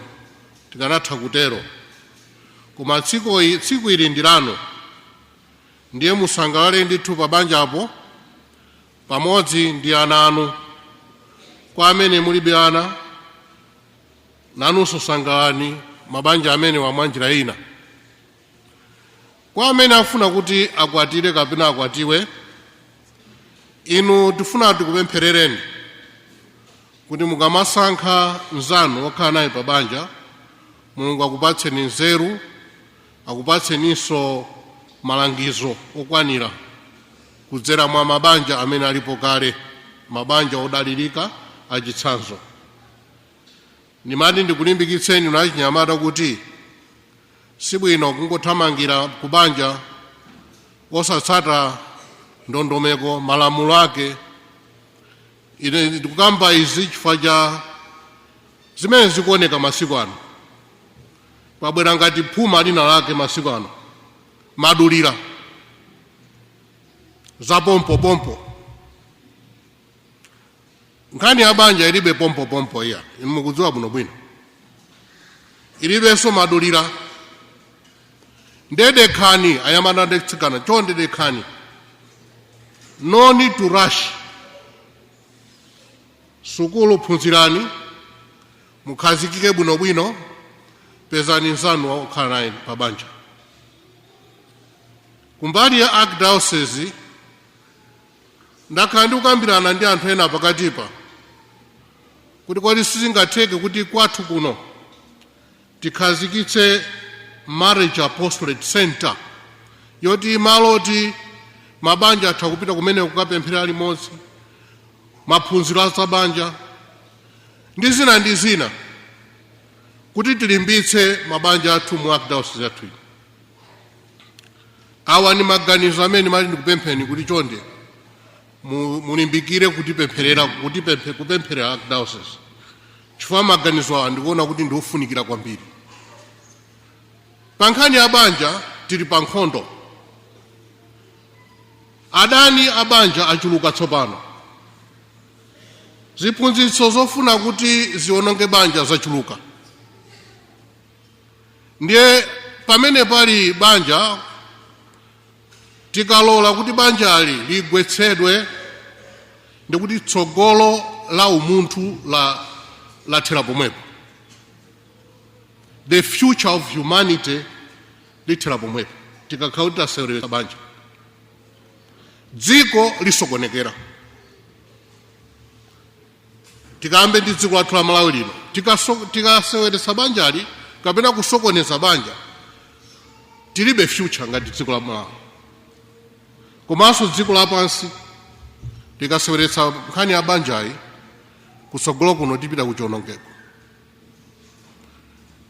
tikanatha kutero, koma tsiku ili ndi lanu. Ndiye musangalale ndithu pa banjapo pamodzi ndi ana anu. Kwa amene mulibe ana, nanunso sangalalani mabanja amene mwanjira ina. Kwa amene afuna kuti akwatire kapena akwatiwe, inu tifuna tikupempherereni kuti mukamasankha mnzanu wokhala naye pa banja, Mulungu akupatseni nzeru, akupatseninso malangizo okwanira kudzera mwa mabanja amene alipo kale, mabanja odalirika achitsanzo. Ndimati ndikulimbikitseni inu achinyamata kuti sibwino kungothamangira kubanja osatsata ndondomeko, malamulo ake. Ine ndikukamba izi chifukwa cha zimene zikuoneka masiku ano. Pabwera ngati phuma lina lake masiku ano, madulira za pompopompo. Nkhani ya banja ilibe pompopompo iya, inu mukudziwa bwinobwino. Ilibenso madulira. Ndedekhani, anyamata ndi atsikana, chonde dekhani. No need to rush. Sukulu phunzirani, mukhazikike bwinobwino, pezani nzanu wokhala naye pa banja. Kumbali ya archdiocese, ndakhala ndikukambirana ndi anthu ena pakatipa kuti kodi sizingatheke kuti kwathu kuno tikhazikitse marriage apostolate center, yoti malo oti mabanja atha kupita kumene kukapemphera limodzi, maphunziro a zabanja ndi zina ndi zina, kuti tilimbitse mabanja athu mu archdiocese yathu ino. Awa ndi maganizo amene mali ndikupempheni kuti chonde mulimbikire kutipempherera, kupempherera archdiocese, chifukwa maganizo awa ndikuona kuti ndi ofunikira kwambiri. Pa nkhani ya banja, tili pa nkhondo. Adani a banja achuluka tsopano. Ziphunzitso zofuna kuti ziononge banja zachuluka. Ndiye pamene pali banja, tikalola kuti banjali ligwetsedwe, ndikuti tsogolo la umunthu lathera pomwepo. The future of humanity lithera pomwepo tikakhala kuti taseweretsa banja. Dziko lisokonekera. Tikambe ndi dziko lathu la Malawi lino, tikaseweretsa banjali kapena kusokoneza banja, tilibe future ngati dziko la Malawi komanso dziko lapansi. Tikaseweretsa nkhani ya banjayi, kutsogolo kuno tipita kuchiwonongeko.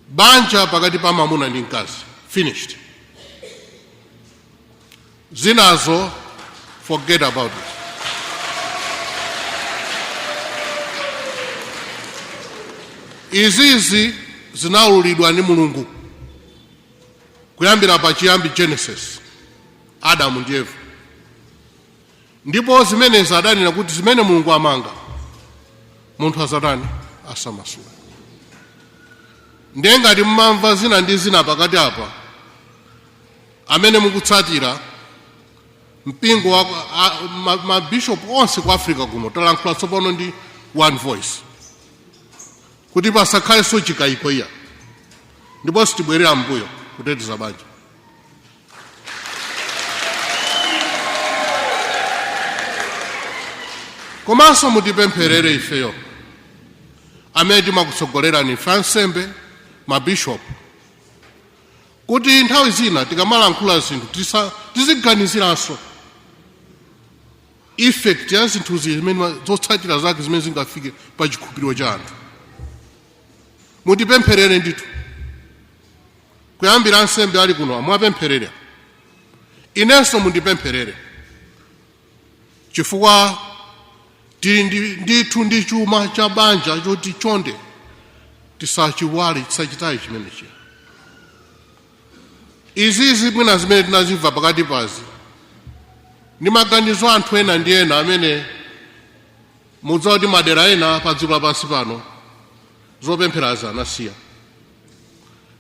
Banja pakati pa mamuna ndi mkazi, finished. Zinazo, forget about it. Izizi zinaululidwa ndi Mulungu kuyambira pachiyambi, Genesis, Adamu ndi Eva. Ndipo zimenezi adanena kuti zimene Mulungu amanga, munthu azatani? Asamasule. Ndiye ngati mumamva zina ndi zina pakati apa, amene mukutsatira mpingo wa mabishopu onse ku Africa kuno, talankhula tsopano ndi one voice kuti pasakhalenso chikayiko iya, ndipo sitibwerera mbuyo kuteteza banja. Komanso mutipempherere ifeyo amene timakutsogolerani, ife ansembe, mabishopu, kuti nthawi zina tikamalankhula zinthu tiziganiziranso effect ya zinthuzi, zimene zotsatira zake zimene zingafike pa chikhulupiriro cha anthu. Mutipempherere ndithu, kuyambira ansembe ali kuno mwapempherere, inenso mundipempherere, chifukwa tili ndithu ndi chuma cha banja choti chonde tisachiwale, tisachitaye chimenechi. Izizi mwina zimene tinazimva pakati pazi ndi maganizo anthu ena ndi ena amene mudziwa kuti madera ena pa dziko lapansi pano zopempherazi anasiya.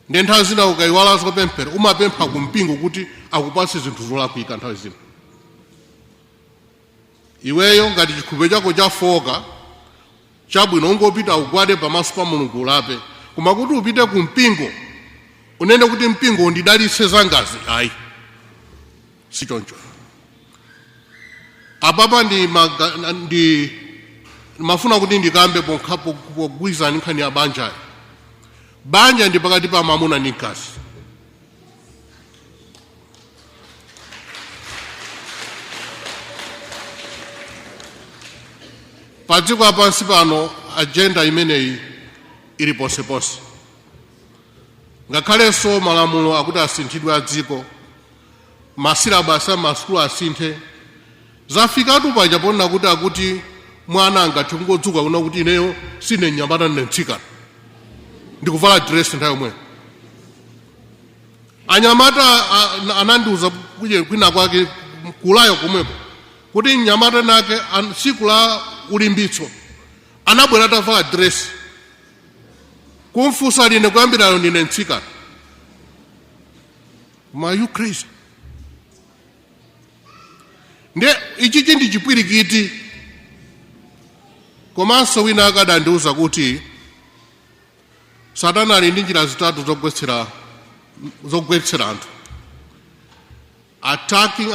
Ndi nthawi zina ukayiwala zopemphera, umapempha kumpingo kuti akupatse zinthu zolakwika. Nthawi zina iweyo ngati chikhulupiriro chako chafoka, chabwino ungopita ugwade pamaso pa Mulungu, ulape. Koma kuti upite ku mpingo unene kuti mpingo undidalitse zangazi, ayi, si choncho. Apapa ndi mafuna kuti ndikambe pogwirizana nkhani ya banjayi. Banja ndi pakati pa mwamuna ndi mkazi. Pa dziko lapansi pano agenda imeneyi ili ponseponse, ngakhalenso malamulo akuti asinthidwe a dziko, ma syllabus a masukulu asinthe. Zafikatu paja ponena kuti akuti mwana angathe kungodzuka kuna kuti ineyo sine mnyamata, ndine mtsikana, ndikuvala dress nthawi yomweyo. Anyamata anandiuza kuye kwina kwake kulayo komweko kuti mnyamata nake tsiku la ulimbitso anabwera atavala dress, kumfunsa line kuyambirayo ndine mtsikana. Ma, you crazy? Ndiye ichichi ndi chipwirikiti. Komanso wina akadandiuza kuti Satana ali ndi njira zitatu zogwetsera anthu. Attacking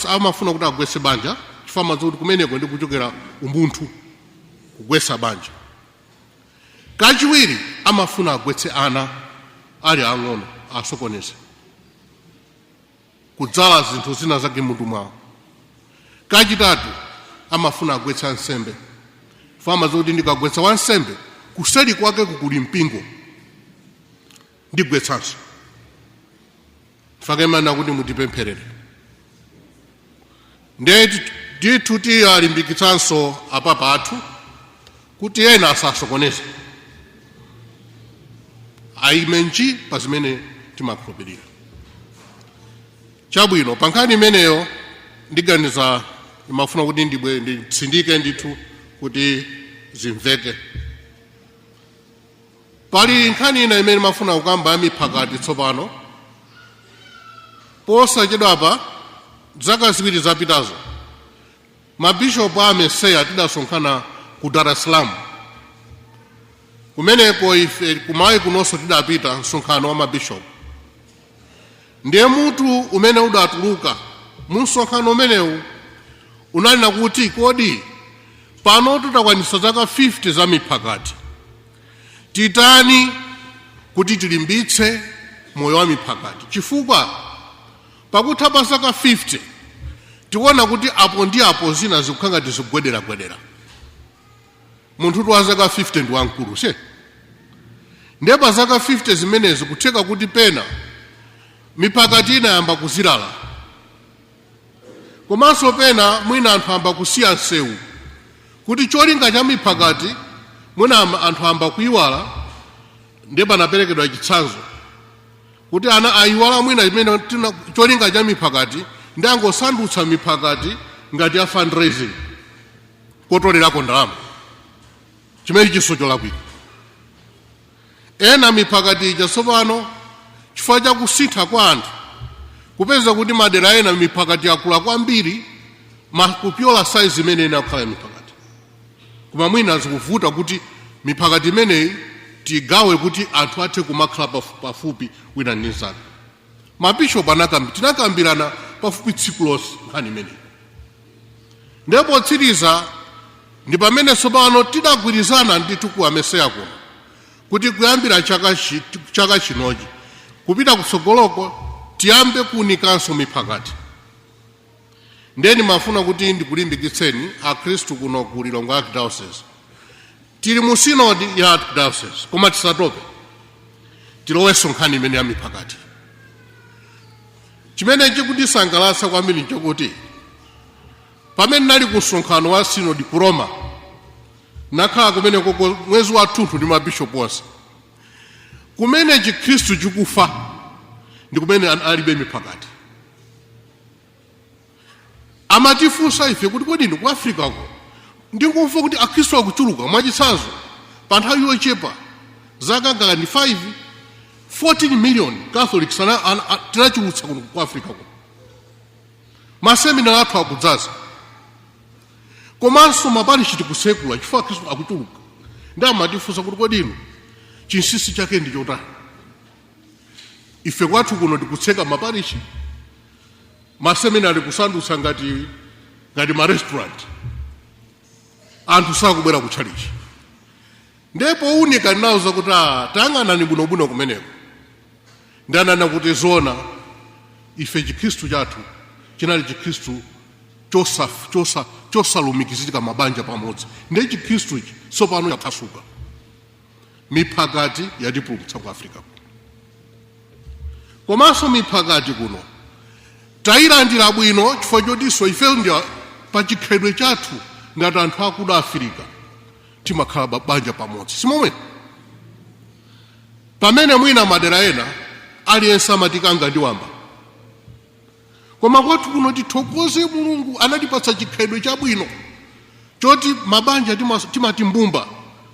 amafuna kuti agwetse banja, chifukwa amadziwa kuti kumeneko ndi kuchokera umunthu, kugwetsa banja. Kachiwiri, amafuna agwetse ana ali ang'ono, asokoneze kudzala zinthu zina zake mutu mwawo. Kachitatu, amafuna agwetse ansembe, chifukwa amadziwa kuti ndikagwetsa wansembe, kuseri kwake kukuli mpingo, ndigwetsanso. Fakemana kuti mutipempherere. Ndiye ndithu tiyalimbikitsanso apapa athu kuti ena asasokoneze, aime nji pa zimene timakhulupirira. Chabwino, pa nkhani imeneyo ndiganiza ndimafuna kuti nditsindike ndithu kuti zimveke. Pali nkhani ina imene mafuna kukamba ya miphakati. Tsopano posachedwapa, zaka 2 zapitazo, mabishopu a AMECEA tidasonkhana ku Dar es Salaam. Kumeneko ife kumayi kunonso tidapita msonkhano wa mabishopu. Ndiye mutu umene udatuluka mu msonkhano umenewu unanena kuti kodi pano titakwanitsa zaka 50 za miphakati, titani kuti tilimbitse moyo wa miphakati? Chifukwa pakutha pa zaka 50 tikuona kuti apo ndi apo zina zikukhala ngati zikugwederagwedera. Munthu wa zaka 50 ndi wamkulu se. Ndiye pa zaka 50 zimenezi kutheka kuti pena miphakati inayamba kuzilala. Komanso pena mwina anthu amba kusiya nsewu kuti cholinga cha miphakati mwina anthu amba kuyiwala. Ndiye panaperekedwa chitsanzo kuti ana ayiwala mwina chimene cholinga cha miphakati, ndi angosandutsa miphakati ngati ya fundraising, kotolerako ndalama, chimene chiso cholakwika. Ena miphakati ija tsopano, chifukwa cha kusintha kwa anthu, kupeza kuti madera ena miphakati yakula kwambiri, kupyola size imene ina kukhala miphakati. Koma mwina zikuvuta kuti miphakati imeneyi tigawe kuti anthu athe kumakhala pafupi wina ndi mnzake. Mabishopu tinakambirana pafupi tsiku lonse nkhani imeneyi. Ndipo potsiriza ndi pamene tsopano tidagwirizana ndithu ku AMECEA kuno kuti kuyambira chaka chinochi kupita kutsogoloko tiyambe kuunikanso miphakati. Ndeni mafuna kuti ndikulimbikitseni akhristu kuno ku Lilongwe Archdiocese. Tili mu sinodi ya Archdiocese, koma tisatope, tilowenso nkhani imene ya miphakati. Chimene chikutisangalatsa kwambiri nchokuti pamene nali ku msonkhano wa sinodi ku Roma, nakhala kumene koko mwezi wathunthu ndi mabishopu onse, kumene chikhristu chikufa ndi kumene alibe miphakati. Amatifunsa ife kuti kodi ndi ku Afrikako ndingomva kuti akhristu akuchuluka? Mwachitsanzo, pa nthawi yochepa, zaka ngati ndi 5, 14 million Catholics tinachulutsa kuno ku Africa kuno. Maseminari athu akudzaza, komanso maparishi tikutsekula chifukwa akhristu akuchuluka. Ndi amatifunsa kuti kodi inu chinsinsi chake ndi chotani? Ife kwathu kuno tikutseka maparishi, maseminari kusandutsa ngati ma restaurant, anthu sakubwera kutchalichi. Ndipo unika ndinawuza kuti tayang'anani bwinobwino kumeneko. Ndanena kuti zona, ife chikhristu chathu chinali chikhristu chosalumikizika mabanja pamodzi. Ndiye chikhristu ichi tsopano chaphwasuka. Miphakati yatipulumutsa ku Africa kuno. Komanso miphakati kuno tayilandira bwino chifukwa chotinso ife ndi pa chikhalidwe chathu ngati anthu akuda Afirika timakhala banja pamodzi, simomwe pamene mwina madera ena aliyense amatikanga ndi wamba. Koma kwathu kuno, tithokoze Mulungu, anatipatsa chikhalidwe chabwino choti mabanja timati mbumba,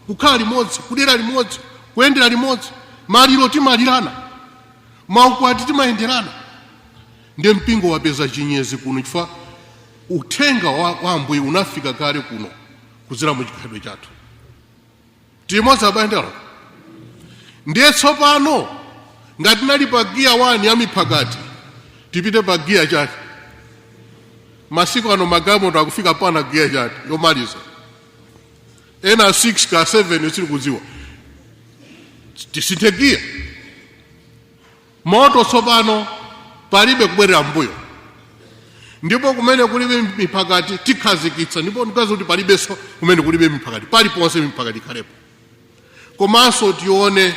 kukhala limodzi, kudera limodzi, kuyendera limodzi, maliro timalirana, maukwati timayenderana. Ndiye mpingo wapeza chinyezi kuno chifukwa uthenga wa Ambuye unafika kale kuno kudzera mu chikhalidwe chathu. Timodzi abayendero. Ndiye tsopano ngati nali pa giya 1 ya miphakati, tipite pa giya chati. Masiku ano magalimoto akufika pana giya chati yomaliza, ena 6 ka 7, sili kudziwa. Tisinthe giya moto tsopano, palibe kubwerera mbuyo. Ndipo kumene kulibe miphakati tikhazikitsa, ndipo ndikazi kuti palibenso kumene kulibe miphakati, paliponse miphakati ikhalepo. Komanso tione,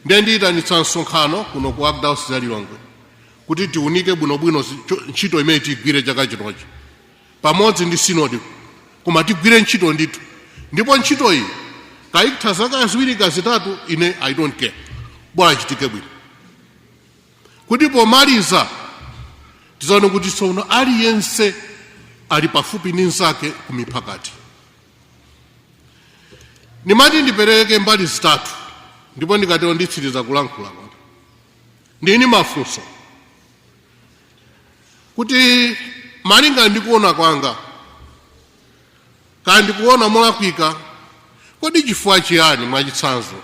ndiye ndiyitanitsa msonkhano kuno ku Archdiocese ya Lilongwe kuti tiunike bwinobwino ntchito imene tigwire chaka chinochi pamodzi ndi sinodi. Koma tigwire ntchito ndithu, ndipo ntchito iyi kayitha zaka 2 ka 3, ine I don't care, bola chitike bwino, kuti pomaliza tizaone kuti tsono aliyense ali pafupi ndi nzake ku miphakati. Ndimati ndipereke mbali zitatu, ndipo ndikatero nditsiriza kulankhula kwanga. Ndini mafunso kuti malinga ndikuona kwanga, kaya ndikuona molakwika, kodi chifukwa chiyani, mwachitsanzo,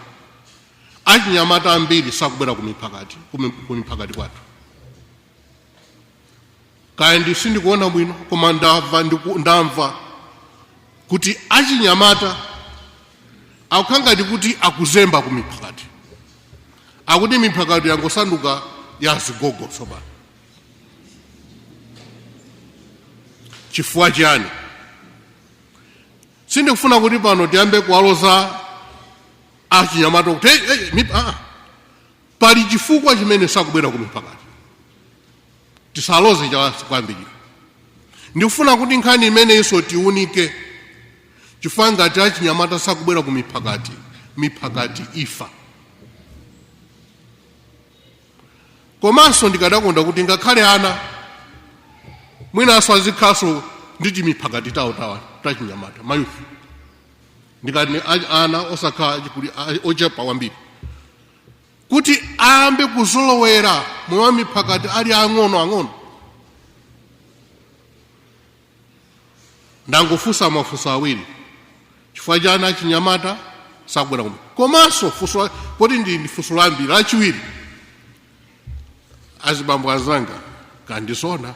achinyamata ambiri sakubwera ku miphakati kwathu? Kaya ndi sindikuona bwino, koma ndamva kuti achinyamata akukhala ngati kuti akuzemba ku miphakati, akuti miphakati yangosanduka ya zigogo tsopano. Chifukwa chiyani? Sindikufuna kuti pano tiyambe kuwaloza achinyamata kuti hey, hey, pali chifukwa chimene sakubwera ku miphakati. Tisaloze chala kwambiri. Ndikufuna kuti nkhani imeneyinso tiunike, chifukwa ngati achinyamata sakubwera ku miphakati, miphakati ifa. Komanso ndikadakonda kuti ngakhale ana mwinanso azikhalanso ndi timiphakati tawo tawa tachinyamata, ma youth. Ndikati ana osakhala achikuli, ochepa kwambiri, kuti ayambe kuzolowera moyo wa miphakati ali ang'ono ang'ono. Ndangofunsa mafunso awiri: chifukwa chani achinyamata sakubwera kuno? Komanso funso, poti ndi funso lambiri, lachiwiri, azibambo anzanga, kandizona,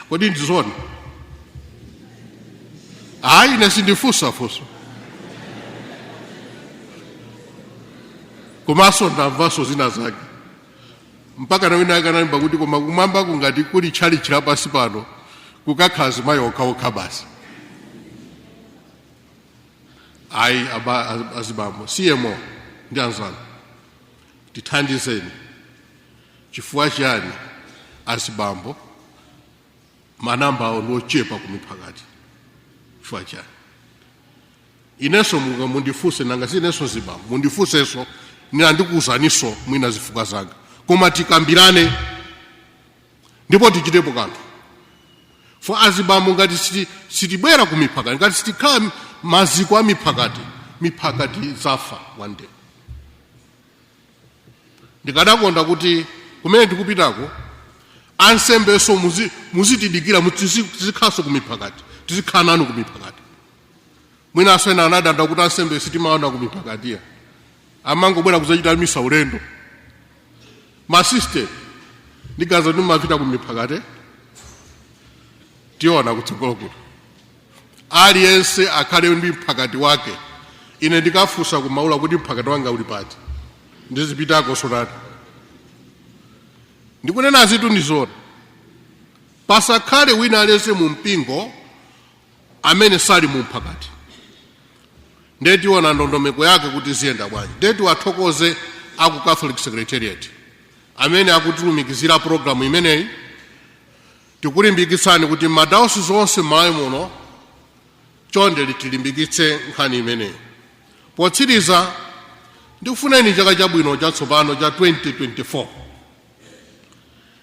kodi ndizona? Ayi, ine sindifunsa funso. Komanso ndamvanso zina zake, mpaka na wina akanayimba kuti koma kumwamba kungati kuli tchalitchi lapansi pano, kukakhala azimayi okhaokha basi. Ayi, azibambo, CMO ndi anzanu, tithandizeni. Chifukwa chiyani azibambo manamba awo ndi ochepa kumiphakati? Chifukwa chiyani? Inenso munga mundifunse, nanga si inenso zibambo? Mundifunsenso, nina ndikuwuzaninso mwina zifukwa zanga, koma tikambirane ndipo tichitepo kanthu. For azibambo ngati sitibwera ku miphakati, ngati sitikhala maziko a miphakati, miphakati zafa one day. Ndikadakonda kuti kumene tikupitako ansembenso muzitidikira, tizikhalanso ku miphakati, tizikhala nanu ku miphakati. Mwinanso ena anadanda kuti ansembe sitimaona ku miphakatiya, amangobwera kudzachita misa ulendo. Masiste, ndigaza kuti mumapita ku miphakati, tiona kutsogolo kuti aliyense akhale ndi mphakati wake. Ine ndikafunsa kumaula kuti mphakati wanga uli pati, ndizipitako sonati. Ndikunena zitu ndizona, pasakhale wina aliyense mu mpingo amene sali mu mphakati. Ndiye tiona ndondomeko yake kuti ziyenda bwanji. Ndiye tiwathokoze aku Catholic Secretariat amene akutilumikizira programu imeneyi. Tikulimbikitsani kuti madayosisi onse m'Malawi muno, chonde tilimbikitse nkhani imeneyi. Potsiriza, ndikufuneni chaka chabwino chatsopano cha 2024.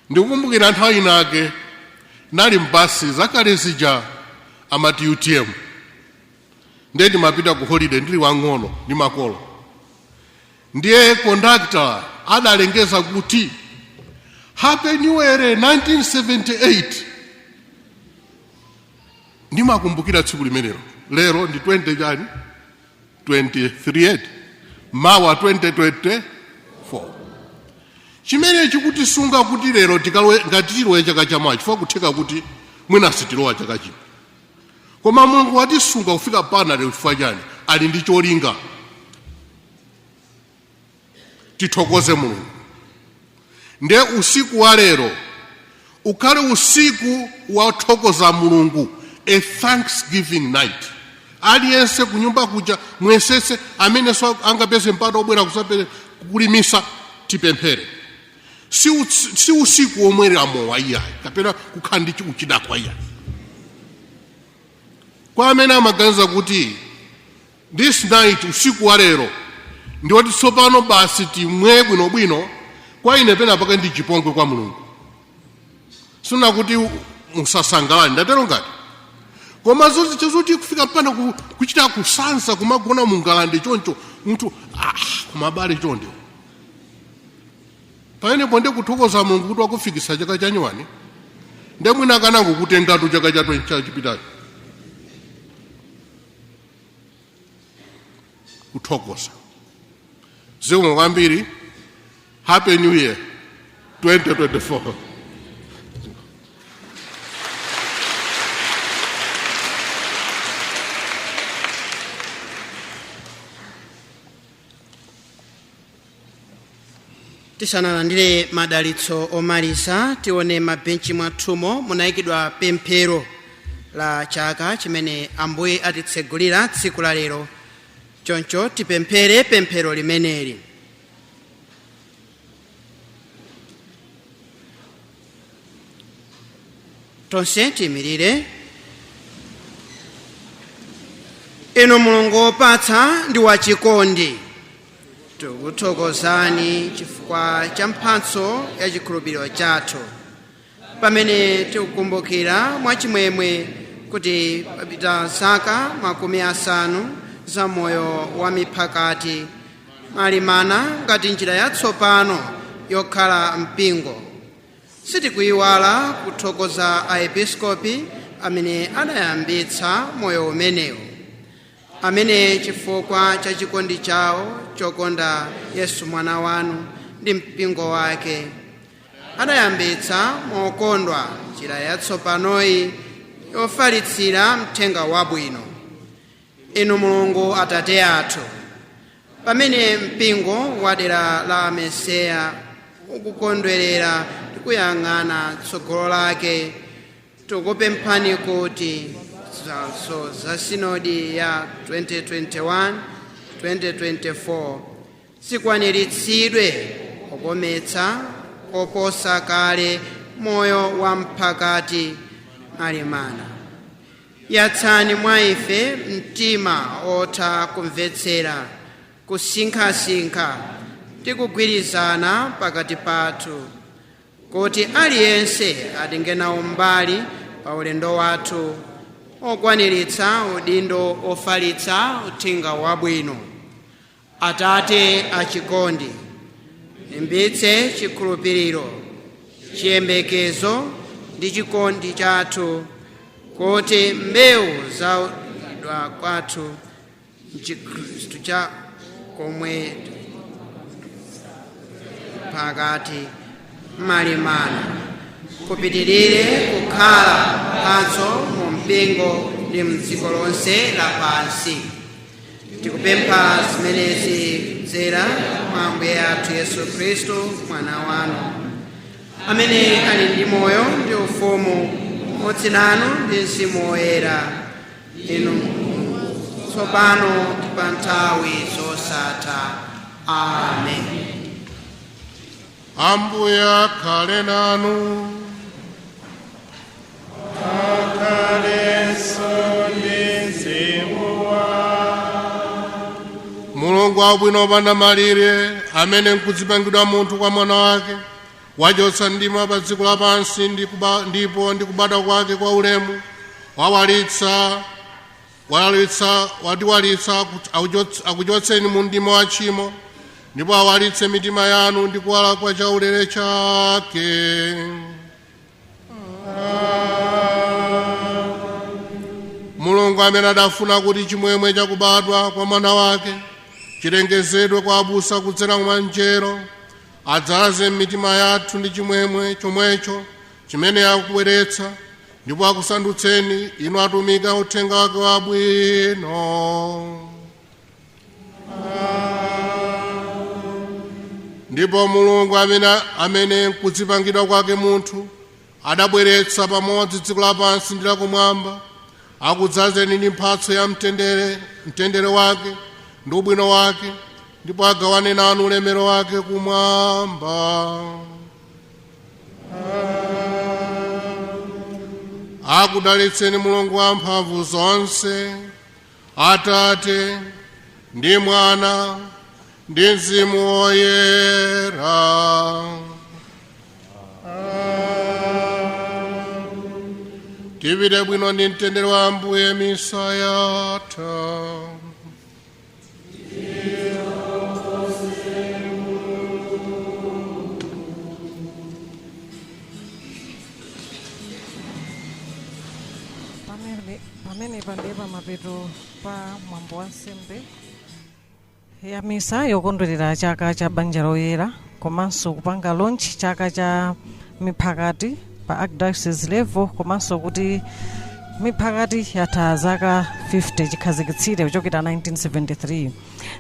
Ndikukumbukira nthawi inake nali mbasi zakale zija amati UTM, ndiye timapita ku holiday ndili wang'ono ndi makolo. Ndiye kondakta adalengeza kuti "Happy New Year 1978". Ndimakumbukira tsiku limenelo. Lero ndi 20 chani, 23, mawa 2024. Chimene chikutisunga kuti lero tikalowe, ngati tilowe chaka chamawa, chifukwa kutheka kuti mwina sitilowa chaka chino, koma Mulungu watisunga kufika pana lero chifukwa chani? Ali ndi cholinga. Tithokoze Mulungu. Ndiye usiku wa lero ukhale usiku wothokoza Mulungu, a thanksgiving night. Aliyense kunyumba kuja muyesetse, amene so angapeze mpata obwera kusapere kulimisa, tipemphere. Si usiku womwerera mowa iyayi, kapena kukhala ndi uchidakwa iyayi. Kwa amene amaganiza kuti this night, usiku wa lero, ndiwoti tsopano basi timwe bwinobwino, kwa ine pena pake ndi chipongwe kwa Mulungu. Sina kuti musasangalale, ndatero ngati, koma zoti kufika mpana kuchita kusanza, kumagona mungalande choncho munthu, kumabale chonde, pamenepo ndi kuthokoza Mulungu kuti wakufikisa chaka chanyuwani, nde mwina akanangokutengatu chaka cha 20 chapitacho. Kuthokoza. Zikomo kwambiri. Happy New Year 2024. Tisanalandire madalitso omaliza, tione mabenchi mwathumo munayikidwa pemphero la chaka chimene Ambuye atitsegulira tsiku la lero. Choncho tipemphere pemphero limeneli. Tonse tiyimirire. Inu Mulungu wopatsa ndi wachikondi, tikuthokozani chifukwa cha mphatso ya chikhulupiriro chathu, pamene tikukumbukira mwachimwemwe kuti papita zaka 50 za moyo wa miphakati malimana ngati njira yatsopano yokhala mpingo. Sitikuyiwala kuthokoza aepiskopi amene adayambitsa moyo umenewu, amene chifukwa cha chikondi chawo chokonda Yesu mwana wanu ndi mpingo wake adayambitsa mokondwa njira yatsopanoyi yofalitsira mthenga wabwino. Inu Mulungu Atate athu, pamene mpingo wa dera la Meseya ukukondwerera ndi kuyang'ana tsogolo lake, tikupemphani kuti zaso za sinodi ya 2021 2024 zikwaniritsidwe kukometsa koposa kale moyo wa mphakati malimana. Yatsani mwa ife mtima otha kumvetsera, kusinkhasinkha ndi kugwirizana pakati pathu, kuti aliyense atenge nawo mbali pa ulendo wathu okwaniritsa udindo ofalitsa uthenga wabwino. Atate achikondi, limbitse chikhulupiriro, chiyembekezo ndi chikondi chathu, kuti mbewu za udwa kwathu mchikhristu cha komwe pakati malimana kupitirire kukhala mphatso mu mpingo ndi mdziko lonse lapansi. Tikupempha zimenezi kudzera mwa Ambuye athu Yesu Khristu mwana wanu, amene ali ndi moyo ndi ufumu umodzi nanu ndi Mzimu Woyera, inu tsopano ndi pa nthawi zosatha. Amen. Ambuye akhale nanu. Akhalenso ndi mzimu wanu. Mulungu wabwino wopanda malire, amene nkudzipangidwa munthu kwa mwana wake wachotsa mdima pa dziko lapansi, ndipo ndi kubadwa kwake kwa ulemu wawalitsa walitsa watiwalitsa kuti akuchotseni mu mdima wa tchimo, ndipo awalitse mitima yanu ndi kuwala kwa chaulere chake. Mulungu amene adafuna kuti chimwemwe chakubadwa kwa mwana wake chilengezedwe kwa abusa kudzera mwa mngelo, adzaze m'mitima yathu ndi chimwemwe chomwecho chimene akubweretsa, ndipo akusandutseni inu atumiki a uthenga wake wabwino. Ndipo Mulungu amene nkudzipangidwa kwake munthu adabweretsa pamodzi dziko lapansi ndi lakumwamba, akudzazeni ndi mphatso ya mtendere wake ndi ubwino wake, ndipo agawane nanu ulemero wake kumwamba. Akudalitseni Mulungu wamphamvu zonse, Atate ndi Mwana ndi Mzimu Woyera. Tipite bwino ndi mtendere wa Ambuye. Misa yatha. Pamenepa ndiye pamapeto pa mwambo wa nsembe ya misa yokondwerera chaka cha banja loyera, komanso kupanga launch chaka cha miphakati pa archdiocese level, komanso kuti miphakati yatha zaka 50 chikhazikitsire kuchokera 1973.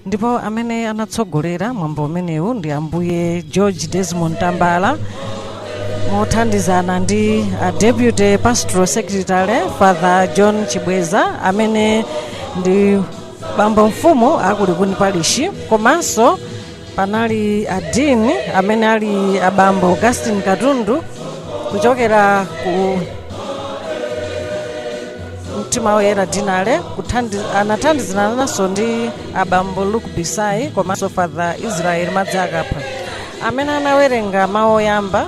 Ndipo amene anatsogolera mwambo umenewu ndi Ambuye George Desmond Tambala, mothandizana ndi a deputy pastoral secretary Father John Chibweza, amene ndi bambo mfumu akulikuni parish, komanso panali a dean amene ali abambo Augustin Katundu kuchokera ku Mtima Woyera Dinale anathandizananso ndi abambo Luke Bisai komanso Father Israel Madzakapha. Amene anawerenga mawu oyamba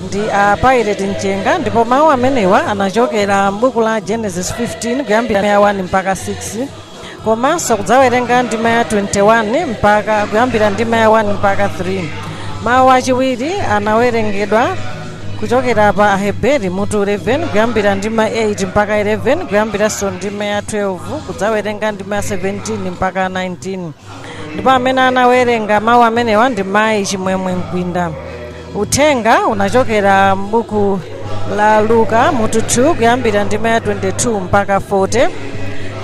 ndi a Pirate Mchenga, ndipo mawu amenewa anachokera m'buku la Genesis 15 kuyambira ya 1 mpaka 6, komanso kudzawerenga ndima ya 21 mpaka kuyambira ndima ya 1 mpaka 3. Mawu achiwiri anawerengedwa kuchokera pa Aheberi mutu 11 kuyambira ndima 8 mpaka 11, kuyambiranso ndima ya 12 kudzawerenga ndima ya 17 mpaka 19, ndipo amene anawerenga mawu amenewa ndi mayi Chimwemwe Mkwinda. Uthenga unachokera m'buku la Luka mutu 2 kuyambira ndima ya 22 mpaka 40,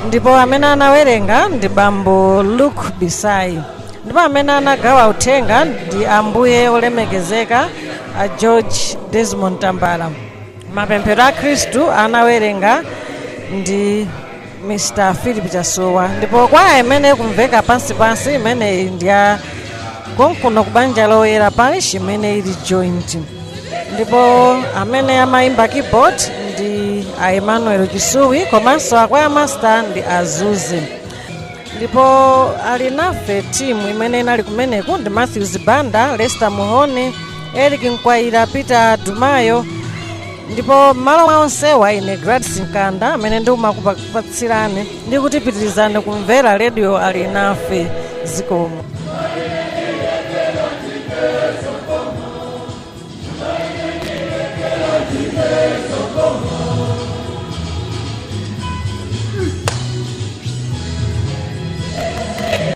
ndipo amene anawerenga ndi bambo Luke Bisai, ndipo amene anagawa uthenga ndi ambuye olemekezeka a George Desmond Tambala. Mapemphero a Khristu anawerenga ndi Mr Philip Chasowa, ndipo kwaya imene kumveka pansipansi imeneyi ndi ya konkuno ku Banja Loyera Parish imene ili joint, ndipo amene amayimba keyboard ndi a Emmanuel Chisuwi, komanso akwaya master ndi Azuze. Ndipo ali nafe timu imene inali kumeneku ndi Matthews Banda, Lester Muhoni, Eric Mkwaira, Peter Dumayo, ndipo m'malo mwa onsewa ine Gladys Mkanda amene ndikumakupatsirani ndi kuti pitirizani kumvera Radio Ali Nafe. Zikomo.